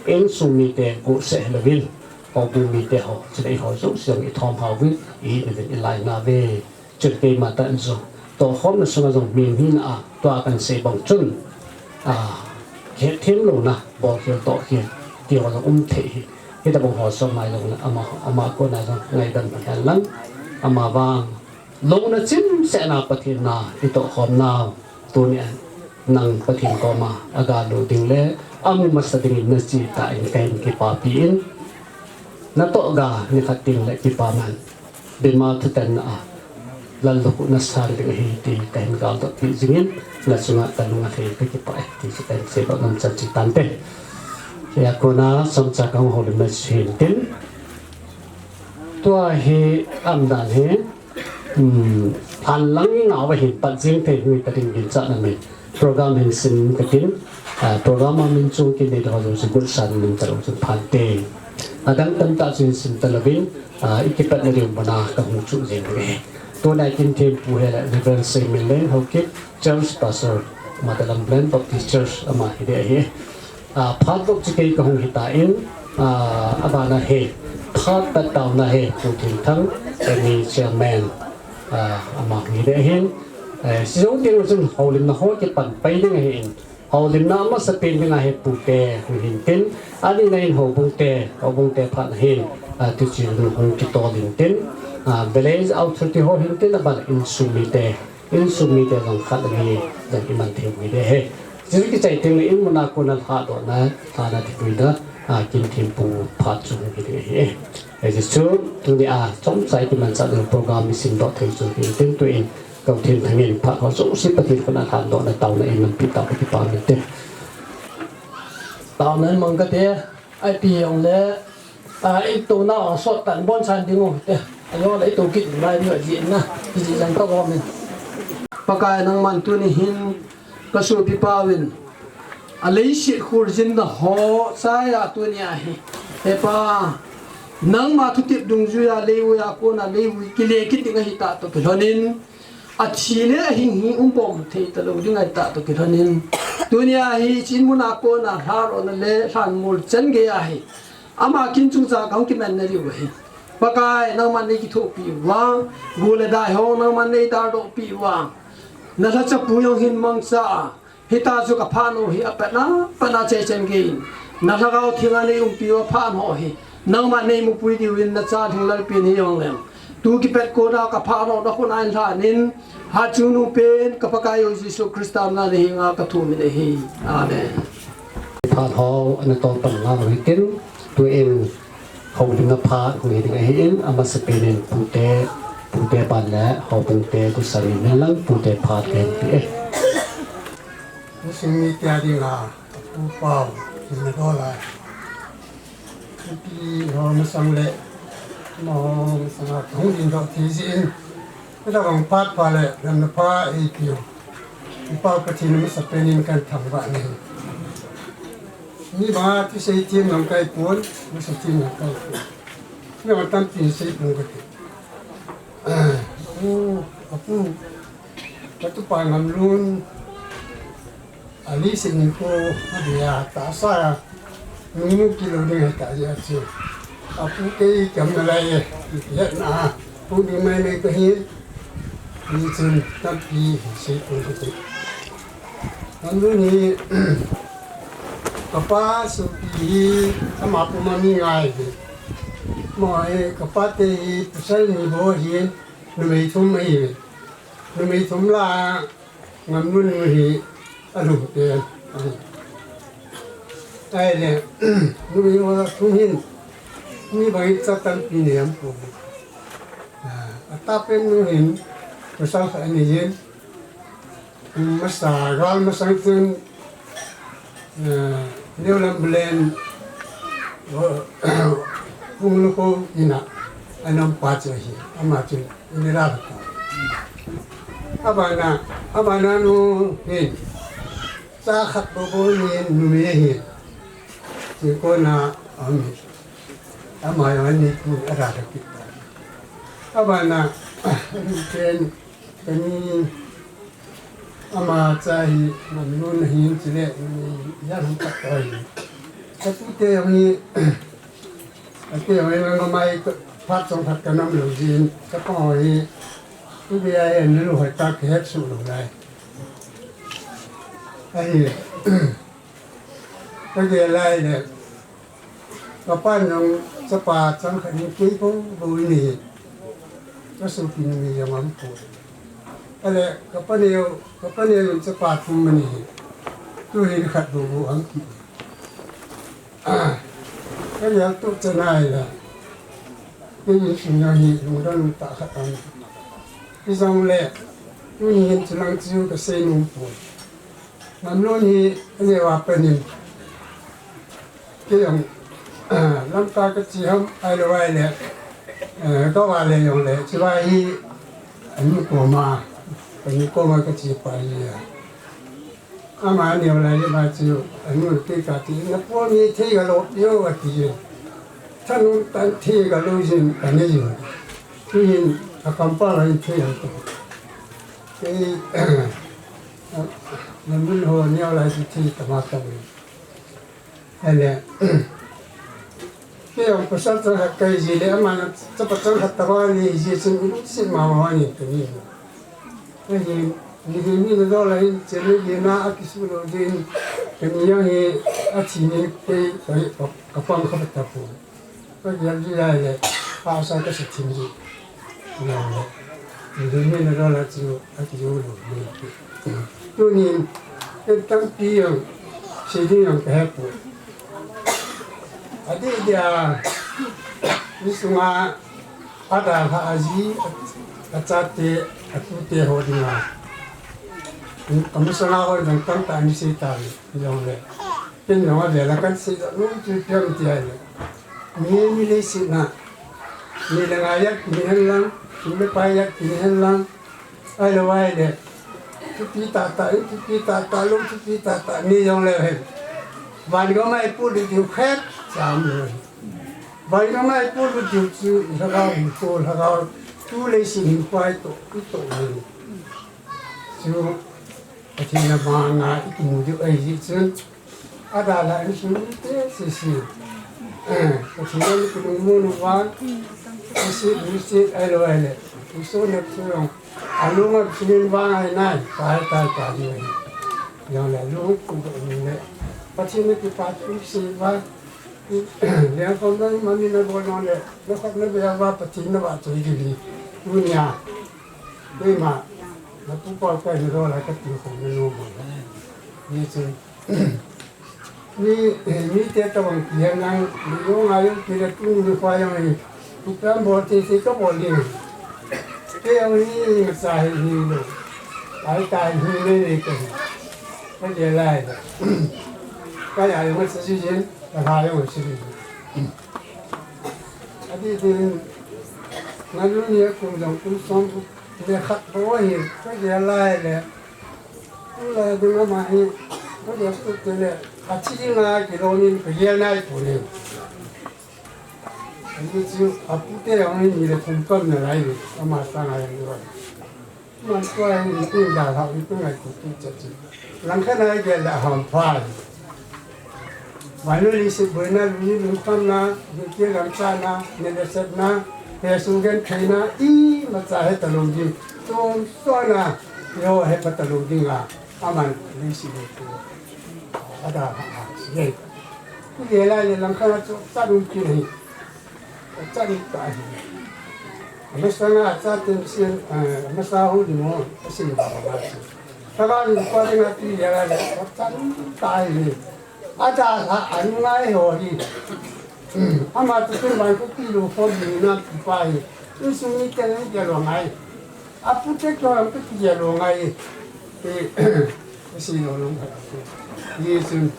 Insung mite guhseh hilouvin, houbung mite ho, chule eiho jouse jong i thom hao uvin, i hina uvin i lai nauve. Chun keima tah in jong, tohkhomna sunga jong mi hina a, tua kan sei bang chun, a, hetthem louna, bolkhel tohkhel, ti ho jong um thei hi. Hitabang ho som mai jong le, ama, ama kona jong ngaidam hi hen lang, ama vang, louna chimsehna Pathen na, i tohkhom nau, tuni a, nang Pathen koma, aga lut ding le, amu masa dingin na che tah in kahin kipapi in, natoh ga, nikhat ding le kipaman. Bima thutanna a, lallukhuh na san ding ahi ti kahin galdoh pi jingin, na chunga kalung alhai kakipah e, ti chu kahin seidoh nom chan chu tante. Hiche a kona, chomcha kahung houlimna chu hin tin. Tua hi, aumdan hi, um, phat lang i ngah uva hin pat jing thei hi ta ding ginchat na min. Program hin sim katin, ah, program a min chung kin nei ho jong chu gun san min talou chun phante. Adang tamtah chu hin sim talouvin, ah, i kipatna ding muna kahung chuh jing uve. Tuna kin thempu hi le Reverend Seiminleng Haokip, Church Pastor, Madalam Plain Baptist Church, ama hi ding ahi. Ah, phat bou chu kei kahung hitan, ah, abana hi, phat pat taona hi, Pu Thinthang, M E Chairman, ah, ama hi ding ahin. Eh, sijou teng chun houlimna ho kipan pai ding ahin. Houlimna amasapen dinga hi pute hung hintin, anina in houbungte, houbungte phat na hin, ah, tuchun hung kitol hintin, ah, village authority ho hintin, aban insung mite, insung mite jong khat le ni jong iman thei u hi ding ahi. Chuchu kichai teng le in muna kona lhadohna, lhana thipuina, ah, kin thempu phat chu hung hi ding ahi. Hichu, tuni a, chomcha i kimanchah ding program i simdoh thei chu hintin tuin, Ka U Thinthang in phat ho jouse Pathen khut a lhandohna taona eimanpi tau, ka kipah uvin te. Taona in mang kate, ipi jongle, a, i touna a sot tan bonsan ding u te. Ajo le i tou kit lai ding u jeh in na, ijeh jang ka gom in. Pakai nangman tuni hin ka sopipa uvin, a leiset kholjinna ho chai a tuni ahi. He Pa, nangma thutep dungjuia leivui a kona leivui kile kit ding ahi tah toh kilhon in, athi le ahing hi umbom thei talou ding ahi tah toh kilhon in, tunia hiche in muna kona lhadohna le lhanmol chan gei ahi. Ama kin chungchang kahung kimanna diu ahi. Pakai, nangman nei kithopi uva, go le dai ho nangman nei daldoh pi uva, na lhachapu jong hin mangcha a, hitia chu ka phat u hi apatna, patna chai chan gei in, na Lhagao Theng a nei umpi uva phat ho hi nangman nei mupui diuvin, na chalhing lalpi in hijongleng, tu kipat kona ka phat ho na khut a in lhan in, hatchungnung pen ka Pakaiyu Jesu Christa mina na henga ka thum in ahi. Amen. Phat ho ana tol pan ngal u hitin, tuin houlimna phat hung hi ding ahin, amasapen in pute, pute ban le houbungte kusan in lang pute phat kahinpe e. Insung mite a dinga, Pu Pau, ina dola. Nupi ho masang le, amaho masang a kahung dingdoh thei jeh in, hitabang phat pha le, damna pha eipe u Pu Pau Pathen amasapen in kahin thangvah in ahi. Mi banga thusei them jong kahi pon, thusei them jong kahi pon. Mi banga tampi sei pon kati. Apu, apu, katupa Ngamlun, a leiset nikho, abia, tahsa, nungnu kilou ding ahi tah jeh a chu, apu kei kam nalai e, hetna a hung ding maimai kahi, hichun tampi sei pon kati. Ngamlun hi, kapa sopi hi, ama puma mi nga ahi. Amaho hi, kapate hi, pasal ni bou ahi, numei thum ahi. Numei thum lah a, Ngamlun nu hi, alhum pen ahi. Ahile, numei ho thum hin, mi bangin cha tampi nei aum poi. Ah, atahpen nu hin, pasal khat anei in, masa, gal masang chun, ah, Neo Lambulen, Pungluko ina, anam pa chu ahi, ama chu Indira Bhakta. Abana, abana nu hin, cha khat bou bou ni numei ahi. Chukona ami, ama jong ani pu ara da kita. Abana, pen, kani, ama cha hi, Lamlun ahin chule, ya lam khat toi. Atute jong hi, ate jong hi, ngamai phat chong khat kanam lou jin, chapang ho hi, tu bia en lu hoi ta ke het su lou lai. Ahi, kagel lai le, kapan jong chapa chang khat in kei bou bou in ahi. Kasopi numei jong aumpoi. Ale, kapaneo, kapaneo jong chapa thum ahi. Tuhin khat bou bou aum kit. Kagel tup chan ahile, kei insung jong hi lungdon tah khat aum. Hijongle, tuni hin chulang chu kasei nom poi. Lamlun hi aneo a pat in, kei jong, Lamka kache ham, ahilou ahile, eh, kava le jongle, chibai hi, anu koma, anu koma kache pa hi a. Ama aneo lai le ba chu, anu te kati, napu mi thei ga lou, yo ati. Thanun tan thei ga lou jin, kanei jin. Tuhin, akampa lai thei a to. Kei, Lamlun ho neo lai chu thei tama tama. Ahile, kei jong pasal chang khat kahi ji le, ama chapa chang khat tama ni ji chun, si mama ni tuni. Ahi, ni hi ni lo la hin, cheni hi na akisu lou jin, kani jong hi athi ni kei, ka, ka, kapang kha tapu. Kagel ji lai le, pasal kasa thim ji. Ni hi ni lo la chu, akisu lou ni. Tunin, ken tampi jong, sei ding jong kahe poi. Adeh dia, nisunga, adalhah aji, achate, atute ho dinga. Kamasanga ho jong tamtah in sei tauve, jongle. Ken jong avel a kasei nom chu ipi ham tia le. Mi, mi leiset a. Mi le ngai jat kini hen lang, mi le pai jat kini hen lang. Ahilou ahile. Thupi tah tah, thupi tah tah, lou thupi tah tah, mi jongle hen. Van gam a ipolut diu khat, cha um lou hen. Van gam a ipolut diu chu, lhagao, lhagao, tu leiset hinkho a itoh, itoh lou hen. Chu, Pathen a banga ikimu diu ahi jeh chun. Adalhah in sum te sese. Eh, Pathen in kilungmon uva. Sese, sese, ahilou ahile. Isoh nep su jong. Alung a sum in vang ahi nai. Pai, pai, pai, ni. Jong le, lung ku ni le. Pathen in kipa thu sese uva. Lengkhom na mani na bol jong le. Na khat na bia uva Pathen na vahchoi ji hi. Tunia. Keima. Na pu pa ka ni ro la ka ti ko na no mo. Ni chu. Mi, mite tabang kihen lang, mi jong a jong kile tuni nikho jong hi, program bol thei thei kabol ding. Kei jong hi imacha hi hilou. Ai tai hi nei nei kahi. Kagel lai da. Kaya jong sa ji jin, kala jong sa ji jin. Adeh din, ngailutna kum jong kum som le khat bou ahi, kagel lai le. Tulai ding ama hi, kagel tute le, athi ding a kilom in kagel nai poi. Ani chu, apute jong hi ni le thum kam nalai le, ama sanga jong le. Man tua hi ipi dalhah, ipi ngaito tu cha chu. Langkhat a igel le ahampha. Vainu leiset boina, lungni lungkhamna, duty lamchahna, neh le sepna, hesoh gentheina, imacha he talou ding. Chomsohna, eiho he pa talou ding a, aman leiset boina. Ada ha ha, sige. Kile lai le langkhat a chu, cha dum kile hi. Chani ta hi. Amasa nga cha ten sin, eh, amasa hu di mo, asin ba ba ba. Sala ni pa ni nga ti ya la, chani ta hi. Ada la anu ngai ho hi. Ama tu tun ban ku ti lu ko ni na ti pa hi. Tu su ni te ni ya lo ngai. Apute ko am ku ti ya lo ngai. Ti, si lo lo. Ni sun.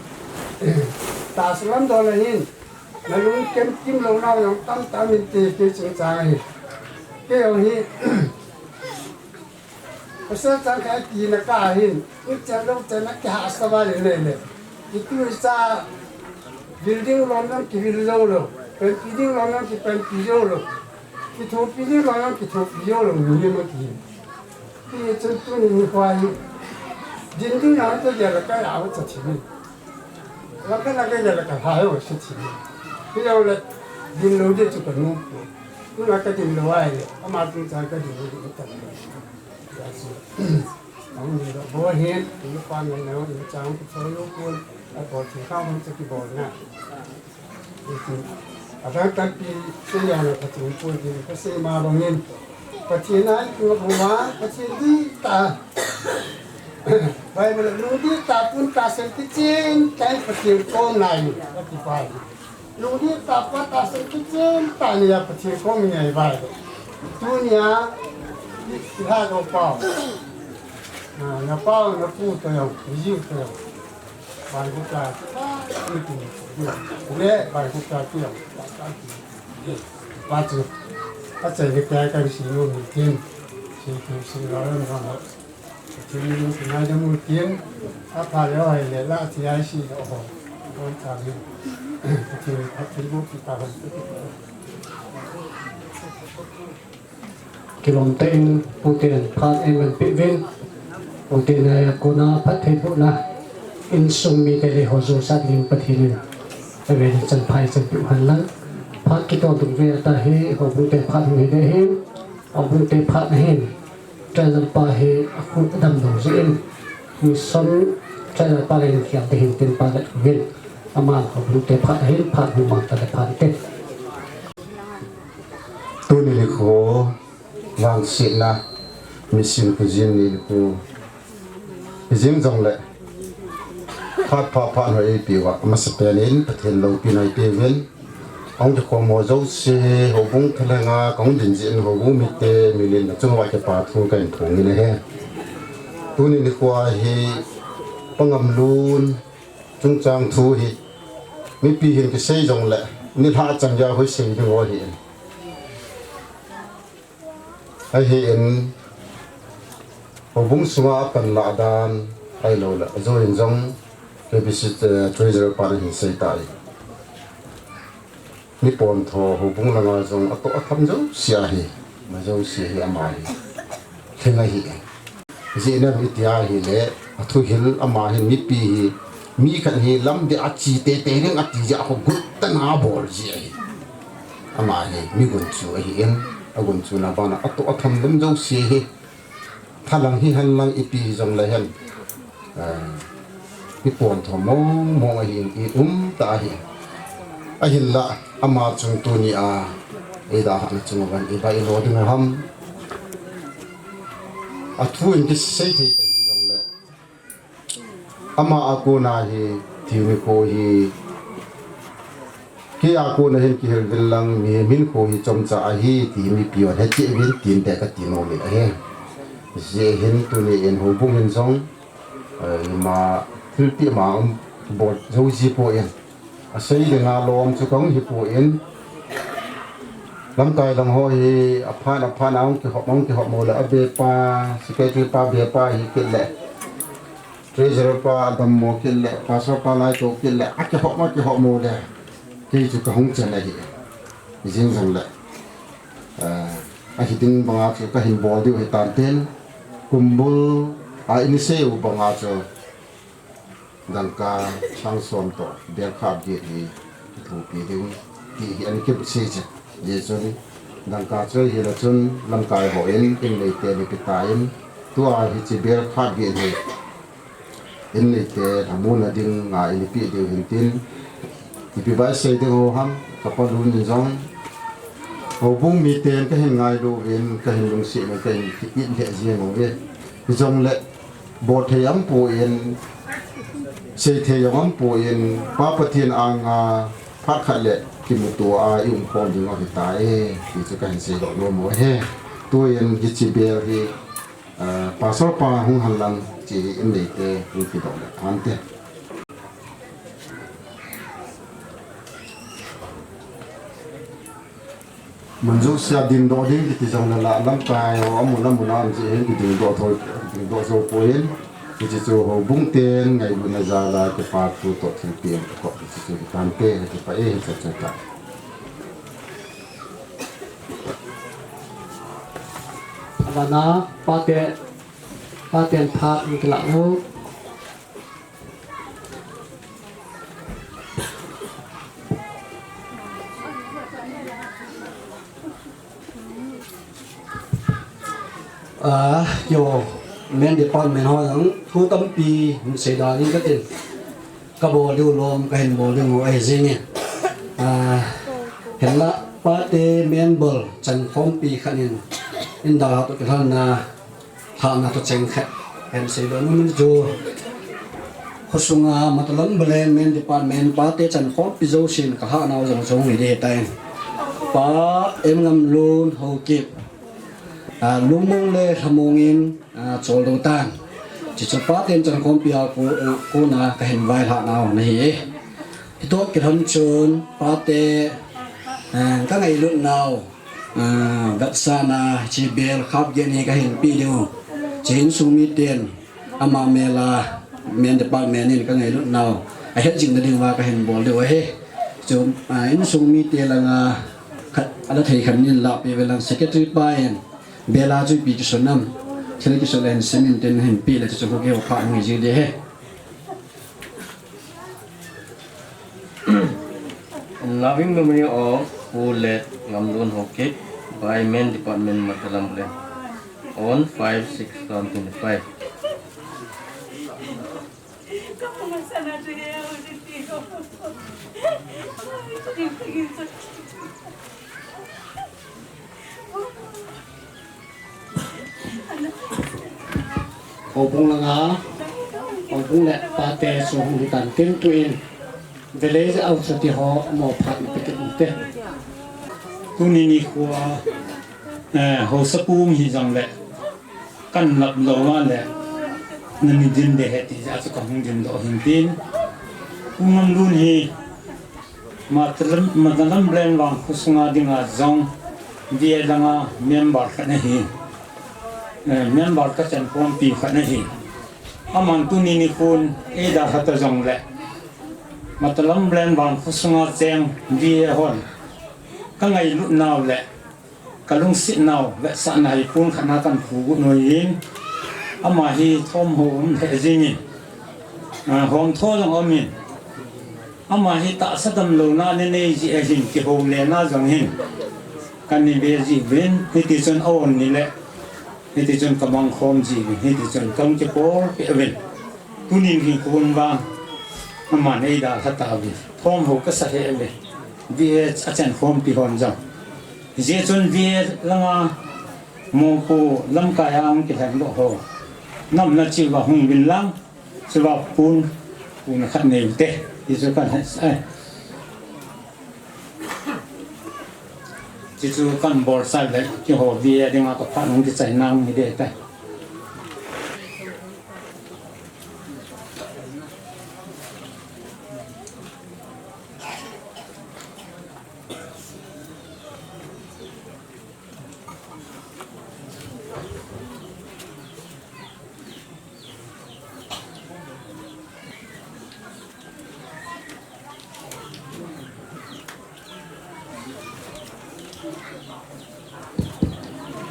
Tahsa lam dol ahin, nalung kem kim lou nau jong tamtah um inte, kei chungchang ahi. Kei jong hi, pasal chang khat tina ka ahin, mi chen lou chen a kihahsa val in le le. Itu cha building lom jong kivil jou lou, panpi ding lom jong kipanpi jou lou, kithopi ding lom jong kithopi jou lou, mi ma ki. Ti chun tuni nikho hi, din ding a to dia la ka ya cha thi ni. La ka la ka dia la ka ha yo si thi ni. Ti yo le, din lou de chu ka nu. Tuna ka din lou ai le, ama tu cha ka din lou de ka. Ya si. Ang ni lo bo hin, ni pa ni lo, ni chang ki cho yo kun, a bo thi ka hung cha ki bo na. Adang tampi seijong le Pathen pon ding kasei ma bangin, Pathen a i tung a buma, Pathen dihtah. Bible a lungdihtah pon tahsan kichen tah in Pathen kom nai, ati pai. Lungdihtah pon tahsan kichen tah in a Pathen kom ngai Bible. Tunia, i, i ha ko pao. Na, na pao, na pu to jong, i jiu to jong. Bai ku ka, le, bai ku ka ki jong, pa chu. A chai le ka kan si nu mi tin. Si tu si la ran ha. Tin ni ku nai da mu tin. A pa le hai le la ti ai si ho. Ko ta ni. Tin, tin bu ki ta han. Kilom tah in, puten phat eiman peh uvin, puten a kona phattheibohna, insung mite le ho jouse dingin Pathen in avel in chan pha eichan peh u hen lang. Phat kitoh dung ve ata hi, houbung te phat hung hi ding ahin, houbung te phat ahin, trailer pa hi akhu adam lou jeh in, mission trailer pa le in khial te hin tin pa le uvin, ama houbung te phat ahin, phat hung mang ta le phat te. Tuni nikho vangsetna, mission khojin ni nikho. Hijeng jongle, phat pha phat hoi eipe uva, amasapen in Pathen loupina ipeuvin. Ahung kikhom ho jouse, houbung thalhenga kahung ding jeh in houbung mite, milen achunga kipa thu kahin phong in ahi. Tuni nikho hi, pangam lun, chungchang thu hi, mipi hin kisei jongle, nilhah chan geiya hoisei ding ho ahin. Ahin, houbung sunga apanlah dan, ahilouleh, ajo in jong, K B C, eh, treasurer pan ahin sei tai. Mi pontho, houbung langa jong, atoh atham jouse ahi, ama jouse hi ama hi. Lhing ahi. Jeh inem iti ahile, athuhil ama hin mipi hi, mi khat hi lamdih a che teitei ding ati jeh a kho gut tah in abol ji ahi. Ama hi, mi gunchu ahin, agunchuna bana atoh atham lum jouse hi. Thalang hihen lang ipi hijongle hen. Ah, mi pontho mong mong ahin, i um tah ahi. Ahinlah, ama chung tunia, eidalhahna chung uva, ipi ilo ding ham. Athu in kisei thei ta hijongle. Ama a kona hi, thi nikho hi, kei a kona hin kihil uvin lang, mihem hinkho hi chomcha ahi, ti mipi hon hetcheh uvin, tin te kati nom in ahi. Hijeh hin tuni in houbung hin jong, eh, ima thilpeh ma um bol jou ji poi. Asei dinga lom chu kahung hi poi. Lamkai lang ho hi aphat aphat a hung kihop, hung kihop mo le abepa, secretary pa bepa hi kit le. Treasurer pa dammo kit le, pastor pa laito kit le, akihop, akihop mo le. Kei chu kahung chen ahi. Hijeng jongle. Ah, ahi ding banga chu kahin bol diu ahi tan tin. Kumbul a in sei u banga chu. Dangka sang som toh, bel khat get hi, kithopi ding, ti hi ana kisei che. Hijeh chun, dangka choi hile chun, lamkai hon, in neite in ipi tan, tua hiche bel khat get hi, in neite lhamonna dinga in ipi diu hin tin, ipi vai sei ding ho ham, kapa lun in jong, houbung miten kahin ngailu uvin, kahin lungset uvin, kahin kipeh lheh jeng uve. Hijongle, bol thei aum poi, sei thei jong aum poi, Pa Pathen anga phat khat le kimuto a i um khom ding ahi tai, ti chu kahin seidoh nom u ahi. Tuin hiche bel hi, ah, Pastor pa hung hen lang, hiche hi in neite hung kidoh le phante. Mun jousea dingdoh ding kiti jong le lah lamkai ho amun amun a um jeh hin kidingdoh thou, dingdoh jou poi. Hiche chu houbung ten ngailutna jal a kipathu toh thilpeh kakop hiche chu hitante, kipah e, hiche chu ta. Abana pate, paten phat in kilah u. Ah, yo, men department ho jong thu tampi sei da ding katin. Kabol diu lom, kahin bol diu ahi jing e. Ah, hinlah pate member chankhompi khat in, in dalha toh kilhonna, lhahna toh cheng khat hin seidoh nom chu, khosunga Matalam Balen men department pate chankhompi jousen kalhahnau jong chu hung hi ding ahitai. Pa Emngamlun Haokip, ah, lungmong le lhamong in, ah, chol doh tan. Hiche chu paten chankhompi a ko, kona kahin vailhahnau ahi. Hitoh kilhon chun pate, ah, kangailutnau, ah, vetsahna, hiche bel khap get ni kahin peh diu. Hiche insung miten ama mel a men department in kangailutnau ahet jing na diuva kahin bol diu ahi. Chu, ah, insung mite langa khat, ala thei khat in lahpeh ve lang, secretary pa in bel a chu ipi kisun ham, thil kisun le hin sim in tin hin peh le chu chu kihou pha ngai ji ding ahi. In loving memory of Pu Let Ngamlun Haokip by Men Department, Matalam Balen, on five six two thousand twenty-five. Houbung langa, houbung le pate chu hung hitan tin, tuin village authority ho mo phat ipi kit inte. Tuni nikho a, eh, haosapu um hijong le, kan lap lou a le, nani din ding ahi ti jeh a chu kahung dingdoh hin tin. Pu Ngamlun hi, Matalam, Matalam Balen vang khosunga dinga jong, V A langa member khat ahi. Eh, member kachankhompi khat ahi. Aman tuni nikhon eidalha ta jongle, Matalam Balen vang khosunga cheng V A hon kangailutnau le kalungsetnau vetsahna hi pon khat na kan phugot u ahin, ama hi thomhou um lheh jingin, ah, homtho jong umin, ama hi tahsa damlouna anei jeh ahin, kihoulena jong hin kana ve jiuvin, hitichun a-on nile hitichun kamangkhom jiuvin, hitichun kahung kibolpeh uvin. Tunin hinkho vang aman eidalha tauvin, thomhou kasa lheh uve, V A achankhompi hon jong. Hijeh chun V A langa mopo lamkai a hung kilhengdoh ho namna cheh uva hung uvin lang, chua pon, pon khat neiute, ti chu kan he, eh. Chuchu kan bolsah le, keiho V A dinga kaphat hung kichai nau hi ding ahitai.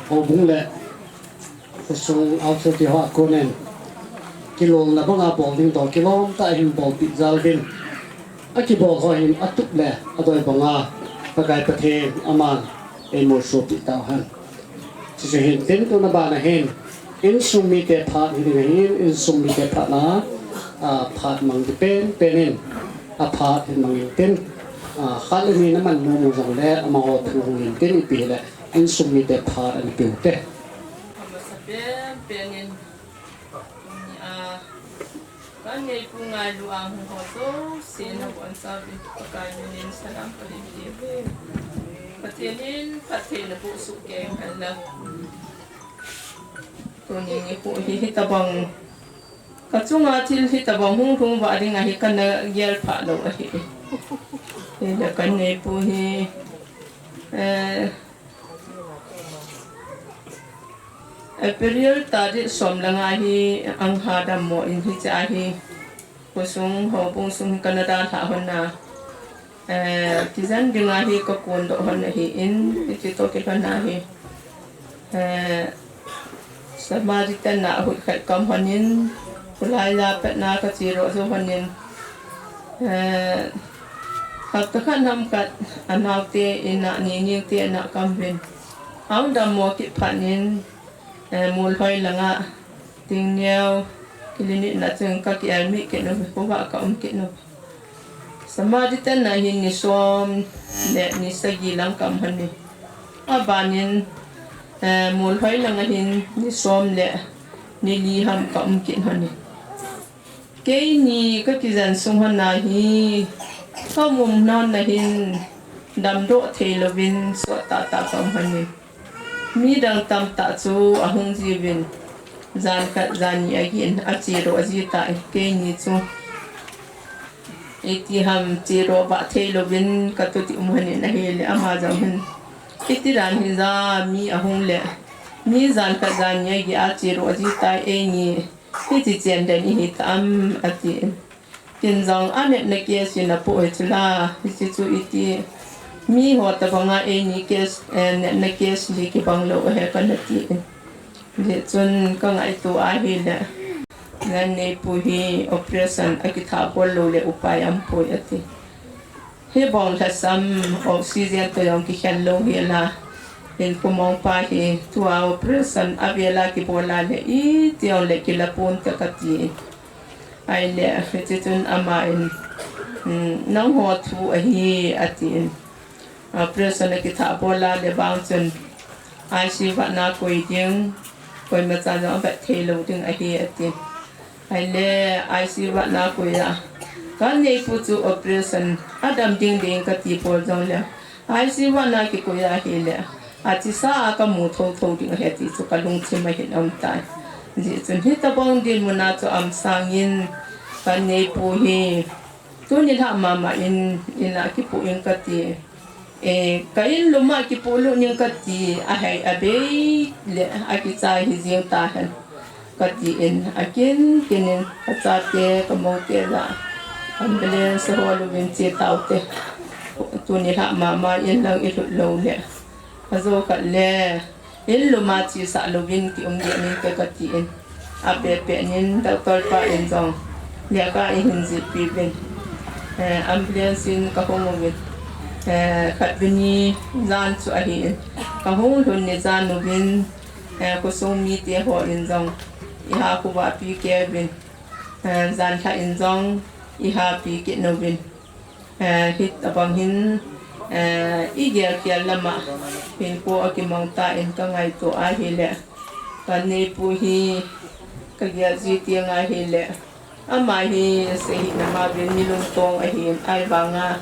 Houbung le khosung authority ho a konin kilolna banga bol ding dol kilom tah a hin bolpeh jal uvin. Akibol ho hin atup le adoi banga Pakai Pathen aman eimolsopeh tauhen. Chuchu hintin tuna bana hin insung mite phat hiding ahin, insung mite phat na, a, phat mang ding penpen in aphat hin mang intin, a, khat le ni naman nom u jongle amaho thu hung intin, ipi hile insung mite phat ana peute. Amasa penpen in, a, Kan neipu ngailu a hung ho jouse nabonchauvin Pakai minin salam kahin peuve. Pathen in phattheina boh soh kei hen lang. Tuni nikho hi hitabang, kachunga thil hitabang hung lhung vah ding ahi kana gel pha lou ahi. Hinla kan neipu hi, eh, April tarik som le nga hi ang ha dammo in hiche a hi khosung houbung sung Canada lhah hon a, eh, kijen ding a hi ka kondoh hon ahi in, hiche toh kilhon a hi, eh, Samaritan a hut khat ka um hon in, khulai a pat na ka cheroh jou hon in, eh, hapta khat ham khat a naote in a, ni ni te in a ka um uvin, ahung dammo kit phat in, eh, Molhoi langa Tingneo clinic na chun ka ki admit kit uve, khovah ka um kit uve. Samaritan a hin ni som le ni sagi lang ka um hon e. Aban in, eh, Molhoi langa hin ni som le ni li ham ka um kit hon e. Keini ka kijen sung hon a hi ka um hon a hin damdoh thei louvin sot tah tah ka um hon e. Mi dang tamtah chu ahung jiuvin, jan khat jan ni agin a cheroh ji tai, keini chu iti ham cheroh vah thei louvin ka toti um hon in ahile ama jong hin, iti dan hi ja mi ahung le, mi jan khat jan ni agi a cheroh ji tai, eini hiti chen den ihi ta am, atin. Ken jong anepna case hi na po e chula, hiche chu iti, miho tabanga eini case, eh, nepna case hi kibang lou ahi kana tin. Hijeh chun ka ngaito ahile, neipu hi operation akithah bol lou le upai aumpoi ati. Hibang lhasam oxygen toh jong kikhen lou hi la. Hinkho mong pa hi tua operation avel a kibol a le iti jong le kila ponte kati. Ahile, hiche chun aman, um, nangho thu ahi, atin. Operation akithah bol a le vang chun, I C U vatna koi ding, koima chan jong avet thei lou ding ahi, atin. Ahile, I C U vatna koi a, ka neipu chu operation adam ding ding kati bol jong le, I C U vatna kikoi ahile, athisa a kamu thotho ding ahi ti chu ka lungthim a hin aum tai. Hijeh chun hitabang dinmun a chu aum sangin ka neipu hi tuni lhah mama in, in a kipoh in kati. Eh, ka in lum a kipoh lut ning kati, ahei abei le akichai hi jing tahen. Katin, akin, kin in, kachate, kamoute la, ambulance hol uvin che taute. Tuni lhah mama in lang ilhut lou le. Ajo khat le, in lum a chesah louvin kium ding ning te katin. Apeh peh nin, doctor pa in jong, lekha eihin jihpi uvin. Eh, ambulance in kahung uvin. Eh, khatvei ni jan chu ahin. Kahung lhun ni jan uvin, eh, khosung mite ho in jong, eiha khovahpi kei uvin. Eh, janlhah in jong, eiha pi kit uvin. Eh, hitabang hin, eh, igel khel lama, hinkho akimang tan ka ngaito ahile. Ka neipu hi, kagel ji teng ahile. Ama hi, seihih nama uvin mi lungtong ahin, ahivanga,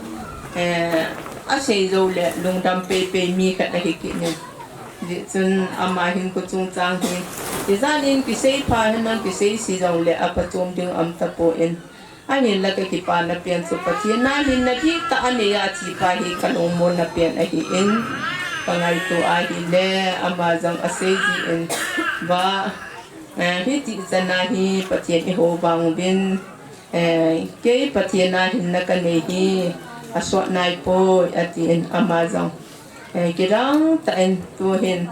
eh, asei jou le, lungdam peipei mi khat ahi kit in. Hijeh chun ama hin kochungchang hi, ijan in kisei pha hinam kisei se jong le, aphachom ding aum tapon. Ahinla kakipana pen chu Pathen a hinna dihtah anei a achepa hi kalungmonna pen ahin, ka ngaito ahile, ama jong asei jin, ba, eh, hiti chan a hi Pathen ihou vang uvin, eh, kei Pathen a hinna kanei hi asot naipoi, atin ama jong. Eh, kidang tah in tuhin,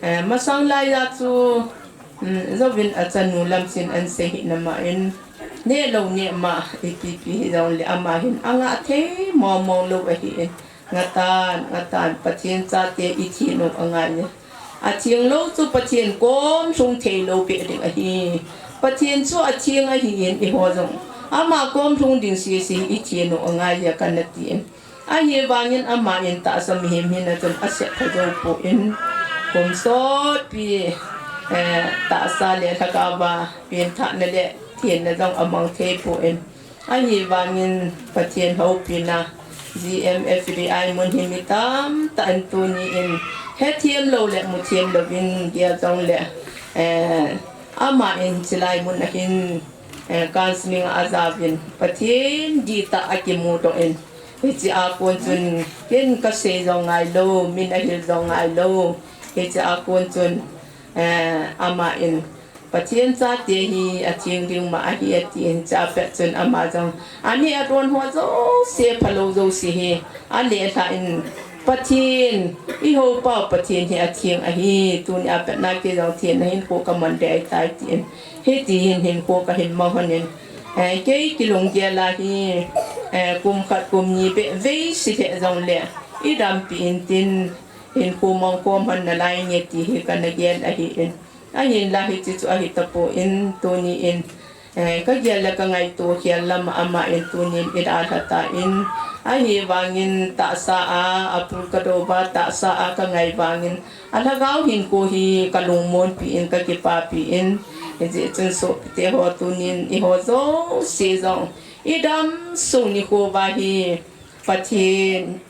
eh, masang laiya chu, um, jouvin achanu Lamsin ahin seihih nama in, neh lou neh ma, ipi pi hijongle ama hin angah thei mong mong lou ahin, ngatan, ngatan, Pathen chate ithin u angai e. Atheng lou chu Pathen kom lhung thei lou beh ding ahi. Pathen chu atheng ahin eiho jong ama kom lhung ding sese ithin u angai e kana tin. Ahivangin ama in tahsa mihem hina chun asep pha jou pon, kum sotpi, eh, tahsa le lhagao a pengthahna le thenna jong amang thei pon. Ahivangin Pathen houpina G M F D I mun hi mi tamtah in tuni in hethem lou le muthem louvin gel jongle, eh, ama in chulai mun ahin, eh, counseling a ajaovin Pathen dihtah akimudoh in, hiche a kon chun ken kasei jong ngailou, min ahil jong ngailou, hiche a kon chun Eh, ama in, Pathen chate hi atheng ding ma ahi, ati in, chapet chun ama jong, ani adon ho jouse, phalou jouse hi, alelha in, Pathen, ihou pau Pathen hi atheng ahi, tuni apet na kei jong theng na hinkho kaman dei tai, ati in, hiti hin hinkho kahin mang hon in, eh, kei kilunggel a hi, eh, kum khat kum ni beh vei si lheh jong le, idampi in tin, hinkho mang khom hon nalai nge ti hi kana gel ahi in. Ahinla hiche chu ahi tapon tuni in, eh, kagel le kangaito khel lam a ama in tuni in idalha tan. Ahivangin tahsa a, apul kadou va tahsa a kangai vangin, alhagao hinkho hi kalungmonpi in, kakipapi in. Hijeh chun sopite ho tuni in eiho jouse jong, idam sung nikho va hi, Pathen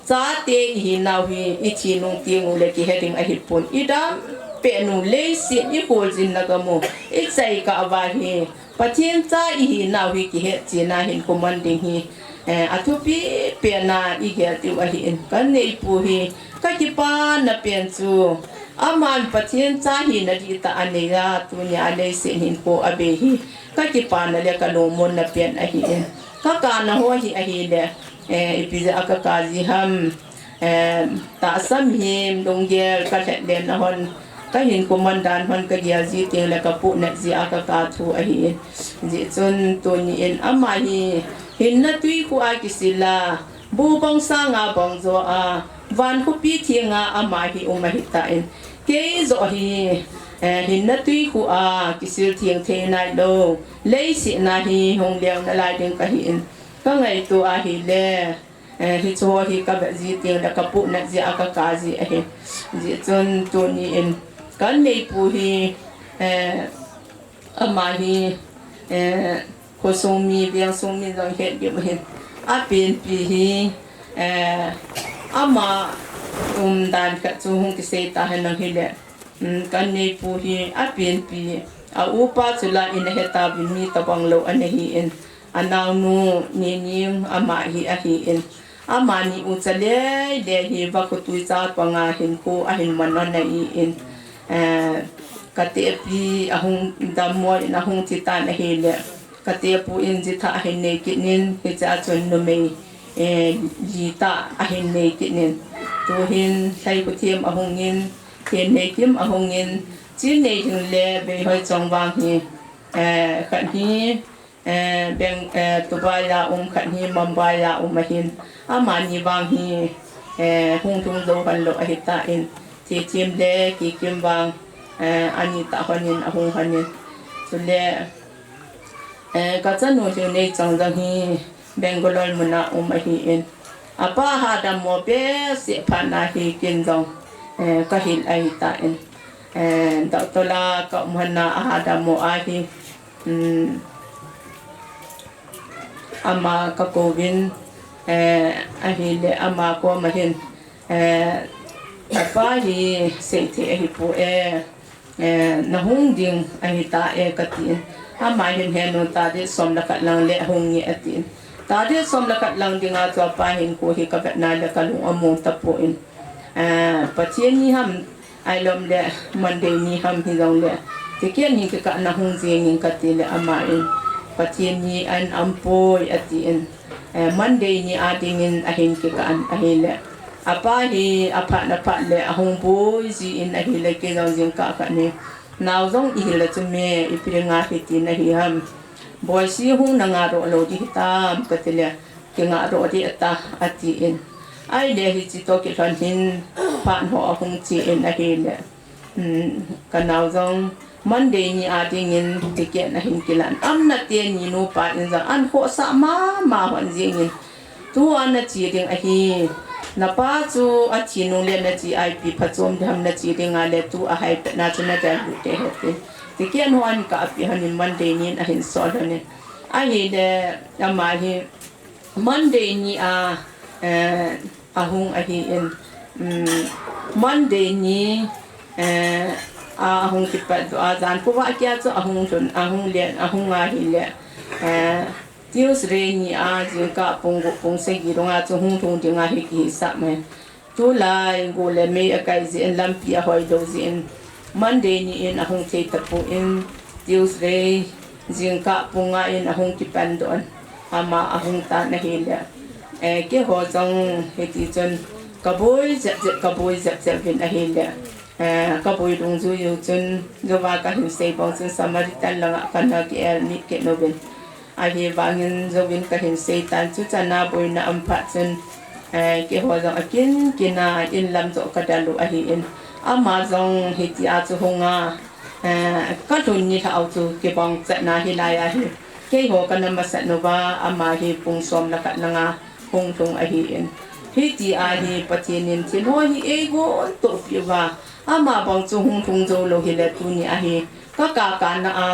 chate ihinau hi, ithi nung teng ule kihe ding ahipon. Idam pet nu leiset ikholjin na gam u, ichai kah uva hi, Pathen cha ihinau hi kihet chena hinkho man ding hi, eh, athupi pena igel diu ahi in. Kaneipu hi, kakipana pen chu, aman Pathen cha hina dihtah anei a, tunia leiset hinkho abei hi, kakipana le kalungmonna pen ahi in. Kakana ho hi ahile, eh, ipi jeh a kaka ji ham, eh, tahsa mihem lunggel kalhet le nahon, kahinkho man dan hon kagel ji teng le kapohnat ji a kaka thu ahi in. Hijeh chun tuni in ama hi hinna twi khu a kisil a, bu bang sanga bang jo a, van khopi thenga ama hi um ahitan. Kei joh hi, eh, hinna twi khu a kisil theng thei nailou, leiset na hi hung leng nalai ding kahi in. Kangaito ahile, eh, hiche ho hi kavet ji teng le kapohnat ji a kaka ji ahi. Hijeh chun tuni in, kaneipu hi, eh, ama hi, eh, khosung mi, vengsung mi jong het diu ahin. Apenpi hi, eh, ama umdan khat chu hung kisei tahen lang hile. Um, kaneipu hi apenpi, aupa chu la in ahetauvin mi tobang lou ana hi in. Anaonu Nining ama hi ahi in. Amani ucha lele hi vakhu twi cha panga hinkho ahin man ana hi in. Eh, katehpi ahung dammo in ahung thi tan ahile. Katepu in jitha ahin nei kit in, hichea chun numei, eh, li tah ahin nei kit in. Tuhin Lhaikhuthim ahung in, Themneikim ahung in, Chinneiling le Veihoi Chongvang hi, eh, khat hi, eh, Beng-, eh, Dubai a um, khat hi Mumbai a um ahin. Amani vang hi, eh, hung lhung jou hon lou ahitan. Themthim le Kikim vang, eh, ani tah hon in ahung hon in. Chule, eh, kachanu Lhingneichan jong hi Bangalore muna um ahi in. Apa hadammo behseh phat na hi ken jong, eh, kahil ahitan. Eh, doctor la kaum hon a ahadammo ahi. Um, ama kakouvin, eh, ahile ama koma hin, eh, apa hi seithei ahipoi, eh, nahung ding ahitai katin. Ama hin henu tarik som le khat lang le ahung nge atin. Tarik som le khat lang dinga chu apa hinkho hi kavet na le kalung among tapon. Eh, Pathen ni ham, ahilou le Monday ni ham hijongle, ticket hin kikah na hung jing in kati le ama in, Pathen ni ahin ampoi atin, eh, Monday ni a dingin ahin kikah in ahile, apa hi aphat na phat le ahung boi jin ahile kei jong jingkah khat in, nao jong ihil le chu me ipi dinga hitin ahi ham, Boisi hung na ngah doh lou ding hitam kati le, kingah doh ding ahitai atin. Ahile hiche toh kilhon hin phat ho ahung chen ahile. Hmm, kanao jong Monday ni a dingin ticket ahin kilan. Amna teni nupa in jong ahin khohsah mama hon jingin. Tua nache ding ahi. Napa chu athi nung le nache a ipi phachom ding ham nache ding a le tua hai pet na chu nadel lut ding ahi tin. Ticket ho ahin kah peh hon in Monday nin ahin sol hon in. Ahile ama hi Monday ni a, eh, ahung ahin, um, Monday ni, eh, a, ahung kipat doh a, jan khovah kia chu ahung lhun, ahung le, ahung ahile, eh, Tuesday ni a, jingkah pung gup pung sagi dunga chu hung lhung ding ahi kihisah mai. Tulai go le mei akai jeh in lampi ahoi lou jeh in Monday ni in ahung thei tapon, Tuesday jingkah pung nga in ahung kipan doh in, ama ahung tan ahile, eh, keiho jong hiti chun kaboi jep jep, kaboi jep jep uvin ahile, eh, kaboi dungjui u chun, jouva kahin sei bang chun Samaritan langa kana ki el mit kit uvin. Ahivangin jouvin kahin sei tan, chuchan a boina aum phat chun, eh, keiho jong akin kin a in lam joh kadel u ahin. Ama jong hitia chu hung a, eh, kalhun nilhah u chu kibang chet na hilai ahi. Keiho kana masat uva, ama hi pung som le khat langa hung lhung ahin. Hitia hi Pathen in thil ho hi eigon tohpi uva, ama bang chu hung lhung jou lou hile tuni ahi. Ka kaka na a,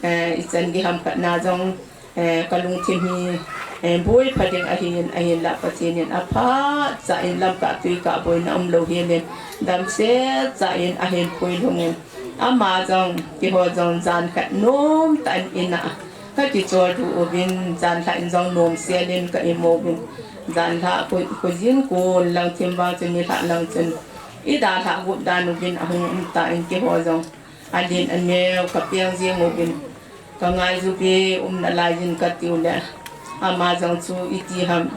eh, ichan gei ham khat na jong, eh, kalungthim hi, eh, boi pha ding ahin, ahinla Pathen in apha cha in lamkah tuikah boina umlou hel in, damsel cha in ahin pui lhung in, ama jong, keiho jong jan khat nom tah in in a kakichol du uvin, janlhah in jong nom sel in ka imu uvin, janlhah khu, khujin kun lang thim vang chun nilhah lang chun idalhah gup dan uvin ahung um tan, keiho jong alen aneo kapeng jeng uvin, ka ngai ju uve, um nalai jin kati u le, ama jong chu iti ham,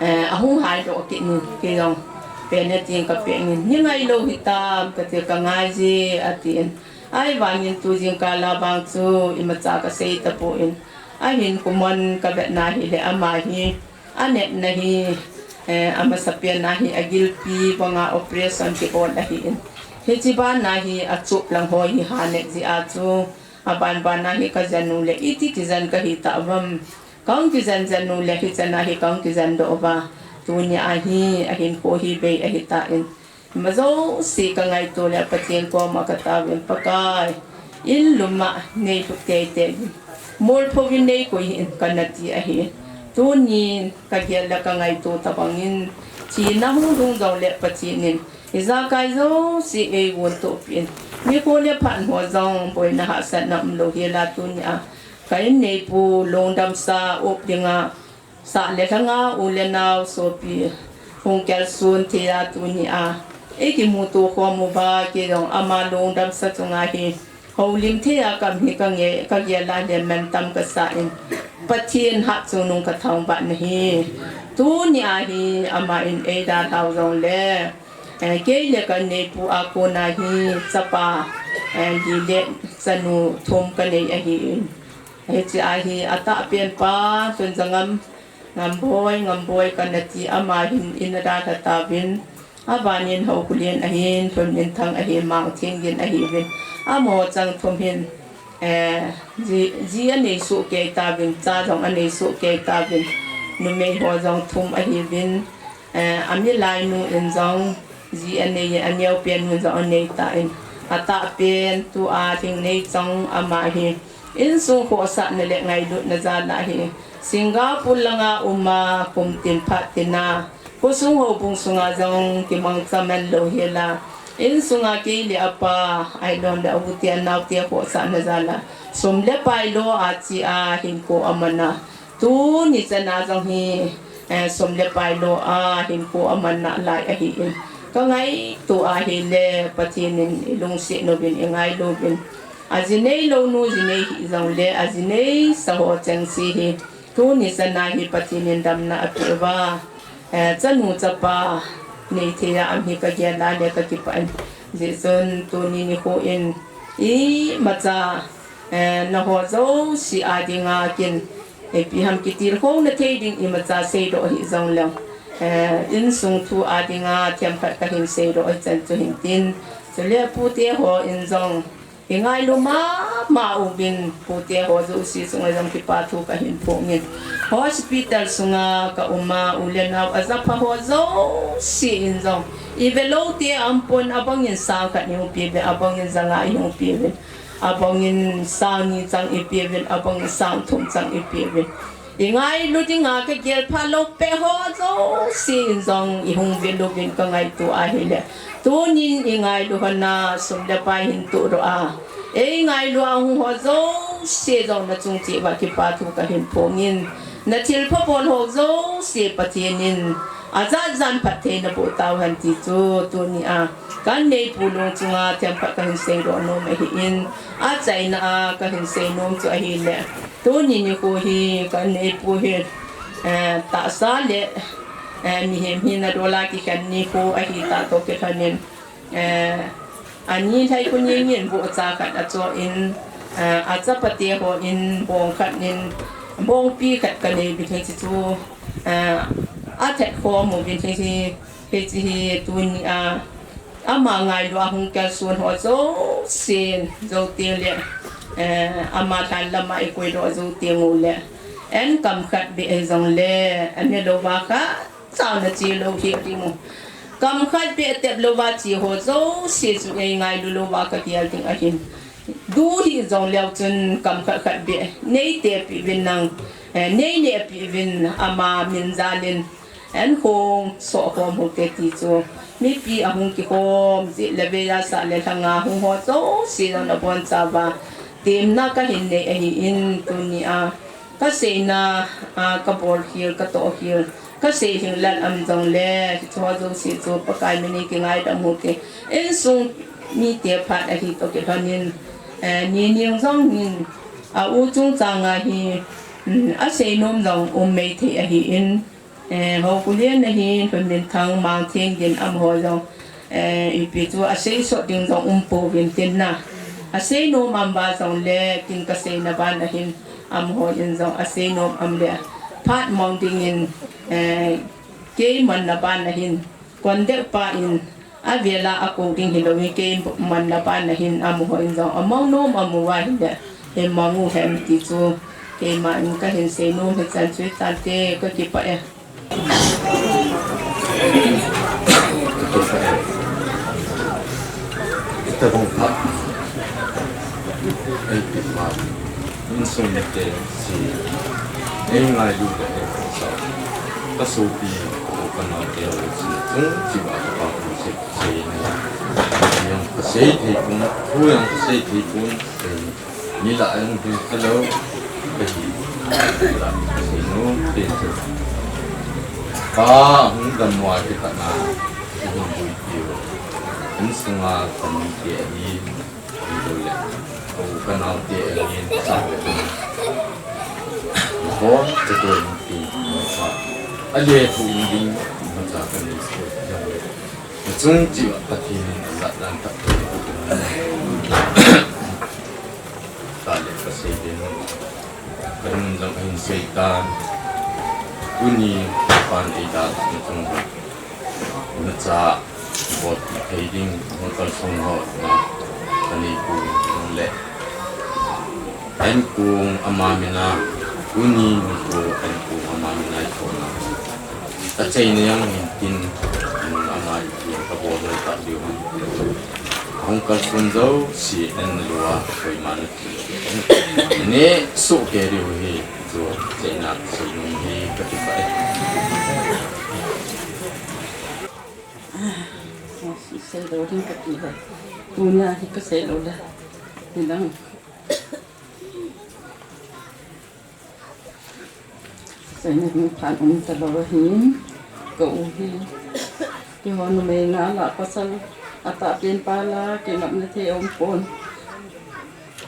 eh, ahung hai doh kit in, kei jong pen e tin kapeng in, ni ngai lou hitam kati, ka ngai je atin. Ahivangin tu jingkah a vang chu imacha kasei tapon, ahin kumon kavet na hile ama hi anepna hi, eh, amasapen a hi agilpi banga operation kibol ahin. Hiche ban a hi achup lang ho hi ha nep jeh a chu, aban ban a hi kajen u le iti kijen kahi tauvam. Kahung kijen jen u le hichan a hi kahung kijen doh uva. Tuni a hi ahinkho hi bei ahi tan. Ima jouse ka ngaito le Pathen koma ka taovin, Pakai, in lum a nei lhut teitei in, molpho in nei koi hih in kana ti ahi. Tunin ka gel le ka ngaito tabang in, thina hung lhung jong le Pathen in ijakai jouse eigon tohpi in, nikho le phat ho jong boina hahsatna umlou hel a tuni a ka in neipu lungdamsa up dinga, sah le lhanga u le nao sopi hung kalson thei a tuni a eikimuto khom uva, kei jong ama lungdamsa chunga hi houlim thei a ka um hi ka nge, ka gel a le mantam kasa in, Pathen hat chungnung ka thangvah na hi. Tuni a hi ama in eidalhau jong le, eh, kei le ka neipu a kona hi chapa, eh, li le chanu thum ka nei ahin. Hiche a hi atahpen pa Lhunjangam, Ngamboi, Ngamboi kana ti, ama hin in adalha tauvin, abanin Haokholen ahin, Lhunminthang ahi, Mangthenggin ahiuvin. Amaho chang thum hin, eh, ji, ji anei soh kei tauvin, cha jong anei soh kei tauvin. Numei ho jong thum ahiuvin, eh, amilainu in jong ji anei, aneopen nu jong anei tan. Atahpen tua Lhingneichong ama hi insung khohsahna le ngailutna jal a hi Singapore langa uma kum tin phat tina khosung houbung sunga jong kimangcha man lou hel a, insunga kei le apa, ahilou le aute anaote khohsahna jal a sum le pai lo a che a hinkho aman a, tuni chan a jong hi, eh, sum le pai lo a hinkho aman nalai ahin, ka ngaito ahile Pathen in ilungset uvin, ingailu uvin. Aji neilou nu ji nei hih jong le, aji neisa ho chengse hi tuni chan a hi Pathen in damna apeh uva, eh, chanu chapa nei thei a um hi ka gel a le ka kipah in. Hijeh chun tuni nikho in imacha, eh, naho jouse a dinga kin, eh, ipi ham kitilkhouna thei ding imacha seidoh hih jong leng, eh, insung thu a dinga themkhat kahin seidoh hichan chu hin tin. Chule pute ho in jong ingailu mama uvin, pute ho jouse chunga jong kipa thu kahin phong in. Hospital sunga ka um a, u le nao ajapha ho jouse in jong ivelou te aumpon, abangin sang khat ihung peuvin, abangin janga ihung peuvin, abangin sang ni chang ipeuvin, abangin sang thum chang ipeuvin. Ingailu dinga ka gel phalou peh ho jouse in jong ihung vil uvin ka ngaito ahile, tunin ingailu hon a sum le pai hin tohdoh a, eingailu a hung ho jouse jong nachung cheh uva kipa thu kahin phong in. Nathilpha bol ho jouse Pathen in ajat jan phattheina boh tauhen ti chu tunia kan neipu lung chunga themkhat kahin seidoh nom ahin, achaina a kahin sei nom chu ahile, tuni nikho hi kan neipu hi, eh, tahsa le, eh, mihem hina dola kikhen nikho ahitah toh kilhonin, eh, ani lhai khu ningin vohcha khat achoh in, eh, achapate hon bong khat in, bongpi khat kanei bit hiche chu, eh, athat khom uvin hiche hi, hiche hi tunia ama ngailu a hung kalson ho jousen, Joute le, eh, ama lhan lama ikoidoh Joute ngou le, an kam khat beh hijongle, ane louva khat chauna chelou hi dingu. Kam khat beh tep louva che ho jouse chu eingailu louva kagel ding ahin. Du hijongleu chun kam khat khat beh neitepeh uvin nang, eh, neinehpeh uvin ama min jalin. An hung sohkhom uvinte ti chu. Mipi ahung kikhom jeh le veiya sah le lhanga hung ho jouse jong nabonchauva temna kahin nei ahin tunia kaseina, ah, kabol khel, katoh khel, kasei lhinglel um jongle, hicheho jouse chu Pakai min in kingaidam uvinte. Insung mite phat ahi toh kilhonin, eh, ni ning jong hin, a u chungchanga hi, um, aseinom jong um maithei ahin, eh, Haokholen ahin, Lhunminthang, Mangthenggin amaho jong, eh, ipi chu aseisot ding jong umpouvin tin na. Aseinom um uva jongle kin kaseina bana hin amaho in jong aseinom um le phat mong dingin, eh, kei manna bana hin contact pa in avela akou ding hilouvin kei manna bana hin amaho in jong amang nom um uva ahile, hi mang uhen ti chu keiman kahin seinom hichan chu hitante, kakipah e. Itabang phat. Ei, ipi phat. Insung mite si. Eingailu le eisa. Kasopi, kanaote ho si. Chung chiva kapa pu si. Seina. Yang kasei thei pon. Thu yang kasei thei pon. Sei. Ni la ang hi hello. Kahi. La kasei nom te chu. Pa hung dammo a kipatna. Hung vui piu. Insunga kanite ahi. Hung vui le. Ka u kanaote ahi. Sa le. Hon te ko ti. Sa. Ale thu ding. Sa kanei se. Chung chi Pathen in ajat dan tak. Tale kasei den. Kanung jong ahin sei tan. Tuni pan eidalha chung. Nacha bol thei ding hung kalson ho na. Kanei pu le. An kong ama mina, tuni nikho an kong ama mina ithona. Achaina jong hin tin, ama ithona kabol lou ta diu. Hung kalson jouse an lua koima nati. Nesoh kei diu hi, chu achaina seinom hi kakipah e. Seilou ding kati le. Tunia hi kaseilou le. Nidang. Seina ding phat um talou ahin, ka u hi. Keiho numei nga la pasal atahpen pa la kingapna thei aum pon.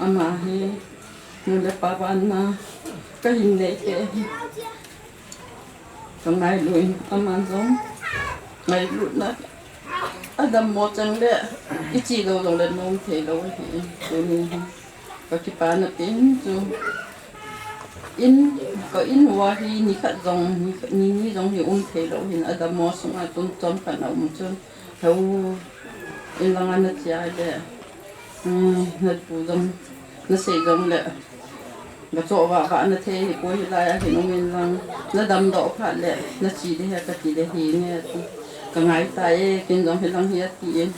Ama hi nu le pa vanna kahin nei te hi. Kangailu in aman jong ngailutna adammo chang le, iche lou jongle nom thei lou ahi. Tuni hi kakipana pen chu in, ka in uva hi nikhat jong, ni, ni jong hi um thei lou hin, adammo sunga tun chomkhat na um chun, heu in langa nache le, um, napu jong, nasei jongle, gachoh vah vah nathei hipoi, hilai a hin um in lang, nadamdoh phat le nache ding ahi kati le hinge, kangai tai e, ken jong hilang hi atin.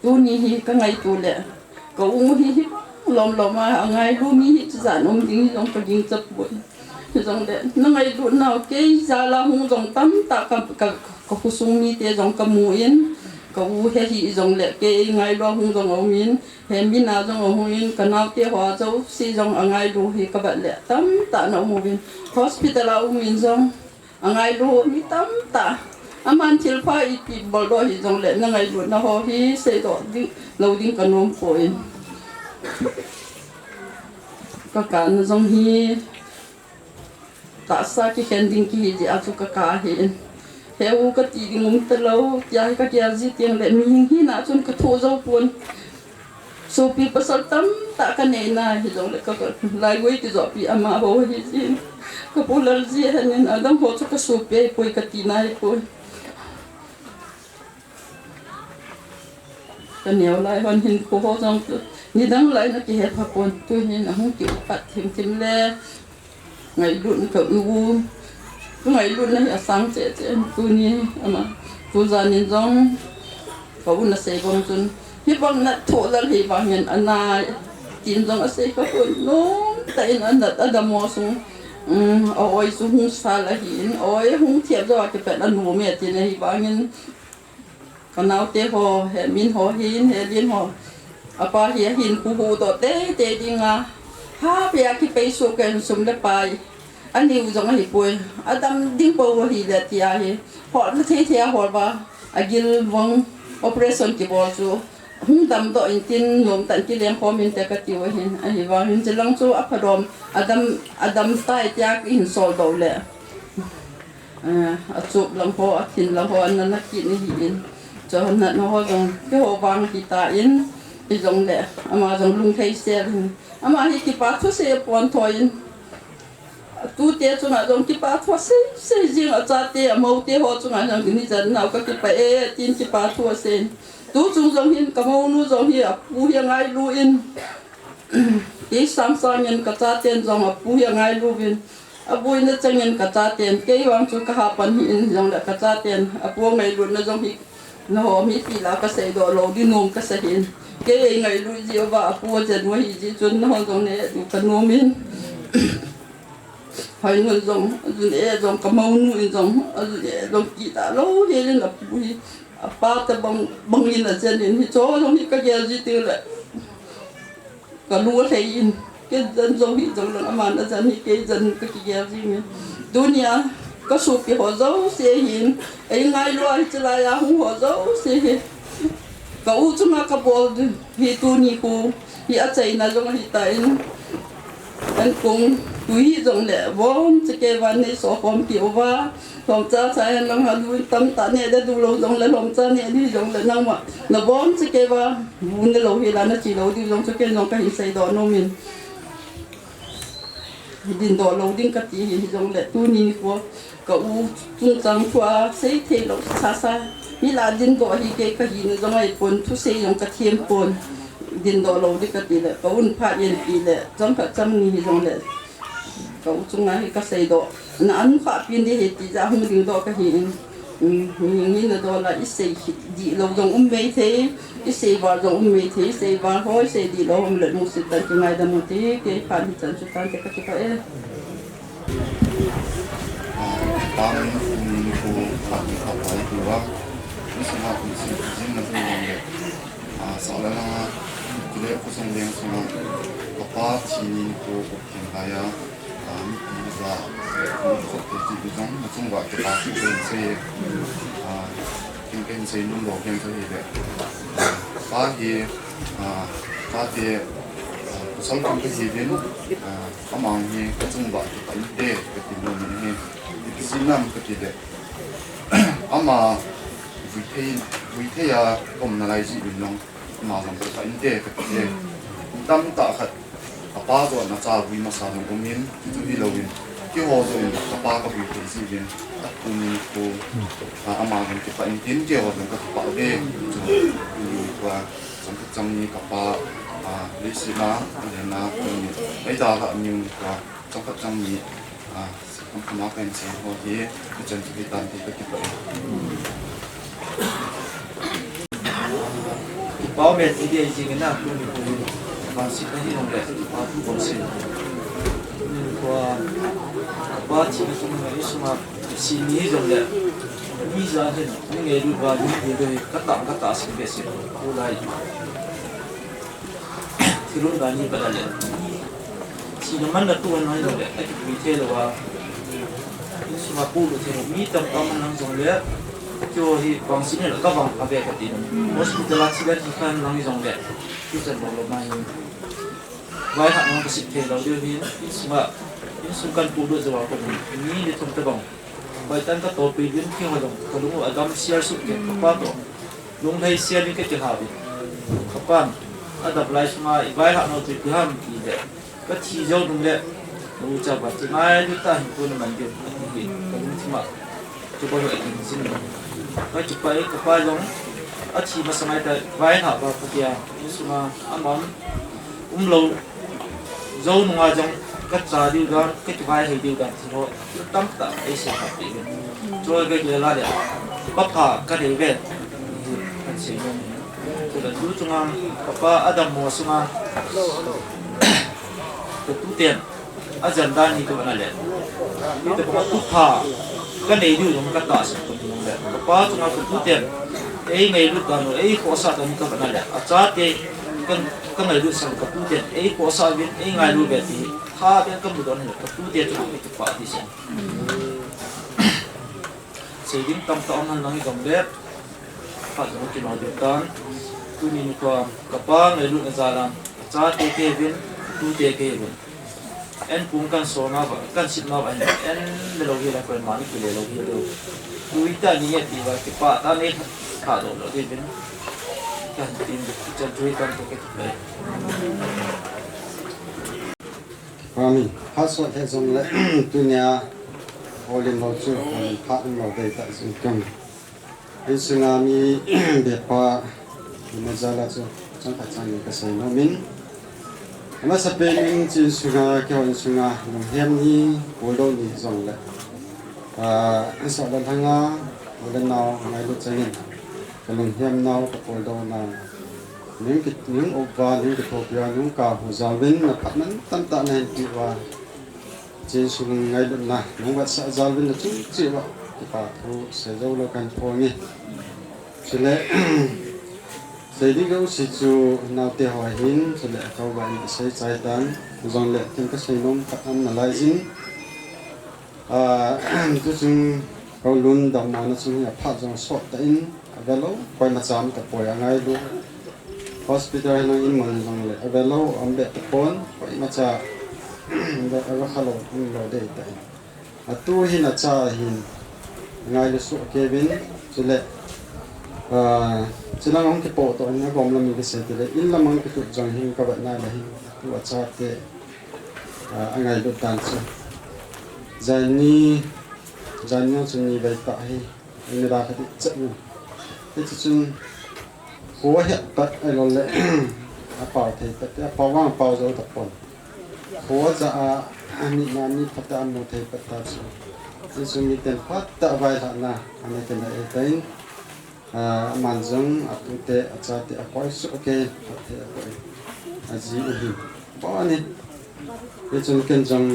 Tuni hi kangaito le, ka u hi hi lom lom a, angailu mi hi chujat um ding hi jong kagingcha poi. Hijongle, nangailutnau kei jal a hung jong tamtah ka, ka, kakhosung mite jong kamu in, ka u hi hijongle, kei ngailu a hung jong aum in, he mina jong ahung in, kanaote ho jouse jong angailu hi kavet le, tamtah na um uvin, hospital a um in jong, Angailu mi tamtah. Aman thilpha ipi boldoh hijongle, nangailutna ho hi seidoh ding, lou ding kanom poi. Kakana jong hi, tahsa kikhen ding kihi jeh a chu kaka ahin. He u kati ding umtalou, tia hi kagel ji tengle, mihem hina chun kathoh jou pon. Sopi pasal tamtah kanei nai hijongle ka, ka, laigui kijopi amaho hi jin. Kapu Lalji hen in adang ho chu kasopi ahipoi kati nai poi. Kaneo lai hon hinkho ho jong chu nidang lai nakihe pha pon, tuhin ahung kiupat thimthim le. Ngailutna ka u, ka ngailutna hi asang cheh cheh, tuni ama, tujan in jong ka u nasei bang chun, hibang nathoh lal hi vangin anai, tin jong asei ka u nomtah in anat adammo sung, um, a-oi chu hung sal ahin, a-oi hung thiap jou a kipat anom e tin ahi vangin, Kanaote ho, he Min ho hin, he Lin ho. Apa hi ahin khuhu doh teitei dinga. Hapia kipei suh ken sum le pai. Aniu jong ahipoi. Adam ding pou ahile tia hi. Hol thei thei a hol uva. Agil vang operation kibol chu. Hung damdoh intin nomtah in kilengkhom inte katiu ahin. Ahivang hin chilang chu aphadom. Adam, adam tai tia kihin soldoh le. Eh, achup lang ho, athin lang ho, anat kit ni hi in. Chu anatna ho jong, keiho vang hitan, hijongle, ama jong lunglhai sel hin. Ama hi kipa thu asei pon thoi in. Atute chunga jong kipa thu asei, sei jing achate, amoute ho chunga jong ni jan nau kakipah e, tin kipa thu asei. Tu chung jong hin, kamounu jong hi, apu hi angailu in. Kei sangsang in kachaten jong apu hi angailu vin. Abuina chang in kachaten, kei vang chu kahapan hi in jongle kachaten. Apu angailutna jong hi, nahom hi ti la kaseidoh lou, di nom kasei hin. Kei eingailu ji uva, apu ajen u ahi ji chun, nahon jong ne, di kanom in. Hoi nun jong, ajun e jong, kamounu in jong, ajun e jong, kita lou, helin apu hi. Apa tabang, bangin ajen in, hicho jong hi kagel ji tile. Kalung alhai in, kei jan jong hi jong lang aman ajan hi kei jan kakigel jing e. Tunia, kasopi ho jouse hin, eingailu a hiche laiya hung ho jouse hi. Ka u chunga kabol ding hi tuni khu, hi achaina jong ahitan. Ankong, tui hi jongle, vom chekei uva nei sokhompi uva. Lhomcha cha hen lang ha, lu tamtah neh le du lou jongle, lhomcha neh di jongle, nangma, nabom chekei uva, bu ne lou hi la, nache lou di jong chu ken jong kahin seidoh nom in. Dindoh lou ding kati hi, hijongle, tuni nikho, ka u chungchang thua, seithei lou, sasa, mi la dindoh hi kei kahina jong ahipon, thusei jong kathem pon, dindoh lou ding kati le, ka un phat in ti le, chomkhat chomni hijongle, Ka u chunga hi kaseidoh. Na anukhahpi ding ahi ti jeh a hung dingdoh kahi in. Um, mi, mi nadoh la isei hi dihlou jong um maithei. Isei val jong um maithei. Isei val ho, isei dihlou ho um le lungset tah in kingaidam u hite. Kei phat hichan chu tante kakipah e. Ah, pang in kum in ko phat in phat pai tua. Ni sanga kum sin jing na kum in le. Ah, sa la na. Kile ko song leng sanga. Kapa thi ni ko ko kin la ya. Ah, mipi uva, um, khop te ti uva jong, nachung uva kipa thu kahin sei, ah, ken kahin sei nom lou pen chu ahile, ah, pa hi, ah, pa te, ah, pasal khat kahiuvin, ah, ama hi kachung uva kipah inte, kati nom in ahi. Ipi jeh ham kati le, ama vui thei, vui thei a kaum nalai jeh uvin jong, Ama jong kipah inte kati e. Tamtah khat, apa jong acha vui masa jong um in, chuti lou in, keiho jong in, kapa kavui thei jeh uvin, tuni nikho, a, ama jong kipah in tin, keiho jong kakipah uve, chu, tuni nikho a, chomkhat chomni kapa, a, leiset a, alenna, tuni, eidalhah nikho a, chomkhat chomni, a, Am, ama kahin sei ho hi, hichan chu hitan ti kakipah e. Kipah um e ti ding ahi jing in a, tuni nikho hi. Vangsetna hi jong le, kipa thu bol sei. Tuni nikho a, kapa thina chunga, insung a, si ni hi jong le. Mi ja hin, mi ngailut uva, mi ngailut uva, katah, katah sing behseh. Khu lai. Thilun gani bala le. Thina manna tuan nai lo le, akipui thei lou a. Insung Apu lo thei mi tam tam lang jong le, kio hi bang sin le ka bang a ve ka ti. Hospital a thi le thi khan lang jong le, tu chan lo lo mai. Vai ha nang ka sik thei lo deu hin, insung a, insung kan pu do jawa ko ni, ni le thum ta bang. Vai tan ka to pi din ki ho jong, ka lung u a dam sial suk ke, ka pa to. Lunglhai sial ni ka ti ha bi. Ka pan, a dap lai sunga, i vai ha no tu ki ham ki le. Ka thi jou nung le, u cha ba ti ngai lu ta hin pu na man deu, ka lung thim a. Chu ko lo e kin sin. Ka chu pa e, ka pa jong, a thi masa ngai ta, vai ha ba ka tia, insung a, a mam. Um lo, jou nunga jong ka cha diu dan, ka kivai hei diu dan, thi ho, tam ta, ei sei kha pi ve. Choi ka kile la le, pa pha ka nei ve, kan sei ve. Chu la tu chunga, ka pa a dam mo sunga, ka tu ten, a jan dan ni ka va na le. Ni ta pa tu pha, ka nei diu jong ka ta sa tu le. Ka pa chunga ka tu ten, ei ngailut dan, ei khohsah dan ni ka va na le. A cha te, kan Ka ngailut sang ka tu ten, ei khohsah uvin, ei ngailu ve ti, tha ten ka mu don hi, ka tu te chu ka kipah ti sen. Sei ding tam ta um han lang i dom le, phat jong kino ding tan, tuni nikho, ka pa ngailutna jal a, ka cha te kei uvin, ka tu te kei uvin. En pung kan so na va, kan sip na va hin, en le lo hi la koima ni kile lo hi lo. Tu i ta ni e ti va, kipah ta ni tha do lo ding uvin. Kan tin, chan chu hi kan to ke tu le. Amen. Phat sot le jong le, tunia, Olin lo chu, Olin phat lo dei ta jing kang. Insunga mi bepa, ima jala chu, chang khat chang ni ka sei nom in. Ama sa pe ning chin sunga, keiho insunga, lunghem ni, puldo ni jong le. Ah, sa la thanga, ule nau, ngailut chang in. Ka lunghem nau, ka puldo nau. Ning ki, ning uva, ning kithopi a, ning ka hu jalvin, na phat man tam ta na hin ti uva. Chin sung ngailutna, nung vetsah jalvin na chung chi uva. Kipa thu, sei jou lou kan phong e. Chule, sei ding ka u si chu naote ho hin, chule ka u va in sei chai tan, jong le, tin ka sei nom khat um na lai jin. Ah, tu chung ka u lun dam mo na chung hi a phat jong sot ta in, a ve lou, koima cham ta poi a ngailu. Hospital hi nang in mon jong le, a ve lou, um be ta pon, koima cha, a ve kha lou, um lou dei ta in. A tu hin a cha hin, ngailu suh kei uvin, chule, ah, chilang hung kipoh toh in a gom lam in kisei ti le, in lam hung kitu jong hin ka vet na le hin, tu a cha te, ah, a ngailut dan chu. Jani, jani chu ni vei ta hi, in da kha ti chet ni. Ti chu chun, Kho het pat ahilou le, a pao thei pat, a pao vang a pao jou ta pon. Kho ja a, a mi na mi phat a mu thei pat ta chu. Insung miten phat a vailhahna, a nei kei na e ta in, a, aman jong, a tute, a chate, a koi suh kei, phat thei a koi. A ji u hi. Pao ni. Hichun ken jong,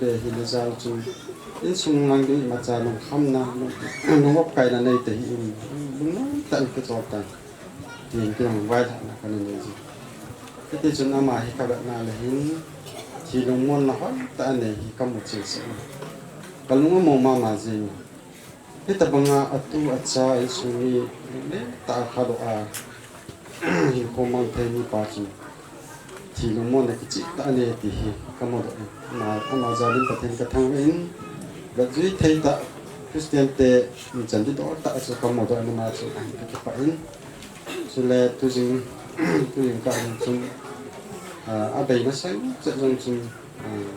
be hi le jal chun, insung lang ding imacha lungkhamna, lung, lungop kaina nei te hi in, lungnom tah in kichol tan. Tin kei jong vailhahna kana nei ji. Hiti chun ama hi ka vetna le hin, thi lungmonna hoitah a nei hi ka mu cheh seh in. Ka lung amo mama jing. Hitabanga atu acha insung mi, lungnem tah a khadoh a, hinkho mang thei mipa chun. Thi lungmonna kicheh tah a nei ti hi ka mudoh in. Ama, ama jal in Pathen ka thangvah in, vetjui thei tah, Christian te, min chan didol tah chu ka mudoh in ama chu ka kipah in. Chule tujing, tujing kah in chun, ah, a bei masang chet jong chun, ah,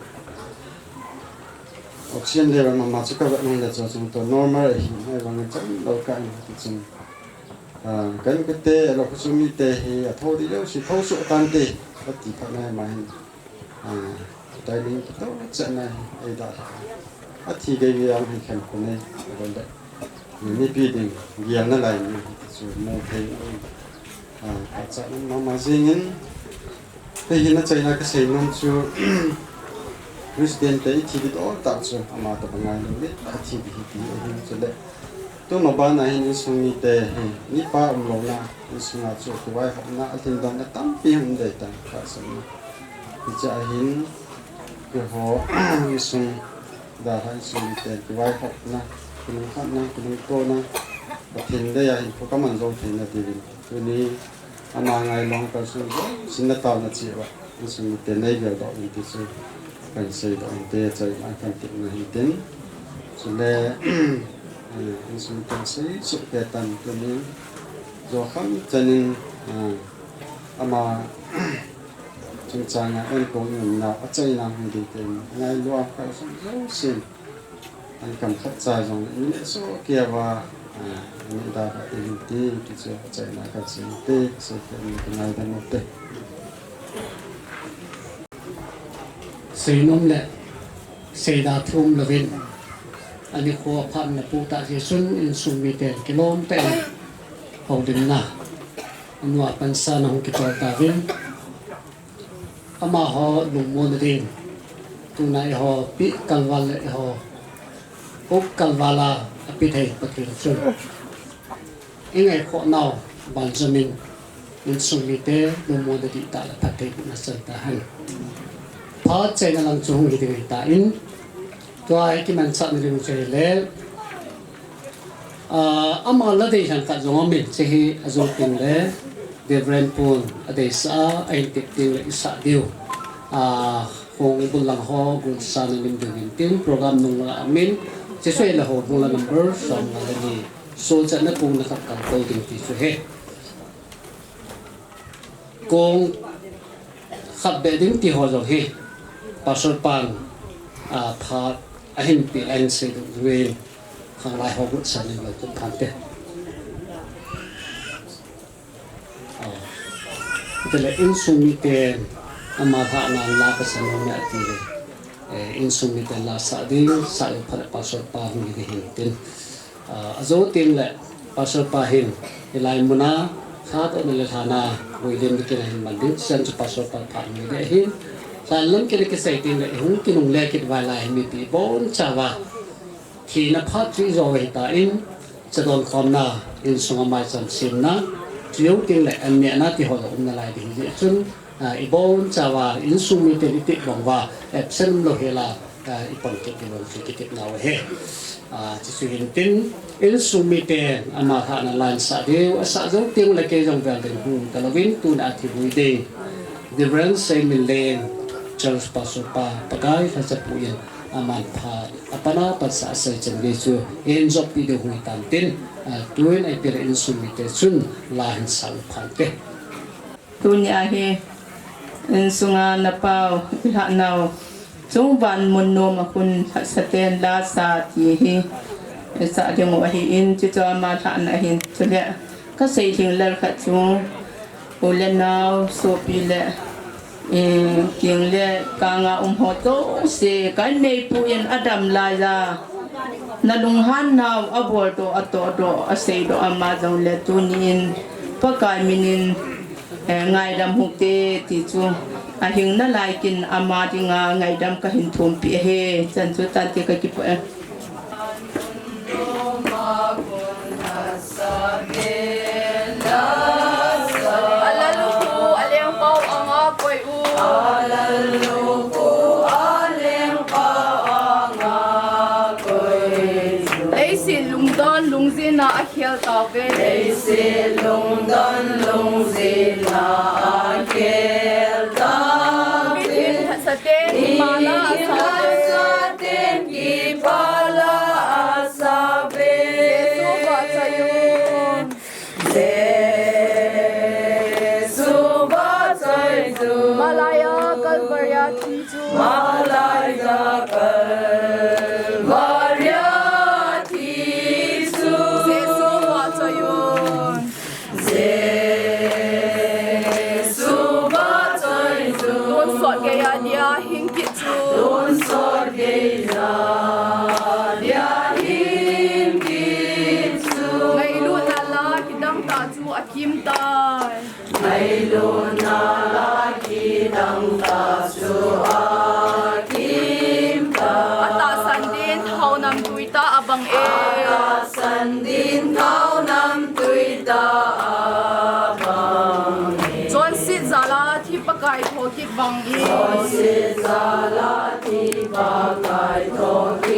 oxygen level mama chu ka vet nung le chu chun to normal ahi, ahivangin chan lou kah in ti chun. Ah, ka inkote, lou kho chu mite hi, a tho ding leu si tho suh tante, ka ti phat na hi ma hin. Ah, timing kitoh chet na hi, ei da. A thi gei gei ang hi khen ko nei, a don da. Mipi ding, gial na lai ni, chu mu thei, ah, ka cha mama jing in, Kei hin achaina ka sei nom chu, Christian te i thi didol tah chu, ama tabang ngai lou le, a thi ding hi ti ahi chule. Tuma bana hin insung mite hi, mipa umlouna, insunga chu kivaihopna, alhindamna tampi hung um dei tan, ka sei nom. Hiche a hin, keiho, insung, Dalha insung miten kivaihopna, kinungkhatna, kinungtona, Pathen deiya hinkho kaman jou theina diuvin. Tuni ama ngailua kalsong jousen nataona cheh uva insung miten neigeldoh uvin ti chu kahin seidoh inte, achaina kahin tepna hintin. Chule, eh, insung miten seisei petan tuni jokham chanin, eh, ama chungchanga enkong umna achaina hung ding ten ngailua kalsong jousen, an kam khat cha jong in le so kia uva, ah, in da ka ti hin ti, ti chu achaina ka chin te, so ke in ka ngai da mo te. Seinom le seida thum louvin, ani kho phatna pu ta jeh chun insung miten kilom tah in houlimna, anua pansa na hung kitol tauvin. Amaho lungmonna ding, tuna eiho pi kalval le eiho up kalval a api thei Pathen chun, i ngaikhoh nau banjom in, insung mite lungmonna dihtah le phattheibohna chan tahen. Phat chaina lang chu hung hi ding ahitan, tua hi kimanchahna ding chu ahile, Ah, ama la dei lhang khat jong amin, hiche hi ajou teng le, Reverend pun adeisah a, ahin tep teng le isah diu. Ah, hung bul lang ho, gun sa na lim diu hin tin, program nung la amin, hiche soi le ho, nung la number, som nga le ni, solchah na pung na khat kal tou ding ti chu ahi. Kong khat beh ding ti ho jong hi, Pastor pan, ah, phat ahin pe, ahin seidoh uvin, khanglai ho got sa ning lo kum phan te. Ah, tile insung miten ama lhahna la ka sa nom e ati le. Eh, insung miten la sah ding, sah ding phat le Pastor pa hung hi ding hin tin. Ah, ajou teng le Pastor pa hin, hilai muna, khat o na le lhana, William ni kina hin man ding, chan chu Pastor pa phat ni ding ahin. Lhan lam kina kisei teng le, hung kinung le kit vai lai hin mipi bonchauva. Thina phat chu ijou ahitan, chadon khomna, insunga maicham semna, chujou teng le, an nehna ti ho jong um nalai ding ahi jeh chun, Ah, ibonchauva, insung miten iti bang uva, absent lou hela, ah, ipang kit ding bang chu kitepna u ahi. Ah, chuche hin tin, insung miten ama lhahna la in sah diu, asah jou teng le kei jong vel ding hung ta louvin tuna athi vui ding. Reverend Seiminlen, Church Pastor pa, Pakai lhacha pu in, aman phat, apan a pat sah asei chan gei chu, in jop pi ding hung tan tin, ah, tun ipi le insung mite chun, la hin sah u phan te. Tuni a hi, insunga napao, ilhahnau, chungvan mun nom a khun lhahsa ten la sa ti hi, isah ding u ahin, chuchu ama lhahna ahin, chule, kasei lhinglel khat chu, u le nao, sopi le, eh, king le, kanga um ho jouse, ka inneipu in adam laiya, na lunghan nau, abol doh, atoh doh, asei doh, ama jong le tuni in, Pakai min in, Eh, ngaidam hite, ti chu ahing nalai kin ama dinga ngaidam kahin thumpi ahi, chan chu tante kakipah e. Alaluku alengpau anga koi u. Alaluku alengpau anga koi u. Leiset lungdon lungjin a khel tauve. Leiset lungdon lungjin a khel tauve. Mitin lhahsa ten kipah la asa uve. Mitin lhahsa ten kipah la asa uve. Jesu vahchoi un. Jesu vahchoi un. Malaiya Kalvaria thi chu. Malaiya Kalvaria thi chu. Jesu vahchoi un. Jesu vahchoi un. Tonsot geiya dia hing kit chu. Tonsot geiya dia hing kit chu. Ngailutna la kidang tah chu akim tai. Ngailutna la kidang tah chu akim tai. Atahsan din thao namtui tah abang e. Atahsan din thao namtui tah abang e. Chonset jal a thi Pakai thokit bang e. Chonset jal a thi Pakai thokit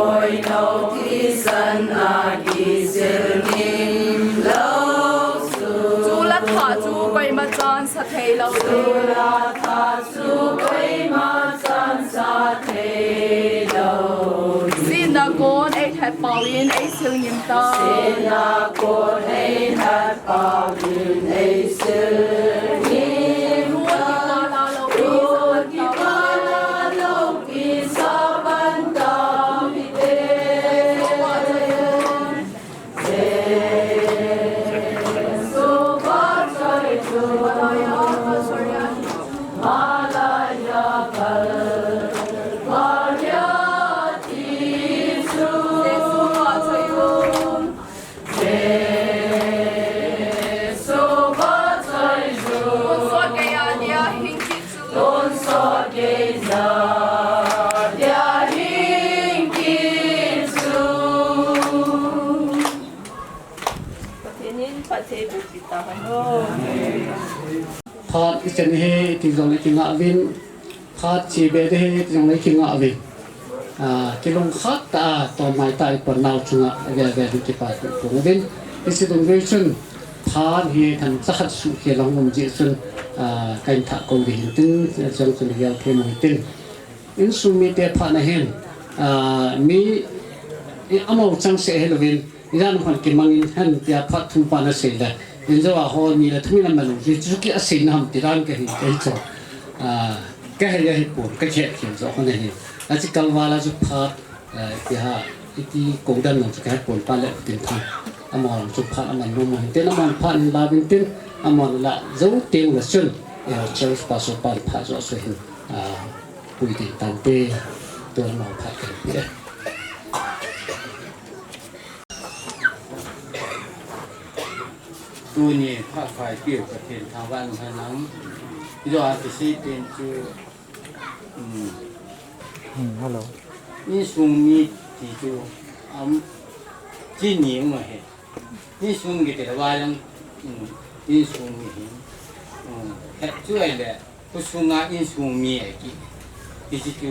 Koi no thisan a kisil ngim lou chu. Chu la tha chu koima chansa thei lou. Chu la tha chu koima chansa thei lou. Sihna kon ei lhat pau in ei sil ngim ta. Sihna kon ei lhat pau in ei sil ngim ta. Thu kipah lou, kisa pan ta. Pathen in phatthei boh peh tahen. Phat i chan hi ti jong le i kingah uvin, phat che be ding hi ti jong le i kingah uvin. Ah, kilungkhat tah a, tohmai tah a i pon nau chunga, avel vel in kipa thu kong uvin. Hiche dungjui chun, phat hi themcha khat suhkhel a hung um jeh chun, ah, ka hin thah kou ding hin tin, jong chun i gel thei mo hin tin. Insung mite phat na hin, ah, mi, i, amaho chang seh hilouvin, ijat ham kimangin hen tia phat thum pan asei le, injo a ho ni le thum in aman u, chu chu ki asei na ham ti dan ka hi, ka hi chu. Ah, ka hei ahi pon, ka kihet khen jo ho na hi. Achi kalval a chu phat, ah, ti ha, iti kou dan nang chu ka het pon pa le tin tha. Amaho chu phat aman nom mo hin tin, amaho phat in la vin tin, amaho la jou teng le chun, eh, church pastor pan phat jo chu hin, ah, pui ding tante, tua amaho phat kan pi e. Tuni phat khai piu Pathen thangvah in umhen lang. Johan kisei pen chu, um, Hmm, hello. Insung mi ti chu, um, chi ni um ahi. Insung kiti le vang, um, insung mi hi, um, het chu ahile, khosunga insung mi ahi ki. Hiche chu,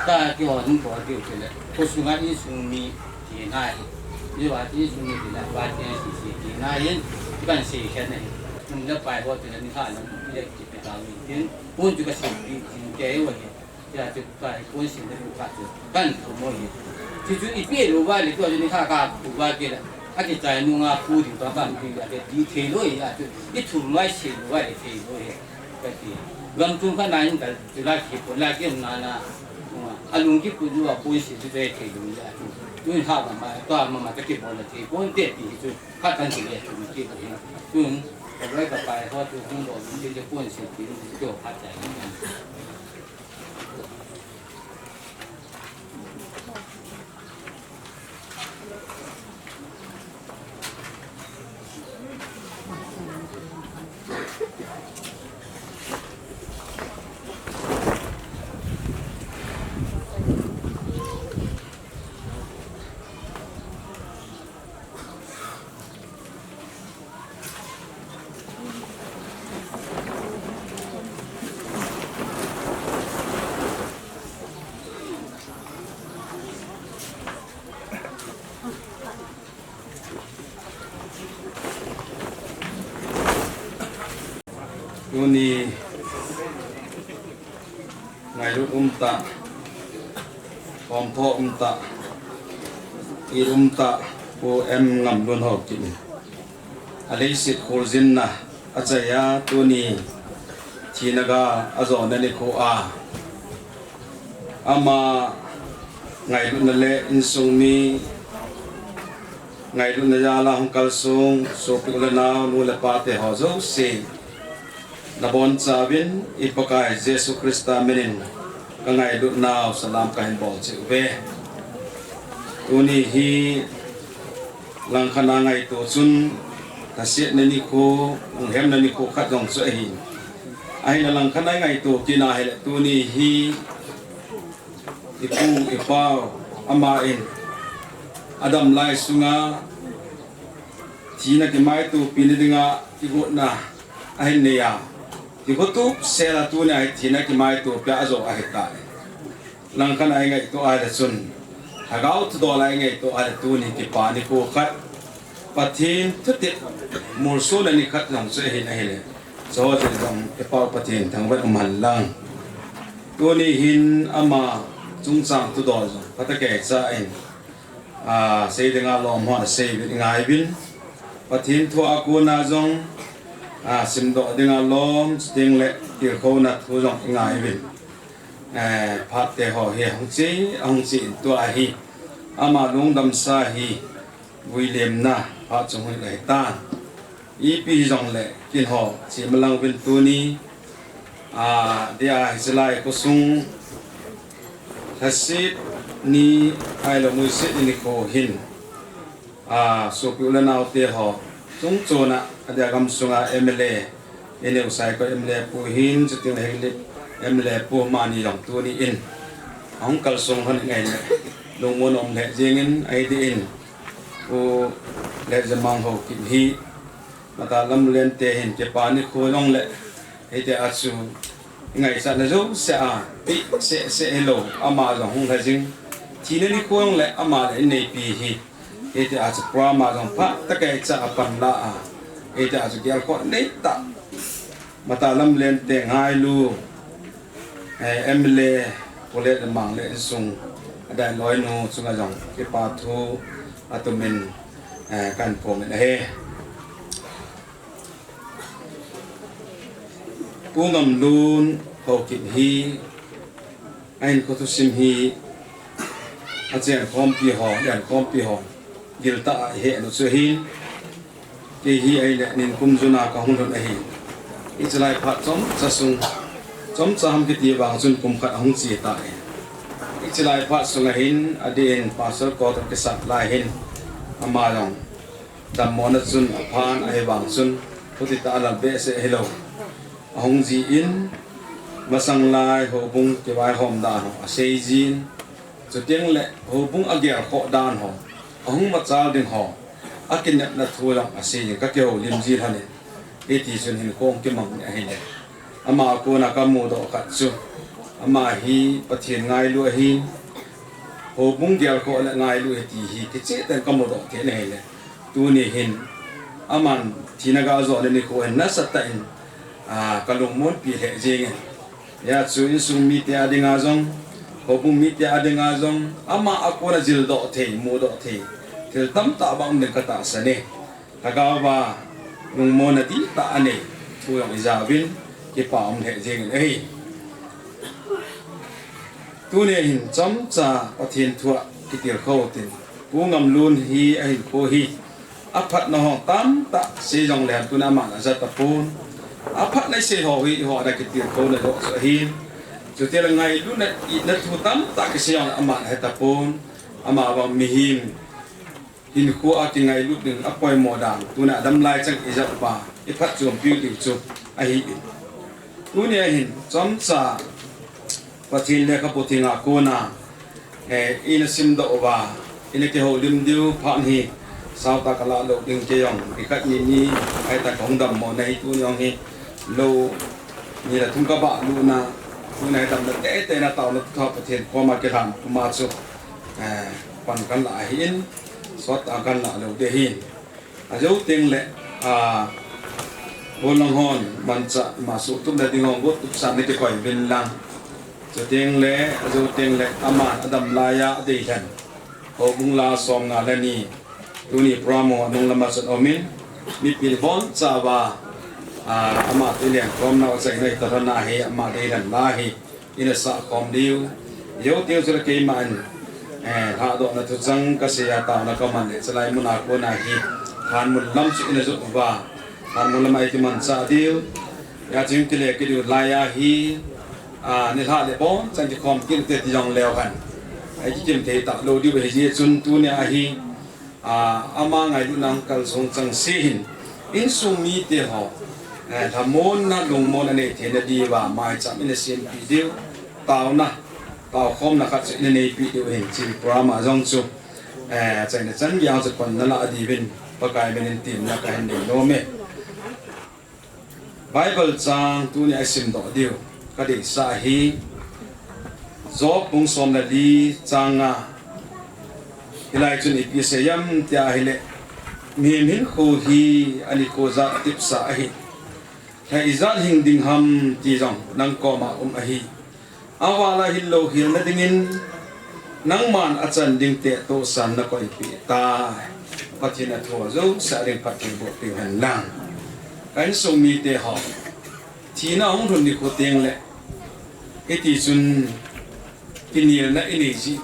ta kihon bol diu chule, khosunga insung mi tina ahi. Johan insung mi tile, vate sese tina ahin, kahin sei khen ahi. Nung le pai ho tile, nikhat lam le kipe tau hin tin, pon chu kasei pi, tin kei u ahi. Hijeh chun, tua hi pon silna thu khat chu kahin thum u ahi. Chuchu ipi lou uva le, tua chu nikhat kapu uva kile, akichai nunga pu ding tua kahin pi uva le, ti thei lou ahi, hijeh chun ithum uva isei lou uva le thei lou ahi, kati. Gam chom khat na hin kal, chu la kipon la kium na na, alung kiput uva pon sil chu thei lou ahi, hijeh chun. Tun ha mama, tua mama kakibol le thei ponte ti hi chu, khat kahin kile thum kit u ahi. Tun, kaloi kapai ho chu hung bol ding chu pon sil ti chu phat chai. Tuni ngailut umtah, khomtho umtah, it umtah, Pu M. Ngamlun Haokip in aleiset kholjinna achaiya tuni thina ga ajona nikho a, ama ngailutna le insung mi ngailutna jal a hung kalsong sopi u le nao, nu le pa te ho jouse nabonchauvin i Pakai Jesu Christa minin ka ngailutnau salam kahin bol cheh uve. Tuni hi langkhat a ngaito chun, thasietna nikho, lunghemna nikho khat jong chu ahi. Ahinla langkhat a ngaito kit na hile tuni hi i pu i pau, ama in adam lai sunga thina kimaitopi na dinga kigotna ahin nei a, kigottup sela tuni a hi thina kimaitopi a ajo ahitai. Langkhat a i ngaito a hile chun, Lhagao thudol a i ngaito a le tuni kipa nikho khat, Pathen thutep molsona nikhat jong chu ahin ahile, chuho chun jong i Pau Pathen thangvah um hen lang. Tuni hin ama chungchang thudol jong phatah keicha in, a, sei dinga lom ho asei uvin i ngai uvin. Pathen thu a kona jong, a, simdoh dinga lom, chuteng le tilkhouna thu jong i ngai uvin. Eh, phat te ho hi ahung che, ahung che in tua hi ama lungdamsa hi vuilemna phat chung hi ahi tan. Ipi hijongle kin ho che malang uvin tuni, a, dia hi silai khosung lhaset ni ahilou muiset ni nikho hin, a, sopi u le nao te ho chungchon a, adia gamsunga M L A, i neo Saikot M L A pu hin, chuteng le Henglep M L A pu mani jong tuni in ahung kalsong hon ngai le, lungmon um lheh jeng in, ahi deh in, U Letjemang Haokip hi, Mata Lamlen te hin kipa nikho jong le, hiti a chu i ngaichatna jouse a, pi seh seh hilou, ama jong hung lha jing. Thina nikho jong le ama le i neipi hi, hiti a chu program a jong phatah keicha a panla a, hiti a chu gelkhoh neitah, Mata Lamlen te ngailu, eh, M L A, Pu Letjemang le insung, adang loinu chunga jong kipa thu atumin, eh, kahin phongin ahi. Pu Ngamlun Haokip hi, ahinkho thusim hi, achen khompi ho, aden khompi ho giltah a i heh u chu ahin, kei hi ahile nikum jun a kahung lhun ahi. Hiche lai phat chomcha sung, chomcha ham kiti vang chun kum khat ahung che tai. Hiche lai phat sunga hin adeh in Pastor Kot kisat lai hin ama jong dammona chun aphan, ahivang chun khutitah a lal behseh hilou, ahung ji in, masang lai houbung kivaihom dan ho asei jin, chuteng le houbung agelkhoh dan ho, ahung machal ding ho, akinepna thu jong asei jin, kakihoulim ji lhon in, hiti chun hinkho kimang in ahile, ama a kona kamudoh khat chu, ama hi Pathen ngailu ahin, houbung gelkhoh le ngailu ahi ti hi kicheh tah in kamudoh kit in ahile, tuni hin aman thina gal jona nikho hin nasatah in, a, kalungmonpi lheh jeng in. Hijeh chun insung mite a dinga jong, houbung mite a dinga jong, ama a kona jildoh thei, mudoh thei thil tamtah bang um ding katahsan e. Lhagao va lungmonna dihtah anei thu jong ijauvin, kipa um lheh jeng in ahi. Tuni hin chomcha Pathen thu a kitilkhou tin, Pu Ngamlun hi ahinkho hi aphatna ho tamtah sei jongle, tuna aman aja tapon. Aphatna isei ho hi eiho a kitilkhouna joh chu ahin. Chutile ngailutna, itna thu tamtah kisei jongle aman ahe tapon. Ama vang mihem hinkho a kingailut ding apoimo dan, tuna adam lai chang ijat uva iphatchompiu diu chu ahin. Tunia hin chomcha Pathen lekhabu theng a kona, eh, ina simdoh uva, ina kihoulim diu phat hi, saotah kalah lou ding, kei jong nikhat nini, ahitah kahung dammo nahi, tuni jong hi lou ni le thum kabah lutna, tuna hi damna teitei na taona thutha Pathen koma kilhan puma chu, eh, pan kanlah ahin, sottah kanlah lou ding ahin. Ajou teng le, a, gollhang hon manchah ima suhtupna ding hon gottup san nakikoi uvin lang. Chuteng le, ajou teng le, aman adam laiya adeilhen houbung la som nga le ni, tuni program ho anung lama chun aumin, mipi bonchauva, a, ama toh ilenkhomnau achaina hita lhon ahi, ama deilhen la hi ina sahkhom diu. Ajou teng chule keiman, eh, lhadohna thuchang kasei a taona kaman le, chulai muna kona hi lhanmol lam chu ina jot uva, lhanmol lama ikimanchah diu. Hijeh chun kile kit diu laiya hi, a, nilhah le bonchan kikhom kit ute ti jongleu hen, ikikim thei talou diu ahi jeh chun tunia hi, a, ama ngailutna kalsong chengse hin, insung mite ho, eh, lhamonna, lungmonna nei theina diuva maicham ina sempeh diu, taona, taokhomna khat chu ina neipeh diu ahin, hiche program a jong chu, eh, achaina chan geiya chu pan nalah diuvin Pakai min in temna kahin nei nom e. Bible chang tunia isimdoh diu kadeisah hi, Job bung som le li chang nga, Hilai chun ipi asei em tia ahile, mihem hinkho hi anikho jat tepsa ahi. Lha ijat hing ding ham ti jong nang koma um ahi. Avala hinlou hilna dingin nangman achan ding te tohsan nakoipeh tai. Pathen athu jouse a ding phatthei boh peh hen lang. Ka insung mite ho, thina hung lhun nikho teng le, hiti chun kinelna inei ji.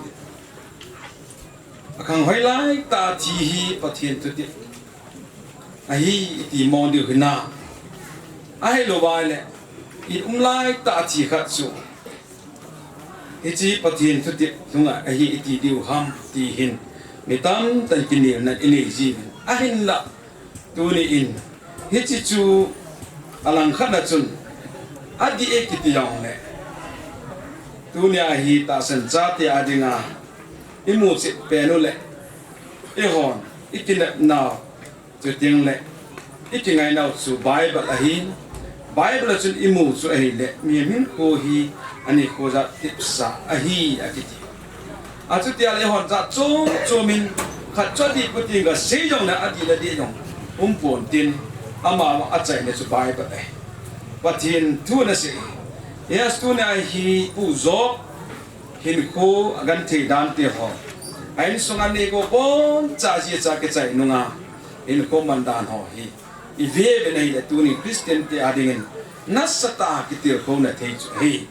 Akhang hoilai tah a thi hi Pathen thutep ahi iti mong diu hinam. Ahilou vai le, i um lai tah a thi khat chu, hiche Pathen thutep nunga ahi iti diu ham ti hin, mi tamtah in kinelna inei ji. Ahinla, tuni in, hiche chu alangkhat na chun, adih e kiti jongle, tunia hi tahsan chate a dinga imu chet pen u le, eihon ikinepnau, chuteng le ikingainau chu Bible ahin, Bible a chun imu chu ahile, mihem hinkho hi anikho jat tepsa ahi akiti. Achutia le eihon jat chom chom in, khat chu adih pute kasei jongle adih le adih jong um ponte, ama achaina chu Bible ahi. Pathen thu ana sei. Yes, tunia hi Pu Job hinkho agenthei dan te ho, a insung a neigou boncha jeh a kichai nunga hinkho man dan ho hi ive uve ahile, tuni Christian te a dingin nasatah a kitilkhouna thei chu ahi.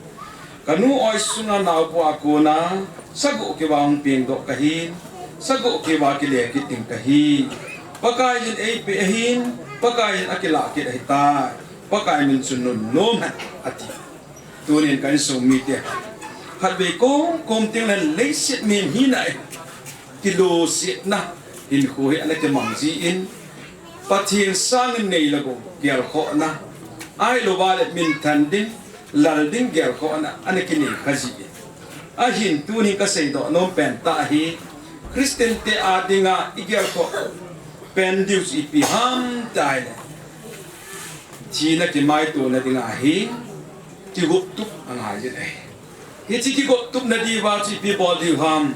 Kanu oi sunga naobu a kona sagoh keuva hung pengdoh kahin, sagoh keuva kile kit ding kahi. Pakaiyin eipeh ahin, Pakaiyin akilah kit ahitai. Pakai min chu nunnom hen, ati. Tunin ka insung mite, khatvei komkom teng le leiset mihem hina e, kilosetna hinkho hi ana kimang jin, Pathen sangin nei le gou gelkhohna, ahilou vale minthan ding, lal ding gelkhohna ana kinei kha jin. Ahin tunin kaseidoh nom pen tah hi, Christian te a dinga igelkhoh pen diu chu ipi ham tia ahile, thina kimaitona dinga hi kigottup angai jin ahi. Hiche kigottup nadiuva chu ipi bol diu ham?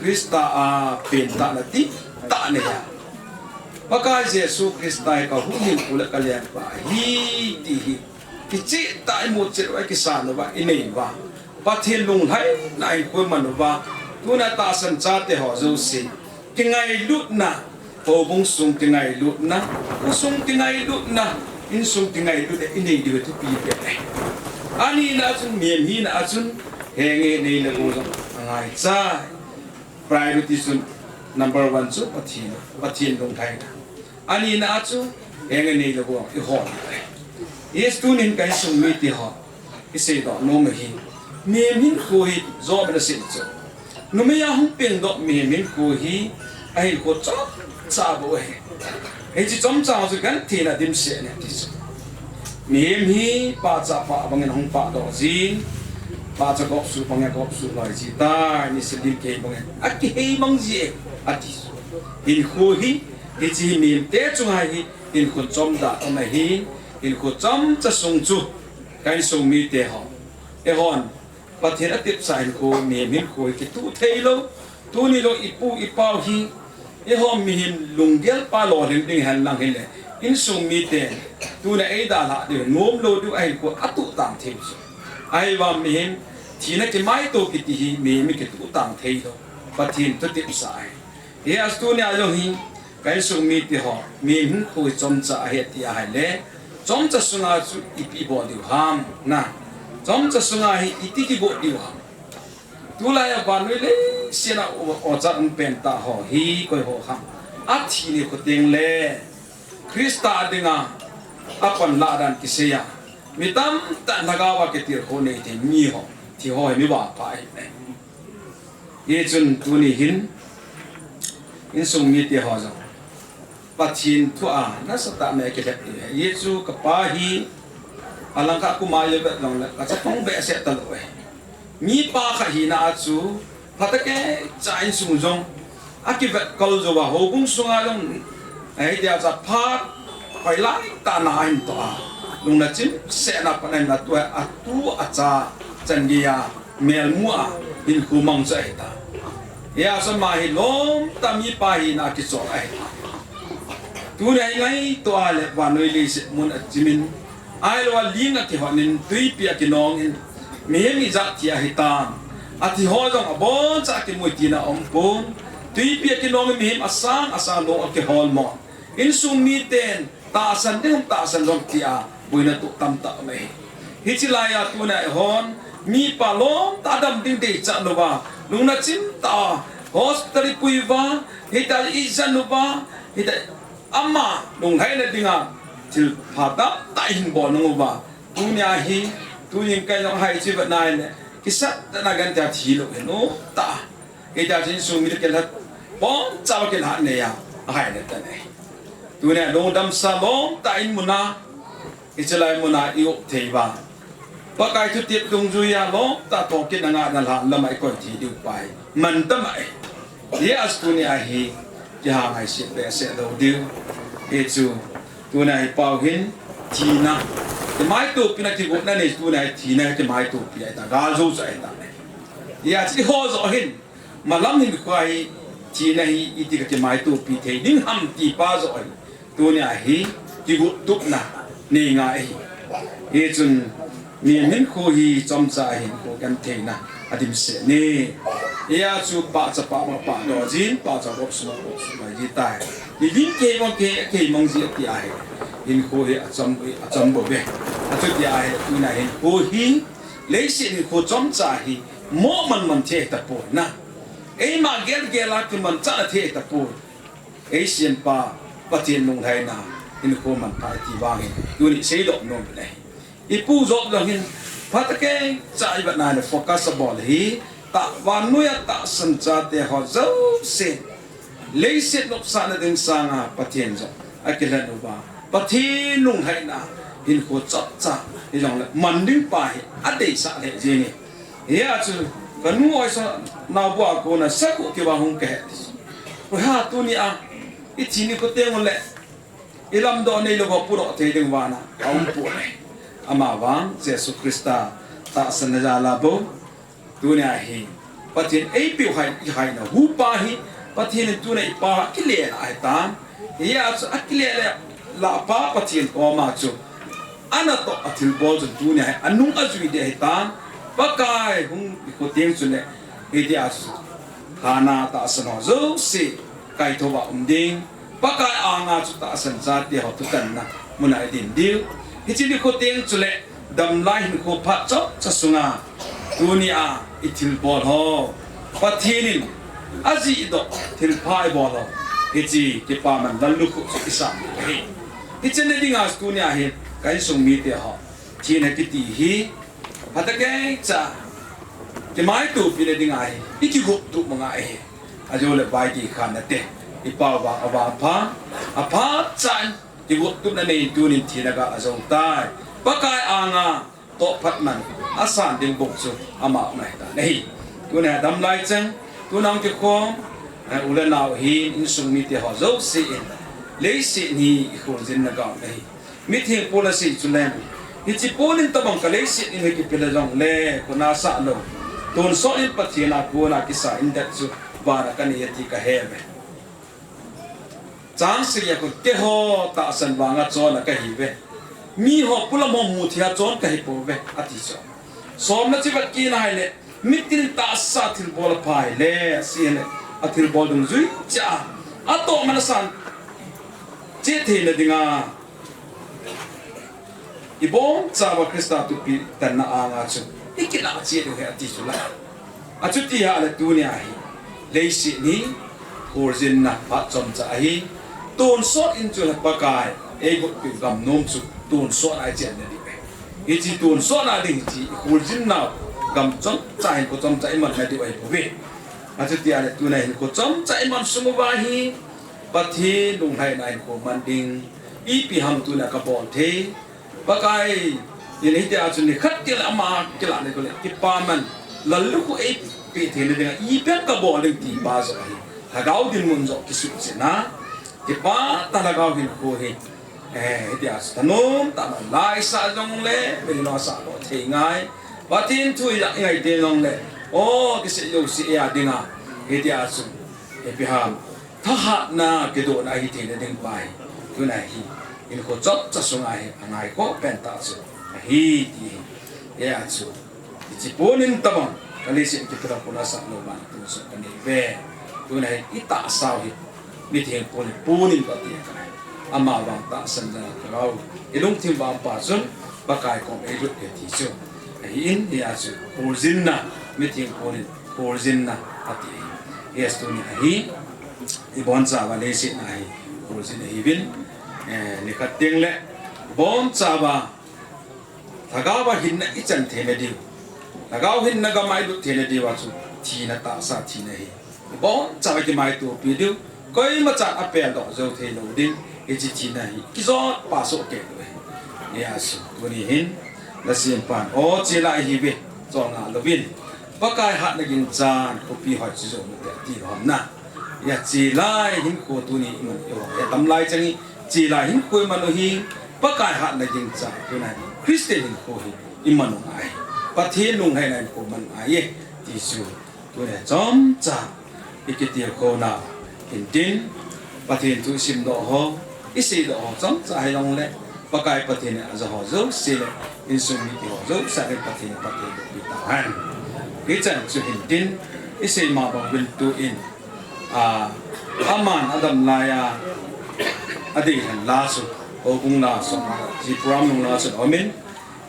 Christa a pentahna dihtah nei a, Pakai Jesu Christa hi kahuhhingpu le kalengpa ahi ti hi kichehtah a imu chet uva, kisan uva, inei uva, Pathen lunglhaina a inkho iman uva, tuna tahsan chate ho jouse kingailutna, houbung sung kingailutna, khosung kingailutna, insung kingailutna inei diu hi thupi beh ahi. Anina a chun, mihem hina a chun, henge nei le gou jong angaichat. Priority chun number one chu Pathen, Pathen lunglhaina. Anina a chu, henge nei le gou ihol ahi. Yes, tunin ka insung mite ho, iseidoh nom ahi. Mihem hinkho hi Job in asei chu, numei a hung pengdoh mihem hinkho hi ahinkho chomcha bou ahi. Hiche chomcha chu gentheina dimset ahi ti chu. Mihem hi pahcha pah bangin ahung pahdoh jin, pahcha gopsuh bangin agopsuh loi ji tai, nisa lim kihei bangin akihei mang ji e, ati chu. Hinkho hi, hiche hi mihemte chunga hi hinkho chomcha um ahi. Hinkho chomcha sung chu ka insung mite ho, eihon Pathen atepsa hinkho, mihem hinkho hi kituh theilou. Tuni jong ipu ipau hi, eiho mihem lunggel pa lolhing ding hen lang hile, insung miten tuna eidalhah diu nomlou diu ahinkho atuh tang thei chu. Ahivang mihem thina kimaito kiti hi mihem kituh tang theilou, Pathen thutepsa ahi. Hijeh a tunia jong hi, ka insung mite ho, mihem hinkho hi chomcha ahi ati ahile, chomcha sunga chu ipi bol diu ham, na? Chomcha sunga hi iti kigot diu ham? Tulai a vannoi leiset a o, ochat um pentah ho hi koi ho ham? Athi nikho teng le Christa a dinga apanlah dan kisei a, mi tamtah lhagao a kitilkhou nei thei mi ho, thi ho hi mi vangpha ahi. Hichun tuni hin, insung mite ho jong, Pathen thu a nasatah a kilhep diu ahi. Hichu kapa hi, alangkhat kum a ivet jongle, kachapang behseh talou ahi. Mipa khat hina a chu, phatah keicha insung jong akivetkol jouva, houbung sunga jong, ahi tia chu phat hoilai tah na ahin toh a, lungna chimsetna pan ahin, atua, atu acha chan geiya melmu a hinkho mang chu ahitai. Hijeh chun ama hi lom tah mipa hina a kichol ahi. Tuni a hi ngaito a le vannoi leiset mun a chimin, ahilou a ling a kihotnin, twipi a kinongin, mihem ijat thi ahitan. Athi ho jong aboncha a kimu e tina aumpon. Twipi a kinongin mihem asang asang lou a kiholmo. Insung miten tahsan ding, tahsan ding tia boina toh tamtah um ahi. Hiche laiya tuna eihon mipa lom tah a dam ding deichat uva, lungna chimtah a hospital ipui uva, hitia ijen uva, hitia ama lunglhaina dinga thilpha tamtah ihin bol nung uva. Tunia hi, tunin kei jong hai chu ivet nai le, kisat tah a genthei a thi lou hin um tah. Hitia chu insung mite kilhat, boncha kilhat neiya, ahai le tan ahi. Tunia lungdamsa lom tah in muna, hiche lai muna i-um thei uva, Pakai thutep dungjuiya lom tah a thokit na ngahna lhan lama ikoi thei diu pa hi mantam ahi. Hijeh a chu tunia hi kiha ngaisih behseh lou diu. Hichu tunia hi pau hin thina, kimaitopina kigotna nei, tunia hi thina kimaitopi ahitai, gal jou chu ahitai. Hijeh a chu eiho joh hin malam hinkho hi, thina hi iti ka kimaitopi thei ding ham ti pa joh hi, tunia hi kigotna nei ngai ahi. Hichun mihem hinkho hi chomcha hinkho gentheina adimset e. Hijeh a chu pahcha pahmang pahdoh jin, pahcha vop sumang vop sumang ji tai. Ni ding kei mang kei, kei mang ji ati ahi. Hinkho hi achom, achom bou ve. Achuti ahi, tunia hinkho hi, leiset hinkho chomcha hi, mo manman thei tapon na. Eima gelgel a kimanchah thei tapon. Eisempa Pathen lunglhaina hinkho manpha iti vangin, tuni seidoh nom in ahi. Ipu Job jong hin phatah a keicha ivet nai le focus abol hi, tah vannoiya tahsan chate ho jouse leiset nopsahna ding sanga Pathen jong akilhen uva, Pathen lunglhaina hinkho chomcha hijongle man ding pa hi adeisah lheh jenge. Hijeh a chu kanu Oisa naobu a kona sakhu kivah hung kahe ti. Hoiha tunia ithi nikho teng uleh ilamdoh neilou uva pudoh thei ding vana aumpoi. Amavang Jesu Christa tahsanna jal a bou, tunia hi Pathen eipeu hai, ihaina hupa hi Pathen in tunia ipa akilela ahitan. Hijeh a chu akilele lah pa Pathen koma chu anatoh athilbol chun tunia hi anung ajui ding ahitan. Pakai hung ikho teng chule hitia chu thina tahsan ho jouse kaithouva um ding. Pakai anga chu tahsan chate ho thutanna muna idin diu. Hiche nikho teng chule damlai hinkho phat chomcha sunga tunia ithilbol ho, Pathen in ajihdoh thilpha ibol ho, hiche kipaman lallukhuh chu isam ahi. Hiche na dinga tunia hi ka insung mite ho thina kiti hi phatah a keicha kimaitopina dinga hi ikigottup manga ahi. Ajole vai kikhanna te, ipa uva avangpha, aphatchan kigottupna neiyin tunin thina gal ajou tai. Pakai anga tohphat man asan ding bou chu ama um ahitan ahi. Tunia damlai cheng, tuna hung kikhom u le nao hin insung mite ho jouse in leiset hi ikholjinna gal ahi. Mitheng Paul asei chule, hiche Paul in tobang ka leiset in hi kipel jongle kona sah lou, tonsot in Pathen a kona kisa indet chu vana kanei e ti kaheuve. Chang sagi a kon, keiho tahsan vanga chonna kahiuve, miho polam ho mutheiya chon kahipouve ati chu. Somna chu vet kit nai le, mitin tahsa thilbol apha hile, ase hile, athilbol dungjui cheh a atoh man asan cheh theina dinga ibonchauva Christa thupeh tanna anga chu ikilah cheh diu ahi ati chula. Achuti ahile tunia hi leiset hi kholjinna phat chomcha ahi. Tonsot in chule Pakai eigotpiu gamnom chu tonsot a ichenna diu ahi. Hiche tonsot a ding hiche ikholjinna gam chomcha hinkho chomcha imanna diu ahibouve. Achuti ahile tuna hinkho chomcha iman sung uva hi Pathen lunglhaina hinkho man ding ipi ham tuna kabol thei. Pakai in hitia chu nikhat teng le ama kilah le kole kipaman lallukhuh eipeh theina dinga ipi ham kabol ding ti pa joh hi, lhagao dinmun joh kisuhsetna, kipah tah lhagao hinkho hi, eh, hitia chu thanom tah a laisah jongle mitlhi asah lou thei ngai. Pathen thu ingaite jongle, o, kisei jouse a dinga Hitia chu, ipi ham, thahatna kidohna ahi theina ding pa hi, tuna hi, hinkho chomcha sunga hi, angaikhoh pen tah chu ahi ti hi. Hia chu, hiche pon in tabang, ka leiset kiphel a pon a sah lou vang tu chu ka nei ve. Tuna hi, i tahsa u hi, mitheng pon in, pon in ka ti ka. Amavang tahsan dan a ka lau. I lungthim vang pa chun, Pakai kom ei lut e ti chu. Ahin, hia chu, purjinna, mitheng pon in, purjinna, ati. Yes, tuni ahi, i bonchauva leiset na ahi, purjin ahiuvin, eh, nikhat teng le, bonchauva, Lhagao a hinna i chan theina diu. Lhagao hinna gam a i lut theina diu a chu thina tahsa thina hi. I bonchauva kimaitopi diu. Koima chan a peldoh jou thei lou ding. Hiche thina hi. Kijot pa soh kei lou hi. Hia chu. Tuni hin. Nasempan. O chela ihiuve. Chol ngah louvin. Pakai hatna ginchan. Khopi hoi chu jou u te ti lou ham na. Hia chela hinkho tuni i man u hi. Hia tam lai chang hi. Chela hinkho i man u hi, Pakai hatna ginchan, tuna Christian hinkho hi, i man u ngai. Pathen lunglhaina hinkho man u ngai e, ti chu, tuna chomcha, i kitilkhouna, hintin, Pathen thu i simdoh ho, i seidoh ho, chomcha hijongle, Pakai Pathen in aja ho jouse le, insung mite ho jouse le Pathen in phatthei boh pi tahen. Hichan chu hintin, i sei ma bang uvin tu in, A, aman adam laiya, adei hen la chu, houbung la chu, ji program nung la chu, amin.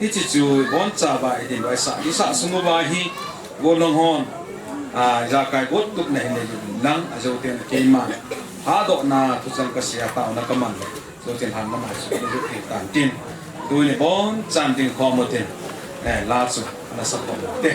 Hiche chu, bonchauva, i din vai sa, i sa sung uva hi, golhang hon, a, ijakai got tup na hin nei uvin lang, ajou teng keima, hadohna, thucheng ka sei a taona ka man le. Tutin han lamai chu, tutin tan tin. Tuni bonchan ding khom utin. Eh, la chu, ana sa khom u te.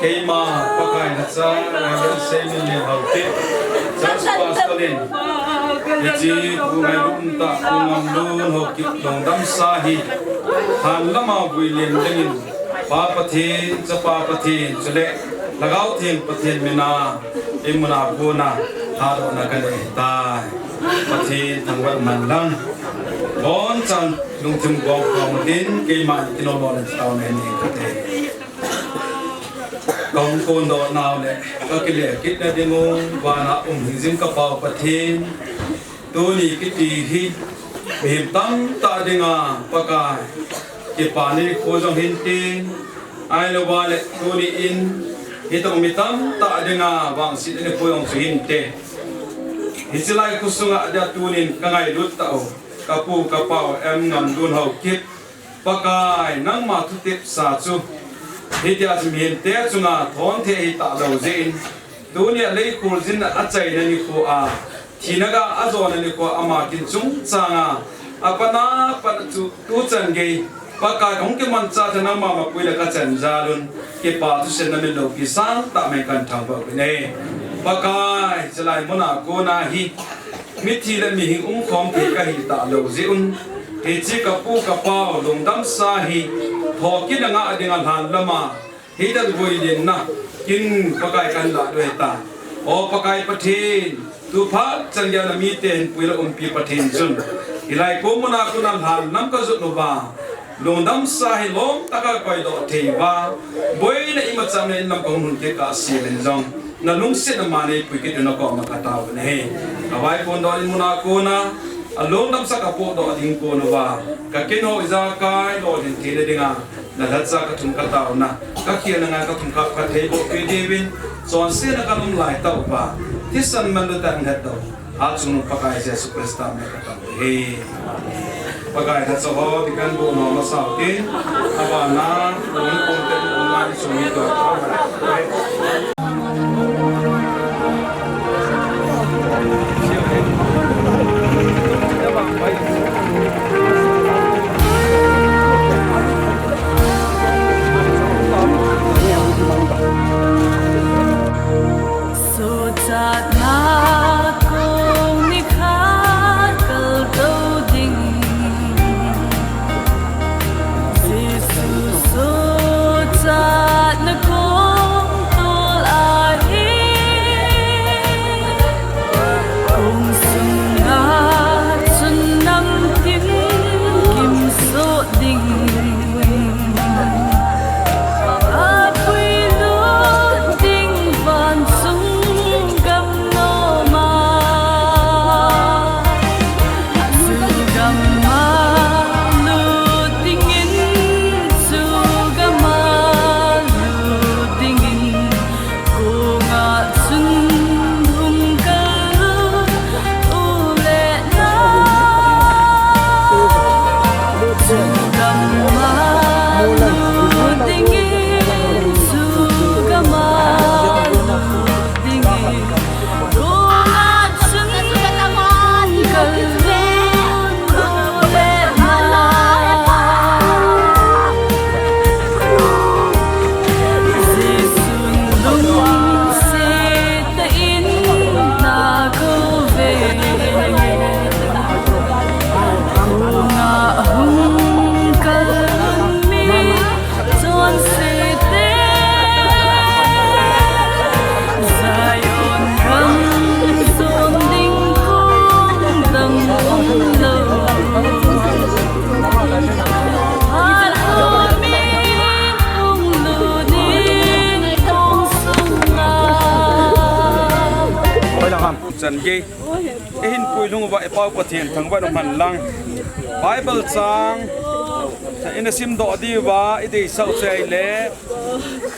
Keima Pakai nacha, Reverend Seimin Lenhaokip, Church Pastor in, hiche, Pu Ngailun tah, Pu Ngamlun Haokip, Longdamsa hi, han lama vui lien dingin, Pa Pathen, Chapa Pathen, chule, Lhagao Theng Pathen mina, imun a kona, hadohna kanei tai. Pathen thangvah man lang. Bonchan lungthim gom gom din, keima in kino lon in taona nei kate. Kahung kondoh nau le kakile kitna ding u, vana um hingjing ka Pau Pathen. Tuni kiti hi mihem tamtah dinga Pakai kipana nikho jong hinte, ahilouva le tuni in hitobang mi tamtah dinga vangsetna nikho jong chu hinte. Hiche lai khosunga dia tunin ka ngailut tah u, ka pu ka pau M. Ngamlun Haokip, Pakai, nangma thutepsa chu hitia chu mihemte chunga thon thei ahi talou jeh in, tunia lei kholjin achaina nikho a, thina ga ajona nikho a, ama kin chungchanga apanna pat chu tuchan gei Pakai, kahung kimanchah chu nangma mapui le kachan jalun, kipa thusim namin loupi sangtah mai kahin thangvah u ahi. Pakai, hiche lai muna kona hi mithi le mihing umkhom thei kahi talou jeh un, hiche ka pu ka pau lungdamsa hi thokitna ngah dinga lhan lama hidan vuilenna kin Pakai kahin lahdoh tai. O Pakai Pathen, tu phat chan geiya namite hinpui le umpi Pathen chun, hilai ko muna kona lhan lam kajot uva, lungdamsa hi lom tah a kakoidoh thei uva, boina imacha nei in lam kahung lhun kit kahsel in jong, nalungsetna ma neipui kit diu nakoma katao u ahi. Kavaiphondoh in muna kona alungdamsa kapohdoh ding kon uva, kakinho ijakai lolhin theina dinga nalhacha kathum kataona, kakhelna ngai kathum kha phattheiboh peh diuvin, chonsetna kaum lai tah uva, thisan manlu tah in lhatdoh, hatchungnung Pakai Jesu Christa min a katao u ahi. Pakai lhacha ho ding kahin boh nom masa u hitin, abana, kong kong te online chung hi tua. Sochatna kong nikhat kaltou ding, Jesu sochatna kong tol ahi. Kong sunga chun namtin kimsoh ding, apuilut ding vanchung gam noma, chu gama lut dingin, chu gama lut dingin, kong a chun hung kal u le na. Chu gama lut dingin, chu gama lut dingin, kong a chun hung kal u le na. Jesun lungset tah in nakouve, kong a hung kal mi chonse te, Zion gam jon ding kong dang umlou. Chan gei ihin puilhung uva i Pau Pathen thangvah in umhen lang. Bible chang ina simdoh diuva i deisah u chu ahile,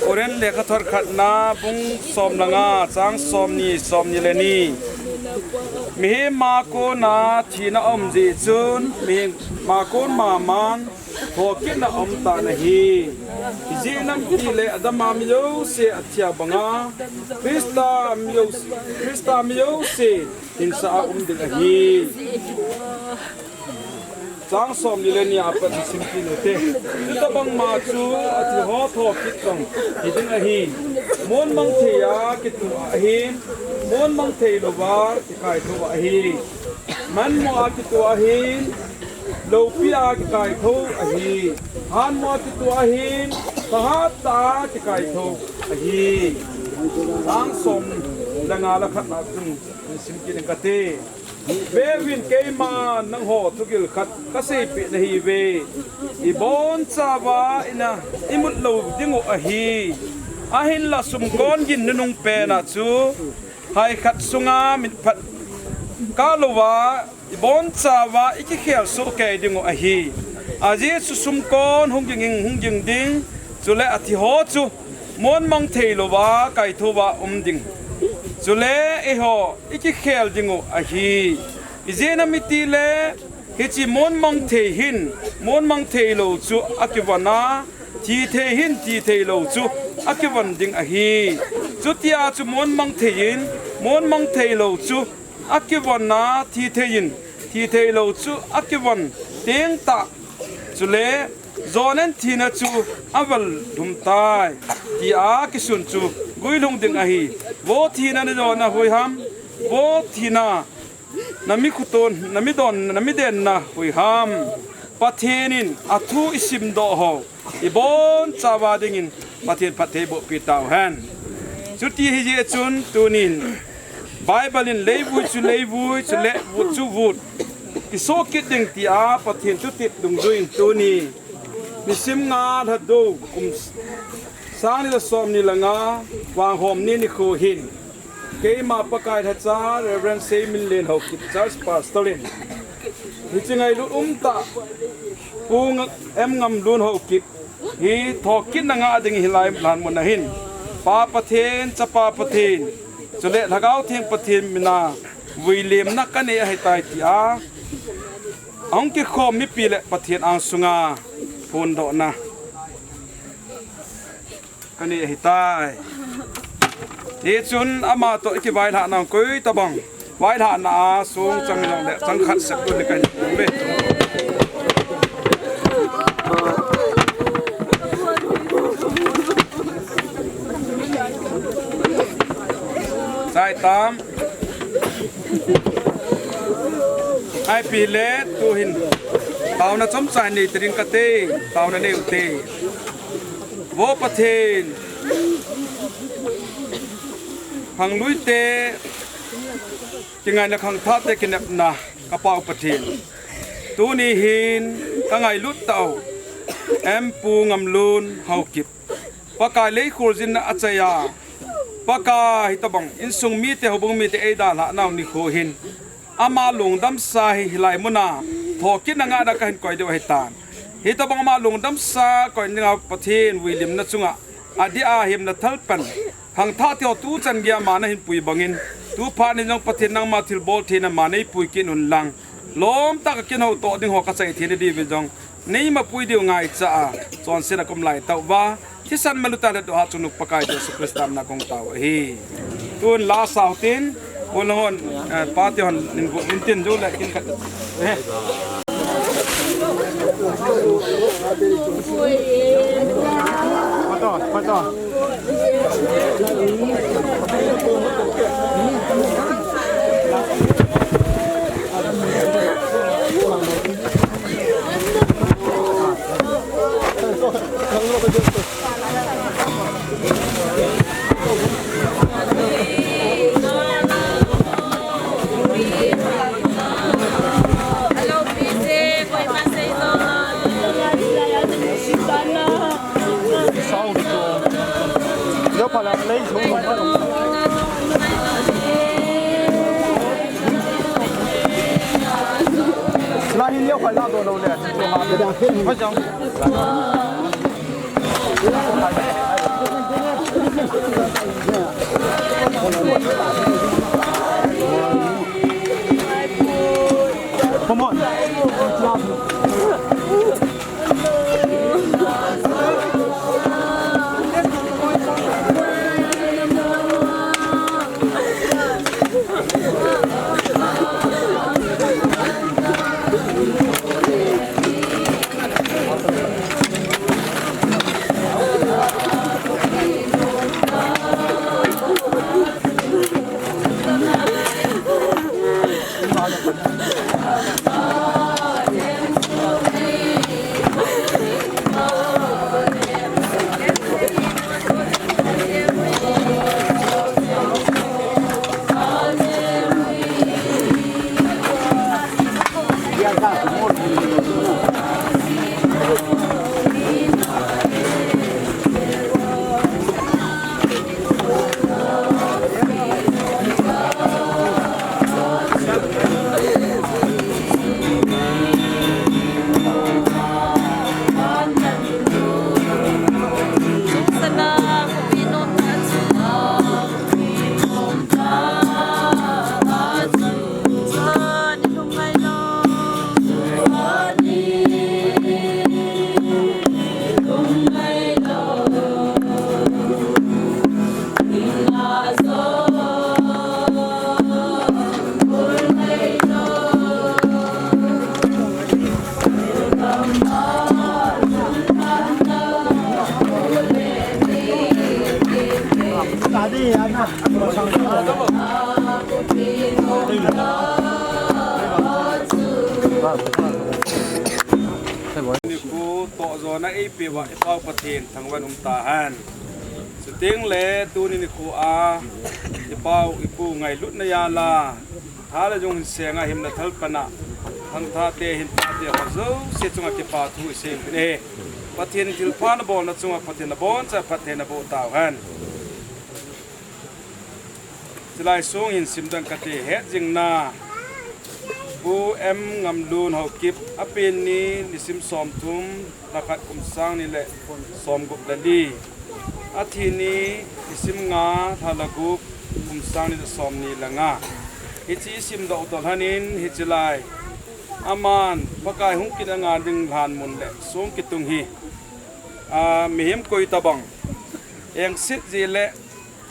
Korin lekhathot khatna bung som le nga, chang somni, somni le ni. Mihem a kona thina aum jeh chun, mihem a kon maman thokitna aum tan ahi. Ijeh inem itile Adam a mi jouse athia banga, Christa mi jouse, Christa mi jouse hinsah a um ding ahi. Chang somni le ni a pat simkit u hite. Chutobang ma chu athi ho thokit jong hiding ahi. Monmang thei a kituh ahin, monmang thei louva kikaithou ahi. Manmo a kituh ahin, loupi a kikaithou ahi. Hanmo a kituh ahin, thahat tah a kikaithou ahi. Chang som le nga le khatna chun simkit inge kate. Veuvin, keiman nangho thugil khat kaseipeh nahiuve. Ibonchauva ina imut lou dingu ahi. Ahinla sumkon gin nunung pena chu hai khat sunga mitphat kah louva ibonchauva ikikhel soh kei dingu ahi. Ajeh chu sumkon hung ging hung ging ding, chule athiho chu monmang theilouva kaithouva um ding. Chule eiho ikikhel dingu ahi. Ijeh inem itile, hiche monmang thei hin monmang theilou chu akivon a, thi thei hin thi theilou chu akivon ding ahi. Chutia chu monmang thei in monmang theilou chu akivon a, thi thei in thi theilou chu akivon tengtah, chule jonin thina chu aval lhum tai, tia kisun chu guilhung ding ahi. Vo thina najona hoiham? Vo thina, namikhuton, namidon, namidenna hoiham? Pathen in athu isimdoh ho ibonchauva dingin Pathen phattheiboh pi tauhen. Chuti ahijeh chun tunin Bible in leivui chu leivui, chule vut chu vut, kisoh kit ding tia Pathen thutep dungjuiyin tuni nisim nga Lhadou kum sang ni le som ni le nga, Vanghom ni nikho hin keima Pakai lhacha Reverend Seiminlen Haokip, Church Pastor in hiche ngailut umtah Pu Ng-, M Ngamlun Haokip hi thokitna ngah ding hilai lhan muna hin Pa Pathen, Chapa Pathen, chule Lhagao Theng Pathen mina vuilimna kanei ahitai tia ahung kikhom mipi le Pathen angsunga phondohna kanei ahitai. Hichun ama toh ikivailhahna koi tobang vailhahna a song chang jongle chang khat sep tuni kahin peh uve. Chaitam. Ipi le tuhin taona chomcha nei tading kate, taona nei ute. Vo Pathen, khangluite kingaina, khangthahte kinepna, ka Pau Pathen, tuni hin ka ngailut tah u M Pu Ngamlun Haokip, Pakai leikhol jinna achai a, Pakai hitobang insung mite, houbung mite eidalhah nau nikho hin ama lungdamsa hi hilai muna thokitna ngah dia kahin koi diu ahitan. Hitobang ama lungdamsa koi dinga Pathen vuilimna chunga adeh a himna thalpan khangthahte ho tuchan geiya ama nahin pui bangin, tuphat in jong Pathen nangma thilbol theina ma neipui kit un lang, lomtah a ka kinhou toh ding ho ka chai theina diuvin jong neima pui diu ngaicha a, chonsetna ka um lai tauva, thisan maluta le doha chungnung Pakai Jesu Christa mina kong tao ahi. Tun la sao tin, hon hon, eh, pate hon nin gu in tin jo le kin khat. Eh. Pato, pato. Come on. Nikho tohjona eipeuva i Pau Pathen thangvah in um tahen. Chuteng le tuni nikho a i Pau i Pu ngailutna jal a, tha le jung hin senga himna thalpan a, thangthate hin pate ho jouse chunga kipa thu i seipeh e. Pathen in thilpha nabolna chunga Pathen in aboncha phatthei naboh tauhen. Chulai sung hin simdoh kate, hetjingna, Pu M Ngamlun Haokip, apen ni, nisim somthum, lha khat, kum sang ni le somgup le li. Athi ni, nisim nga, lha le gup, kum sang ni le somni le nga. Hiche simdoh u toh lhon in, hiche lai aman Pakai hung kit a nga ding lhanmun le song kitung hi, a, mihem koi tabang engset jeh le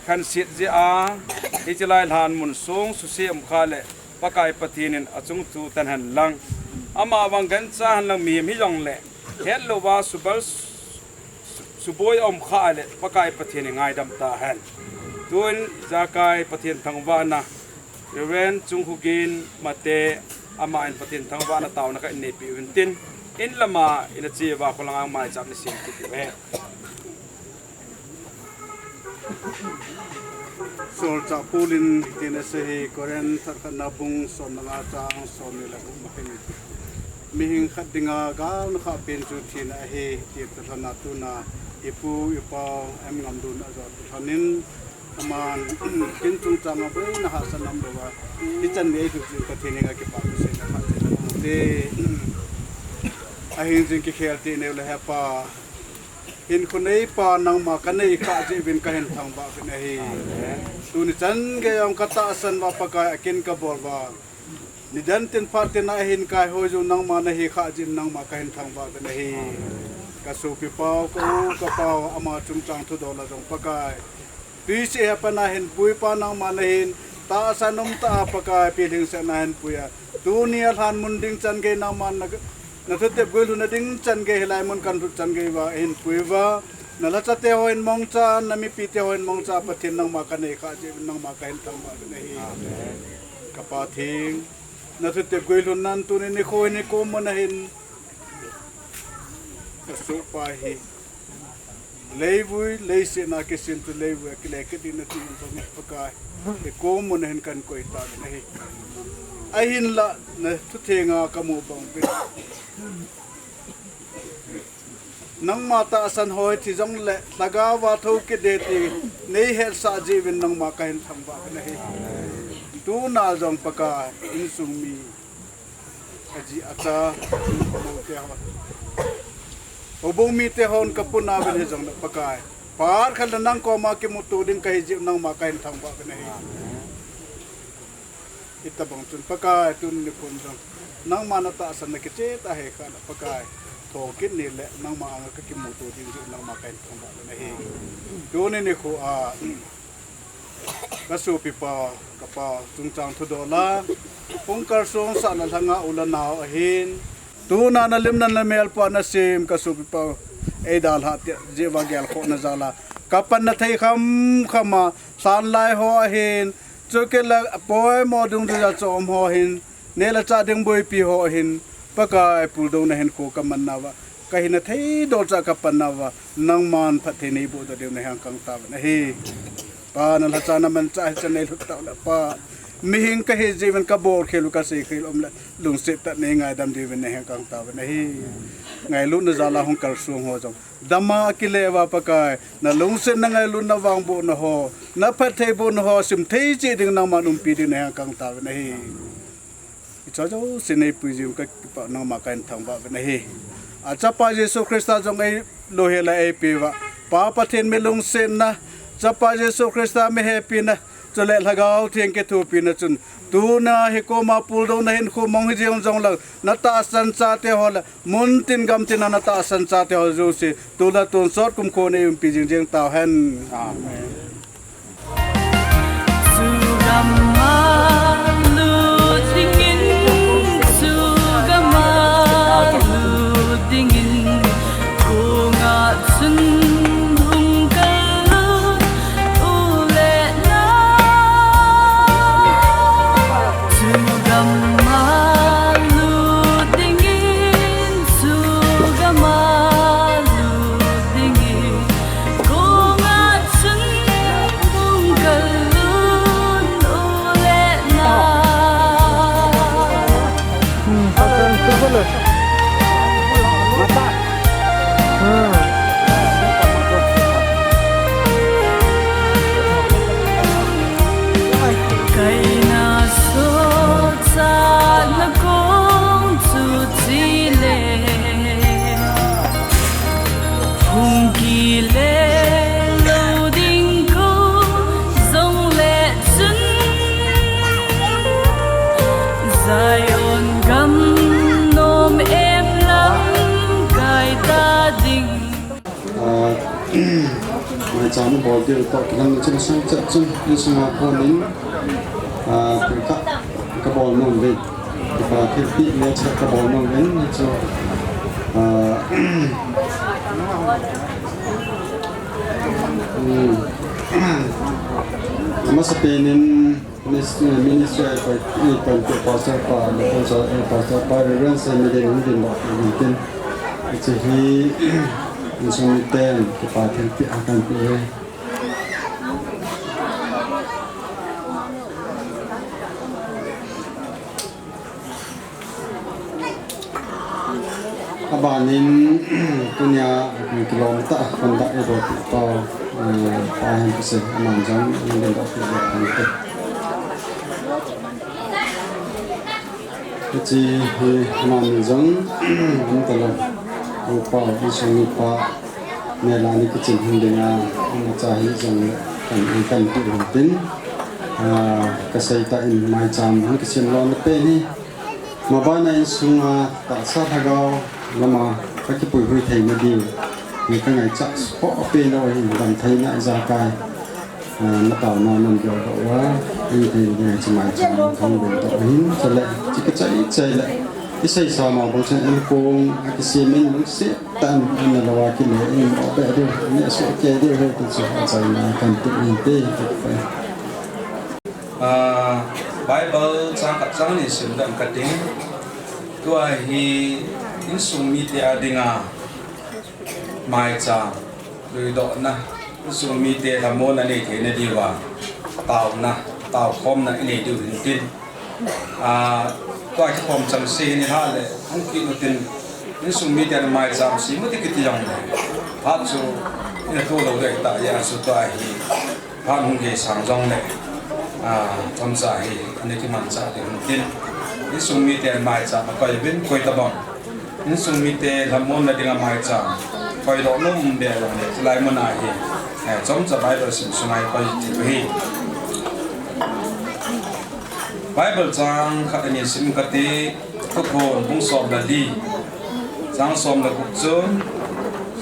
khanset jeh a, hiche lai lhanmun song suse um khah le Pakai Pathen in achung chu tan hen lang, ama vang gancha hen lang, mihem hijongle hetlouva subal su-, suboi a um khah le Pakai Pathen in ngaidam tahen. Tun ijakai Pathen thangvahna, Reverend Chungkhogin Mate, aman Pathen thangvahna taona khat in neipeh uvin tin, in lama ina cheuva kholanga maicham ni sem kit uve. Solchah Paul in hitin asei hi, Corinth thot khatna bung som le nga chang som ni le gup ma hin, mihing khat dinga galna khah pen chu thina ahi, ti toh lhon a tuna i Pu i Pau M Ngamlun ajou toh lhon in, aman kin chungchang a boina hahsatna umlouva, hichan gei thu chu Pathen henga kipa thu seina phatthei na um te. Ahin jing kikhel te neu le hepa, hinkho neipa nangma kanei khah jeh uvin kahin thangvah uvin ahi. Tuni chan gei jong katahsan uva Pakai, akin kabol uva, nidan tin phat tin a hin kaihoi jong nangma nahi khah jeh in nangma kahin thangvah uvin ahi. Kasopi pau, ka u, ka pau, ama chungchang thudol a jong Pakai, tui seh hepa nahin pui pa nangma nahin, tahsan umtah a Pakai pilhingset nahin pui a, tuni a lhanmun ding chan gei nangman na, nathutep guilhunna ding chan gei, hilai mun kahin lhut chan gei uva hin pui uva, nalhachate ho hin mongcha, namipite ho hin mongcha, Pathen nangma kanei khah jeh uvin nangma kahin thangvah uvin ahi. Ka Pathen, nathutep guilhunnan tuni nikho hin hikom mun ahin, kasohpa hi leivui, leiset a kisim chu leivui a kile kit ding nati in Pakai, hikom mun ahin kahin koi tauvin ahi. Ahinla nathuthenga kamu bang uvin, nangma tahsan ho hijongle lhagao a thou kit ding ti neihetsah jeh uvin nangma kahin thangvah uvin ahi. Tuna jong Pakai, insung mi, aji acha, amoute ho, houbung mite hon kapuna uvin hijongle Pakai, phat khat le nang koma kimuto ding kahi jeh un nangma kahin thangvah uvin ahi. Hitobang chun Pakai, tuni nikhon jong nangma natahsan na kicheh tah ahi khah le Pakai, thokit ni le nangma anga kakimuto ding jeh un nangma kahin thangvah uvin ahi. Tuni nikho a kasopipa, kapa chungchang thudol a hung kalsong sah le lhanga u le nao ahin, tuna nalim le namel pua nasem kasopipa, eidalhah jeh uva gelkhohna jal a kapanna thei khamkham a, lhanlai ho ahin, chukit le poimo dungjuija chom ho ahin, neh le chah ding boipi ho ahin, Pakai, puldouna hinkho kamanna uva, kahina theidol cha kapanna uva nangman phatthei neiboh doh diu nahen kang tauvin ahi. Pa, nalhacha namanchah hichan neilhut tau le Pa, mihing kahi jeh uvin kabolkhel u kaseikhel um le lungset tah a neingaidam diuvin nahen kang tauvin ahi. Ngailutna jal a hung kalsong ho jong dama akile uva Pakai, nalungsetna, ngailutna, vangbohna ho, naphattheibohna ho simthei cheh ding nangman umpi ding nahen kang tauvin ahi. Icha jouse neipui jiu kakipah, nangma kahin thangvah uvin ahi. Achapa Jesu Christa jong eilohel a eipeh uva, Pa Pathen milungsetna, Chapa Jesu Christa mihepina, chule Lhagao Theng kithopina chun, tuna hikoma puldouna hinkho mong hijeng jongleng, natahsan chate ho le muntin gamtin a natahsan chate ho jouse, tule tonsot kumkho neiumpi jingjeng tauhen. Amen. Sugam a lut dingin, sugam a lut dingin, kong a chun hung kalut u le Bol ding toh kilang chun sang chat chun, insung a konin, ah, pui khat kabol nom uvin. Kipa thilpeh le chat kabol nom uvin, hichu, ah, hmm. Amasapen in Minis-, ministry a koi, i koi, koi pastor pa, pastor, eh, pastor pa, Reverend Samuel in hung ding ba, hung ding. Hiche hi, insung miten, kipa thilpeh a kahin pe e. Abanin, tunia, kilom tah a, conduct eiboh pi pa, eh, pa hin kisei, aman jong, eiboh pi le, hiche hi, aman jong, um, talou, upa, insung mipa, Mela ni kichin hung ding a, amacha hi jong kan, kan ti hung tin. Ah, kasei tah in maicham hung kisem lona pen hi. Mabana insung a tahsa lhagao lama kakipuihui theina diu. Ni kangaichat ho pen u hi damtheina ijakai. Ah, nataona nandoh doh uva, in tin ding chu maicham hung ding toh hin, chule, chi kichai chai le. Isei sa ma bang chen in kong, akisem in lungset tah in, in lou a kile in, o be diu, ni aso ke diu he ti chu, achaina kan ti in te, ti pa. Ah, Bible chang khat chang ni sim dam kating. Tua hi insung mite a dinga maicham, luidohna, insung mite lhamonna nei theina diuva, taona, taokhomna inei diu hin tin. Ah, tua kikhom chang se ni ha le, hung kit u tin, insung mite maicham se mu ti kiti jong le. Ha chu, ina tu lou le ta ya chu tua hi. Phat hung kei sang jong le, ah, chomcha hi, ani kimanchah ding hin tin. Insung mite maicham akoi uvin, koi tabang. Insung mite lhamonna dinga maicham. Koi doh nom be jong le, chulai mun a hi. Eh, chomcha Bible sim sunga i koi thei u hi. Bible chang khat ani sim kate. Thuphon bung som le li, chang som le gup chun,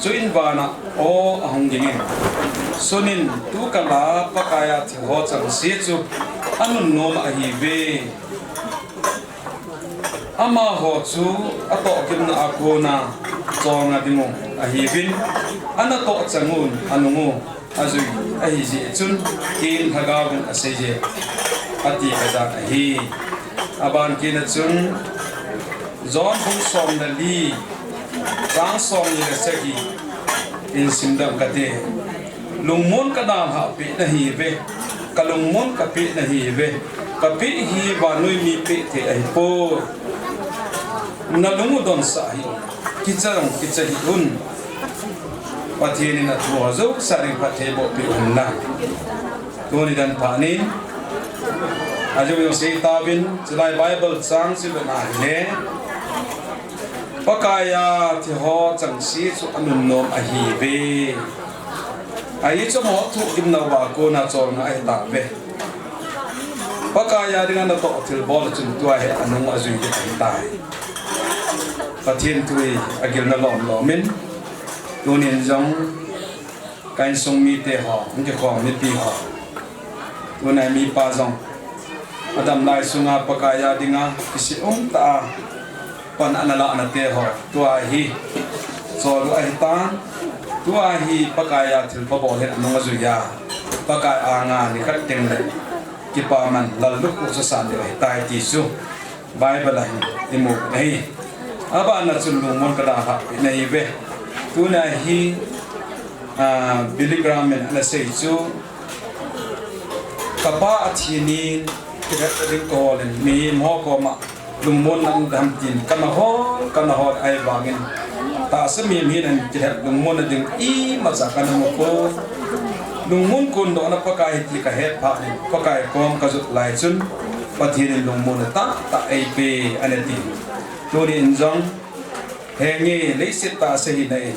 chuin vana aw ahung gingin, sunin, tukal a Pakai a thil ho chang se chu anunnom ahiuve. Amaho chu atohgimna a kona cholngah dingu ahiuvin, anatoh chang un anungu ajui ahi jeh chun, ken lhagao in asei je, ati kajan ahi. Aban kit a chun, John bung som le li, chang som ni le sagi, in simdoh kate. Lungmon kadalhah peh nahiuve, kalungmon kapeh nahiuve, kapeh hi vannoi mi peh thei ahipoi. Nalung u donsah hih un, kicha jong kicha hih un. Pathen in athu ho jouse ding phatthei boh peh un lang. Tuni dan phat in, ajou jong sei tauvin, chulai Bible chang chu vena hile. Pakai a thil ho chang se chu anunnom ahiuve. Ahi chu amaho thohgimna uva kona cholngah ahitauve. Pakai a dinga natoh thilbol chun tua hi anung ajui ding ahitai. Pathen thu hi agilna lom lom in, tunin jong ka insung mite ho, hung kikhom mipi ho, tunai mipa jong, adam lai sunga Pakai a dinga kisih umtah a pan analah nate ho, tua hi chol u ahitan, tua hi Pakai a thilpha bol hin anung ajui a, Pakai anga nikhat teng le kipaman lallukhuh sasan ding ahitai ti chu Bible a hin imu ahi. Abana chun lungmon kadalhah peh nahiuve. Tuna hi, ah, Billy Graham in anasei chu, kapa athi nin, kihet ding kaholin, mihem ho koma lungmon nang dam tin, kana hol, kana hol ahivangin, tahsa mihem hin kihet lungmon ding imacha kana mu pon. Lungmon kondohna Pakai ahi ti kahet phat in, Pakai kom kajot lai chun, Pathen in lungmon tahtah eipe, anati. Tuni in jong, henge leiset tahsa hina in,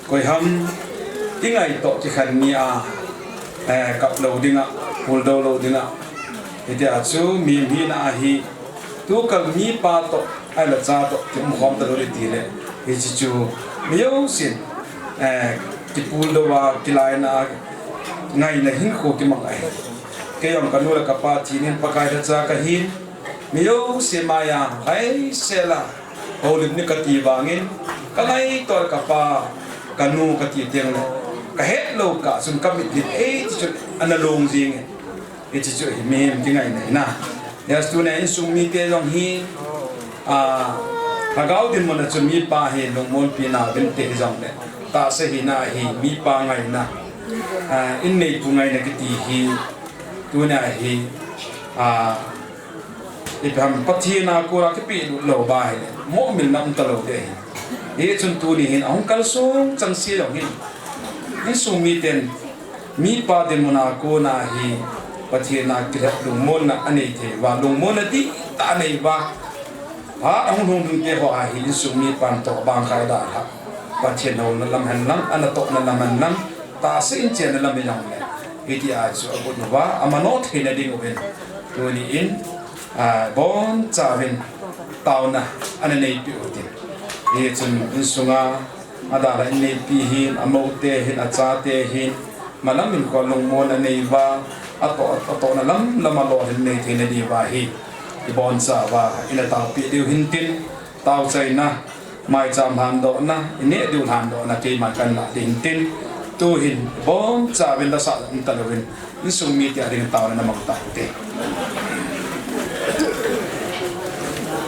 koiham, ingai toh kikhen ni a, eh, kap lou dinga, puldou lou dinga. Hitia chu, mihem hina ahi, tukal mipa toh, ahilou cha toh, kiumkhom talou ding tile. Hiche chu, mi jousen, eh, kipuldou a, kilaina a, ngaina hinkho kimang ahi. Kei jong kanu le kapa thi nin Pakai lhacha kahin, mi jouse maiya, hai sela, houlim ni kati vangin, kangaito le kapa, kanu kati teng le, kahet lou kah chun kamit lit ei ti chun ana long jingin. Hiche chu hi mihem kingaina ahi na. Yes, tuna insung mite jong hi, ah, lhagao dinmun a chun mipa hi lungmonpi na vinte hi jongle, tahsa hina hi mipa ngaina, ah, inneipu ngaina kiti hi, tuna hi, ah, ipi ham Pathen a kona kipehlut lou va hile, moh milna um talou ding ahi. Hichun tuni hin ahung kalsong chengse jong hin, insung miten mipa dinmun a kona hi Pathen a kilhep lungmonna anei thei uva, lungmonna dihtah anei uva. Phat ahung lhung ding te ho a hi insung mipan toh bang khai dalha. Pathen houna lam hen lang, anatohna lam hen lang, tahsa in chenna lam hi jongle, hitia chu agot uva, amanoh theina ding uvin, tuni in, ah, bonchauvin taona ana neipeh utin. Hichun insunga adalha inneipi hin, amoute hin, achate hin, malam in kho lungmon anei uva, atoh, atohna lam lam alolhin nei theina diuva hi, ibonchauva ina taopeh diu hintin, taochaina, maicham lhandohna, ineh diu lhandohna, keiman kahin lah ding hintin, tuhin ibonchauvin lasa um talouvin, insung mite a ding taona namang taute.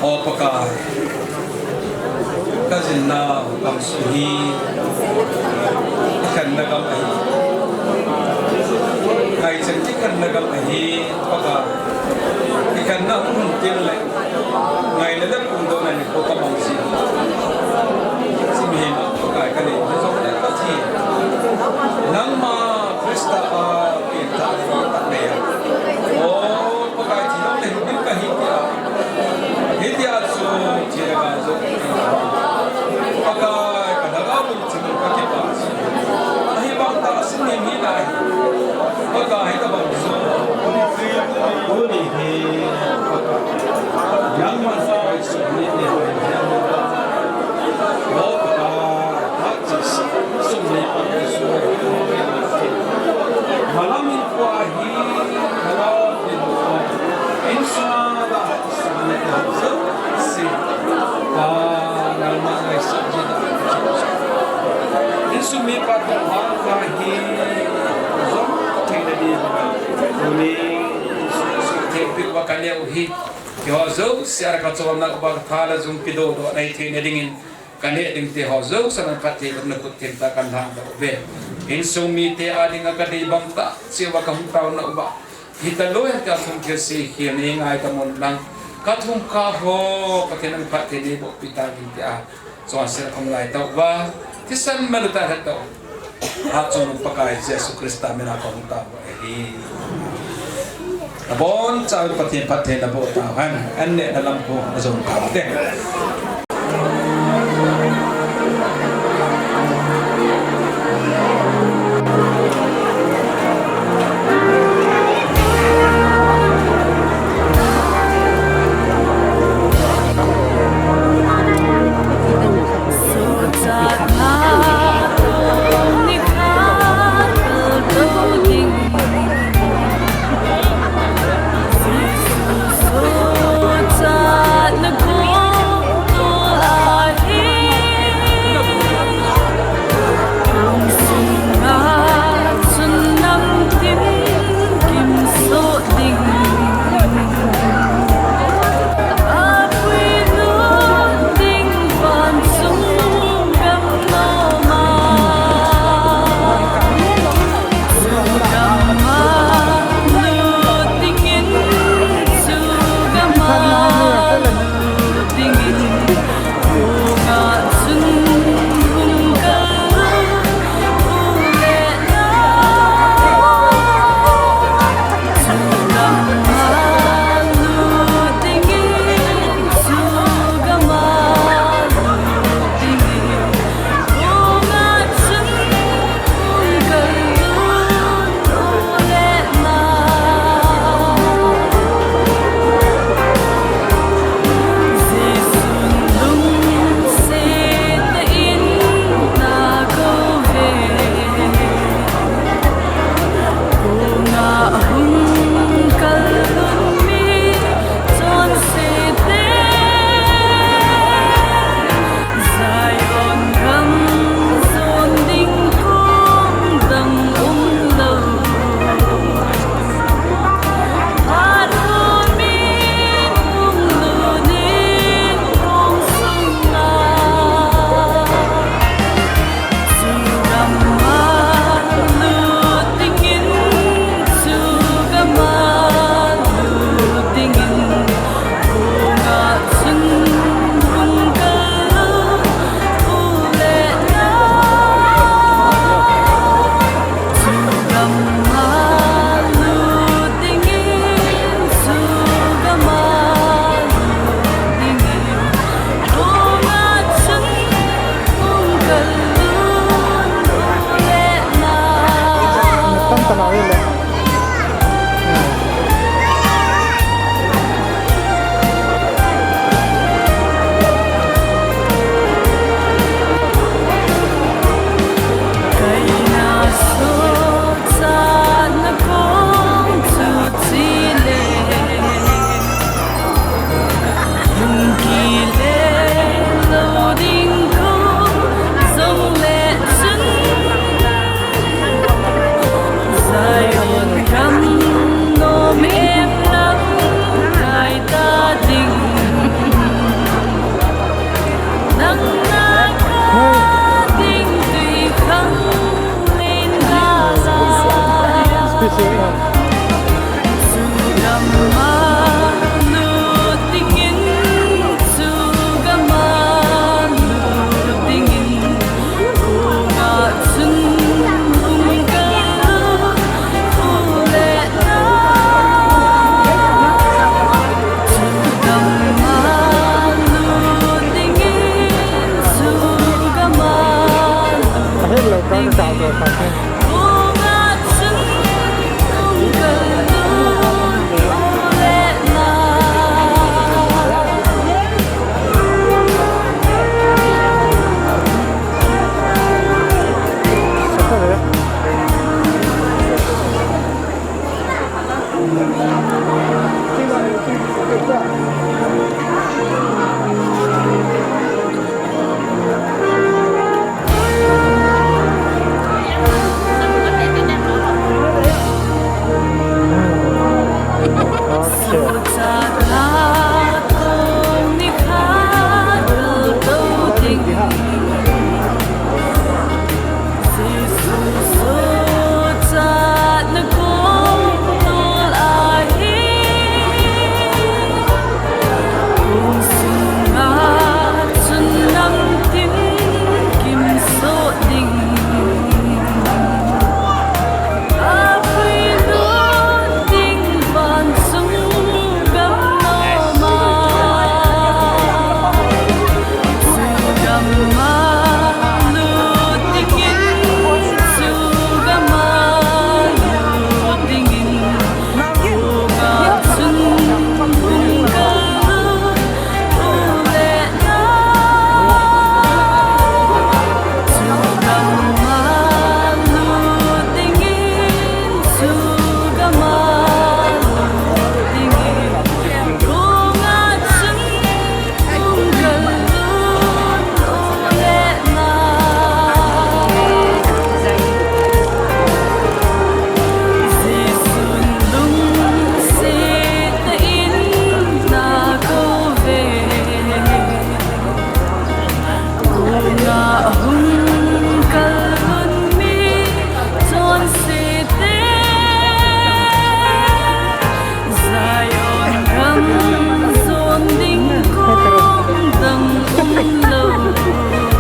O Pakai, kajinnau gamsung hi kikhenna gam ahi. Ngaichat kikhenna gam ahi, Pakai. Kikhenna hung teng le, ngaina le phongdohna nikho kamang jin. Hiche mihem a Pakai kanei jongle Pathen, nangma Christa a pengthah le dihtah nei a, o Pakai, thi jongle hing ding kahi tia, hitia chu thina gam jong, Pakai, kalhagao lungthim kakipah jin. Ahivang tahsa mihem hina hi, Pakai, hitobang chu tuni hi, Pakai, nangma sa sum ni ni, o Pakai, malam in kho hi, malam in kho, insung a, insung mipa toh bang kha hi, jong theina diuva, tuni, insung thengpeh uva kanei u hi, keiho jouse a kacholna uva katha le jung kidodoh nei theina dingin, kaneh ding te ho jouse a nang phatthei uva nakhut thengtah a kahin lhangdoh uve. Insung mite a dinga kadei bang tah cheh uva kahung taona uva, hitalou hen tia thum thilse khel nei ngaidam un lang, kathum kha ho Pathen in phatthei neiboh peh tauvin tia, chonset a kahung ngaitah uva, thisan mel u tah lheh tauva, Hatchungnung Pakai Jesu Christa mina kahung tao uva ahi. Abonchauvin Pathen phatthei naboh tauhen, an nehna lam khu ajom taute.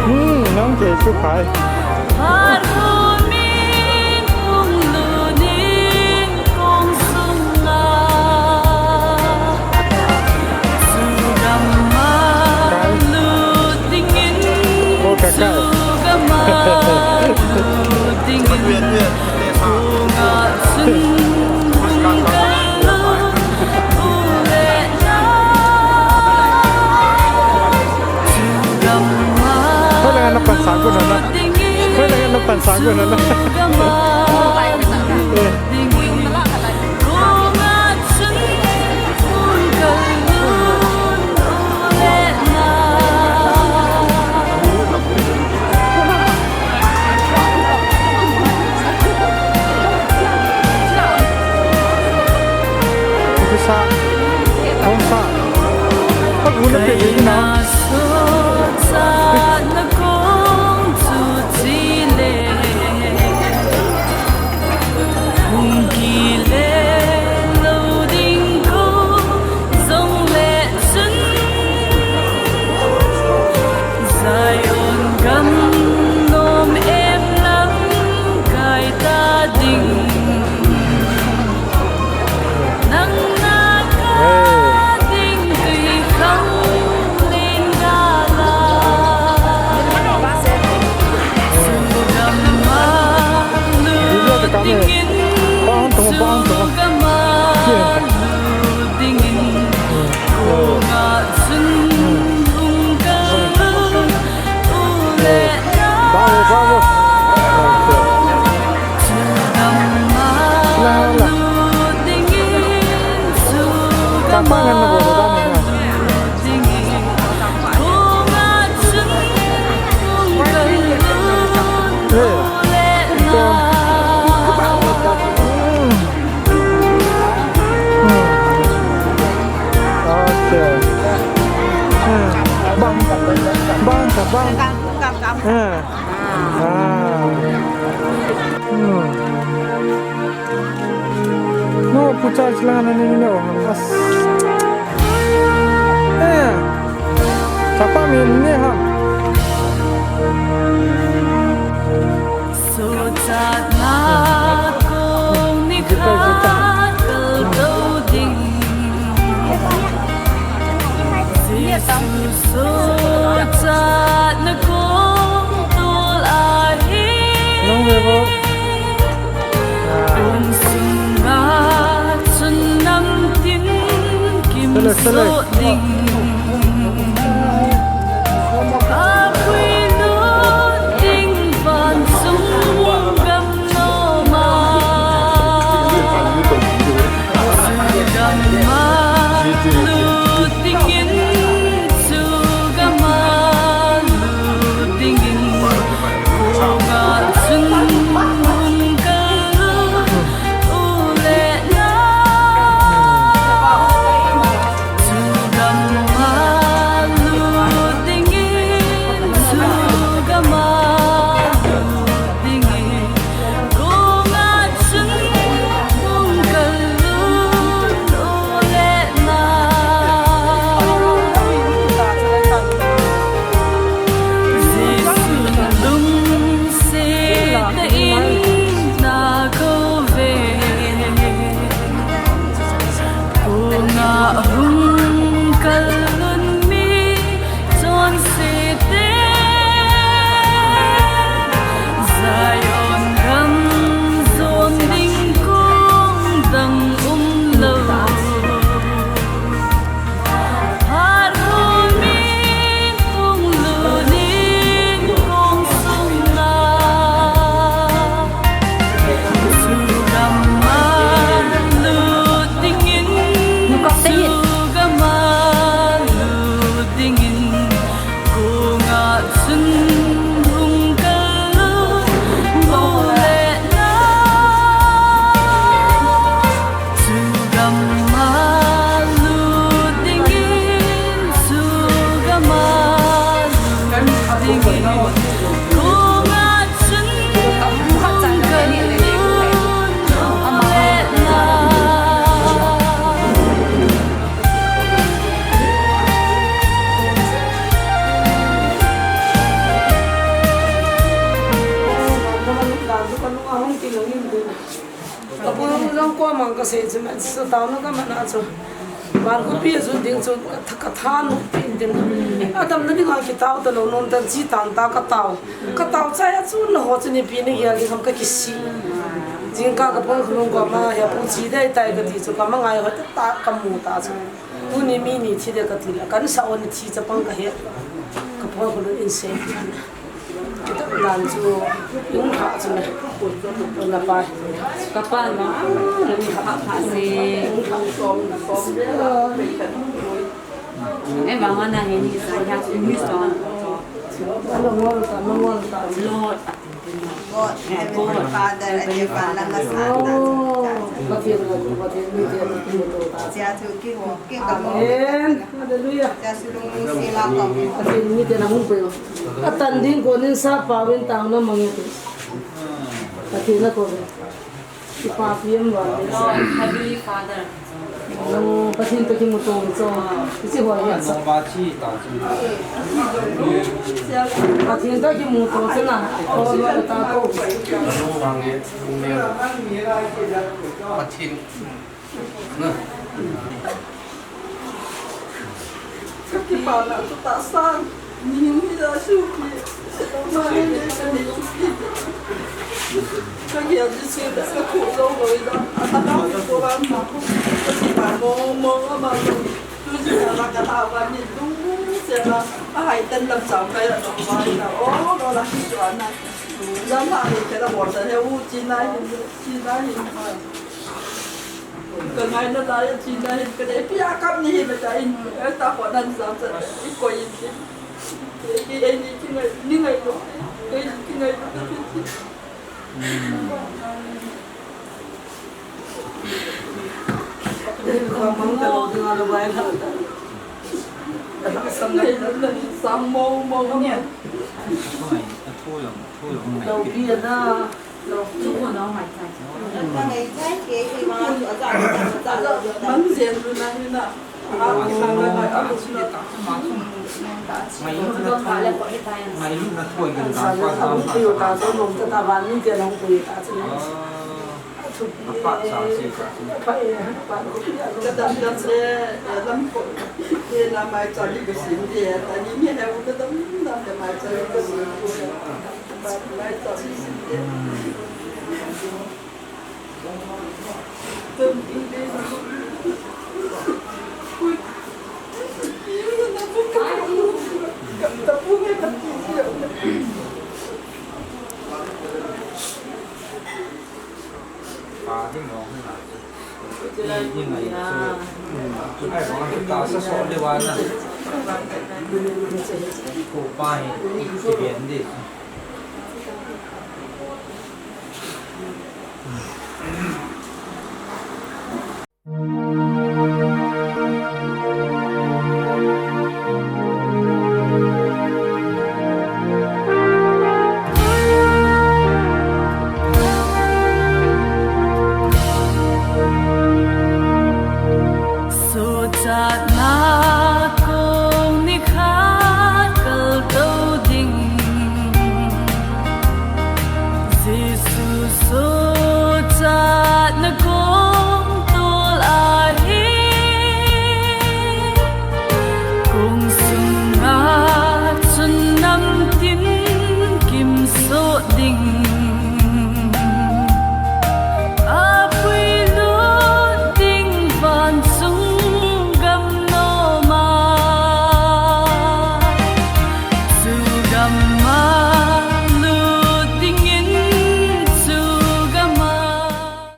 Hmm, nang ke chu khai. Hoilang na pansa ko na na. Hoilang na pansa ko na na. Sa, hong sa. Pag una pe din na. Bravo, bravo. La, la. Tapa ngan na bolo da na. Eh. Okay. Bang, bang, bang. Ah. Hmm. No, pucha chila na ni no. As. Eh. Chapa mi ni ha. Nung vevo. Lut ding, a pui lut ding van sung gam nom a. Chu gam a lut dingin, chu gam a lut dingin, kong a chun hung kal u le nao. Chu gam a lut dingin, chu gam a lut dingin, kong a chun hung kal u le nao. Jesu lungset tah in na kou ve. Kong a hung kal un mi chonse te, Zion gam jon ding kong dang um lou. Phat um in hung lut in kong sung a. Chu gam a lut dingin, chu gam a lut dingin, kong a chun hung kal u le nao. Chu gam a lut dingin, chu gam a lut dingin, kong a chun hung kal u le nao. Ka pu jong koima kasei chu, man sa tao na ka man a chu. Van khopi a jun ding chu ka tha, ka thanop pi in tin. Adamna dinga kitao talou nom tan, chi tan ta ka tao. Ka tao chai a chu na ho chu nipi ni gel ding ham ka kisih. Jingkah ka pon khulung koima he pu chi dei tai kati chu ka mangai hoi ta, ta ka mu ta chu. Tuni mi ni thi de kati le, kan sa on thi chapang ka he. Ka pon khulung in sei. Kita dan chu in pha chu me. Na pa. Ka pa no, na mi pha pha se. Eh, bang ana he ni sa ya chu ni sa. Ano ngol ta, ano ngol ta. Lord. God, Heavenly Father, at your Father, Master. Oh, Pathen, Pathen, Pathen, Pathen, Pathen. Sia thu ki ho, ki ka mo. Amen. Hallelujah. Sia su lung si la ko. Pathen, mi te na hung pe yo. Atan ding ko nin sa pa win tang na mang yo. Pathen na ko. Ipa P M wa. Heavenly Father. Pathen toh kimuto chu. Hiche ho hi. Pathen toh kimuto chu na. Ko lo ta ko. Pathen. Ka kipana chu tahsan. Mihem hi Jesu Christa. Mane le ka ni chu ki. Ka gel Jesu da ka thu zo lo da. A ta ka ko ba ma. Ka kipa mo mo ma ma. Tu ji na ka ta ba ni lu se na. A hai tan lam chang kai da ba na. O lo la ki chu ana. Lam ha ni ka da bo sa he u chi na hin chi na hin ha. Ka ngaina lai a china hin ka dei pia kap ni hi beta in, eh, ta ko nan jam sa i ko in ti. Ki ei ni ki ngai, ni ngai lo. Ei ni ki ngai lo. Ka mang ka lo ding a lo bai la. Ka la sang ngai lo, sang mo mo mo. Lo pi na. Ni, ni ngai chu. Hmm, chu ai bang chu ta sa so le wa na. Ko pa hi, ki ben di. Sochatna kong nikhat kaltou ding. Jesu sochatna kong tol ahi. Kong sunga chun namtin kimsoh ding.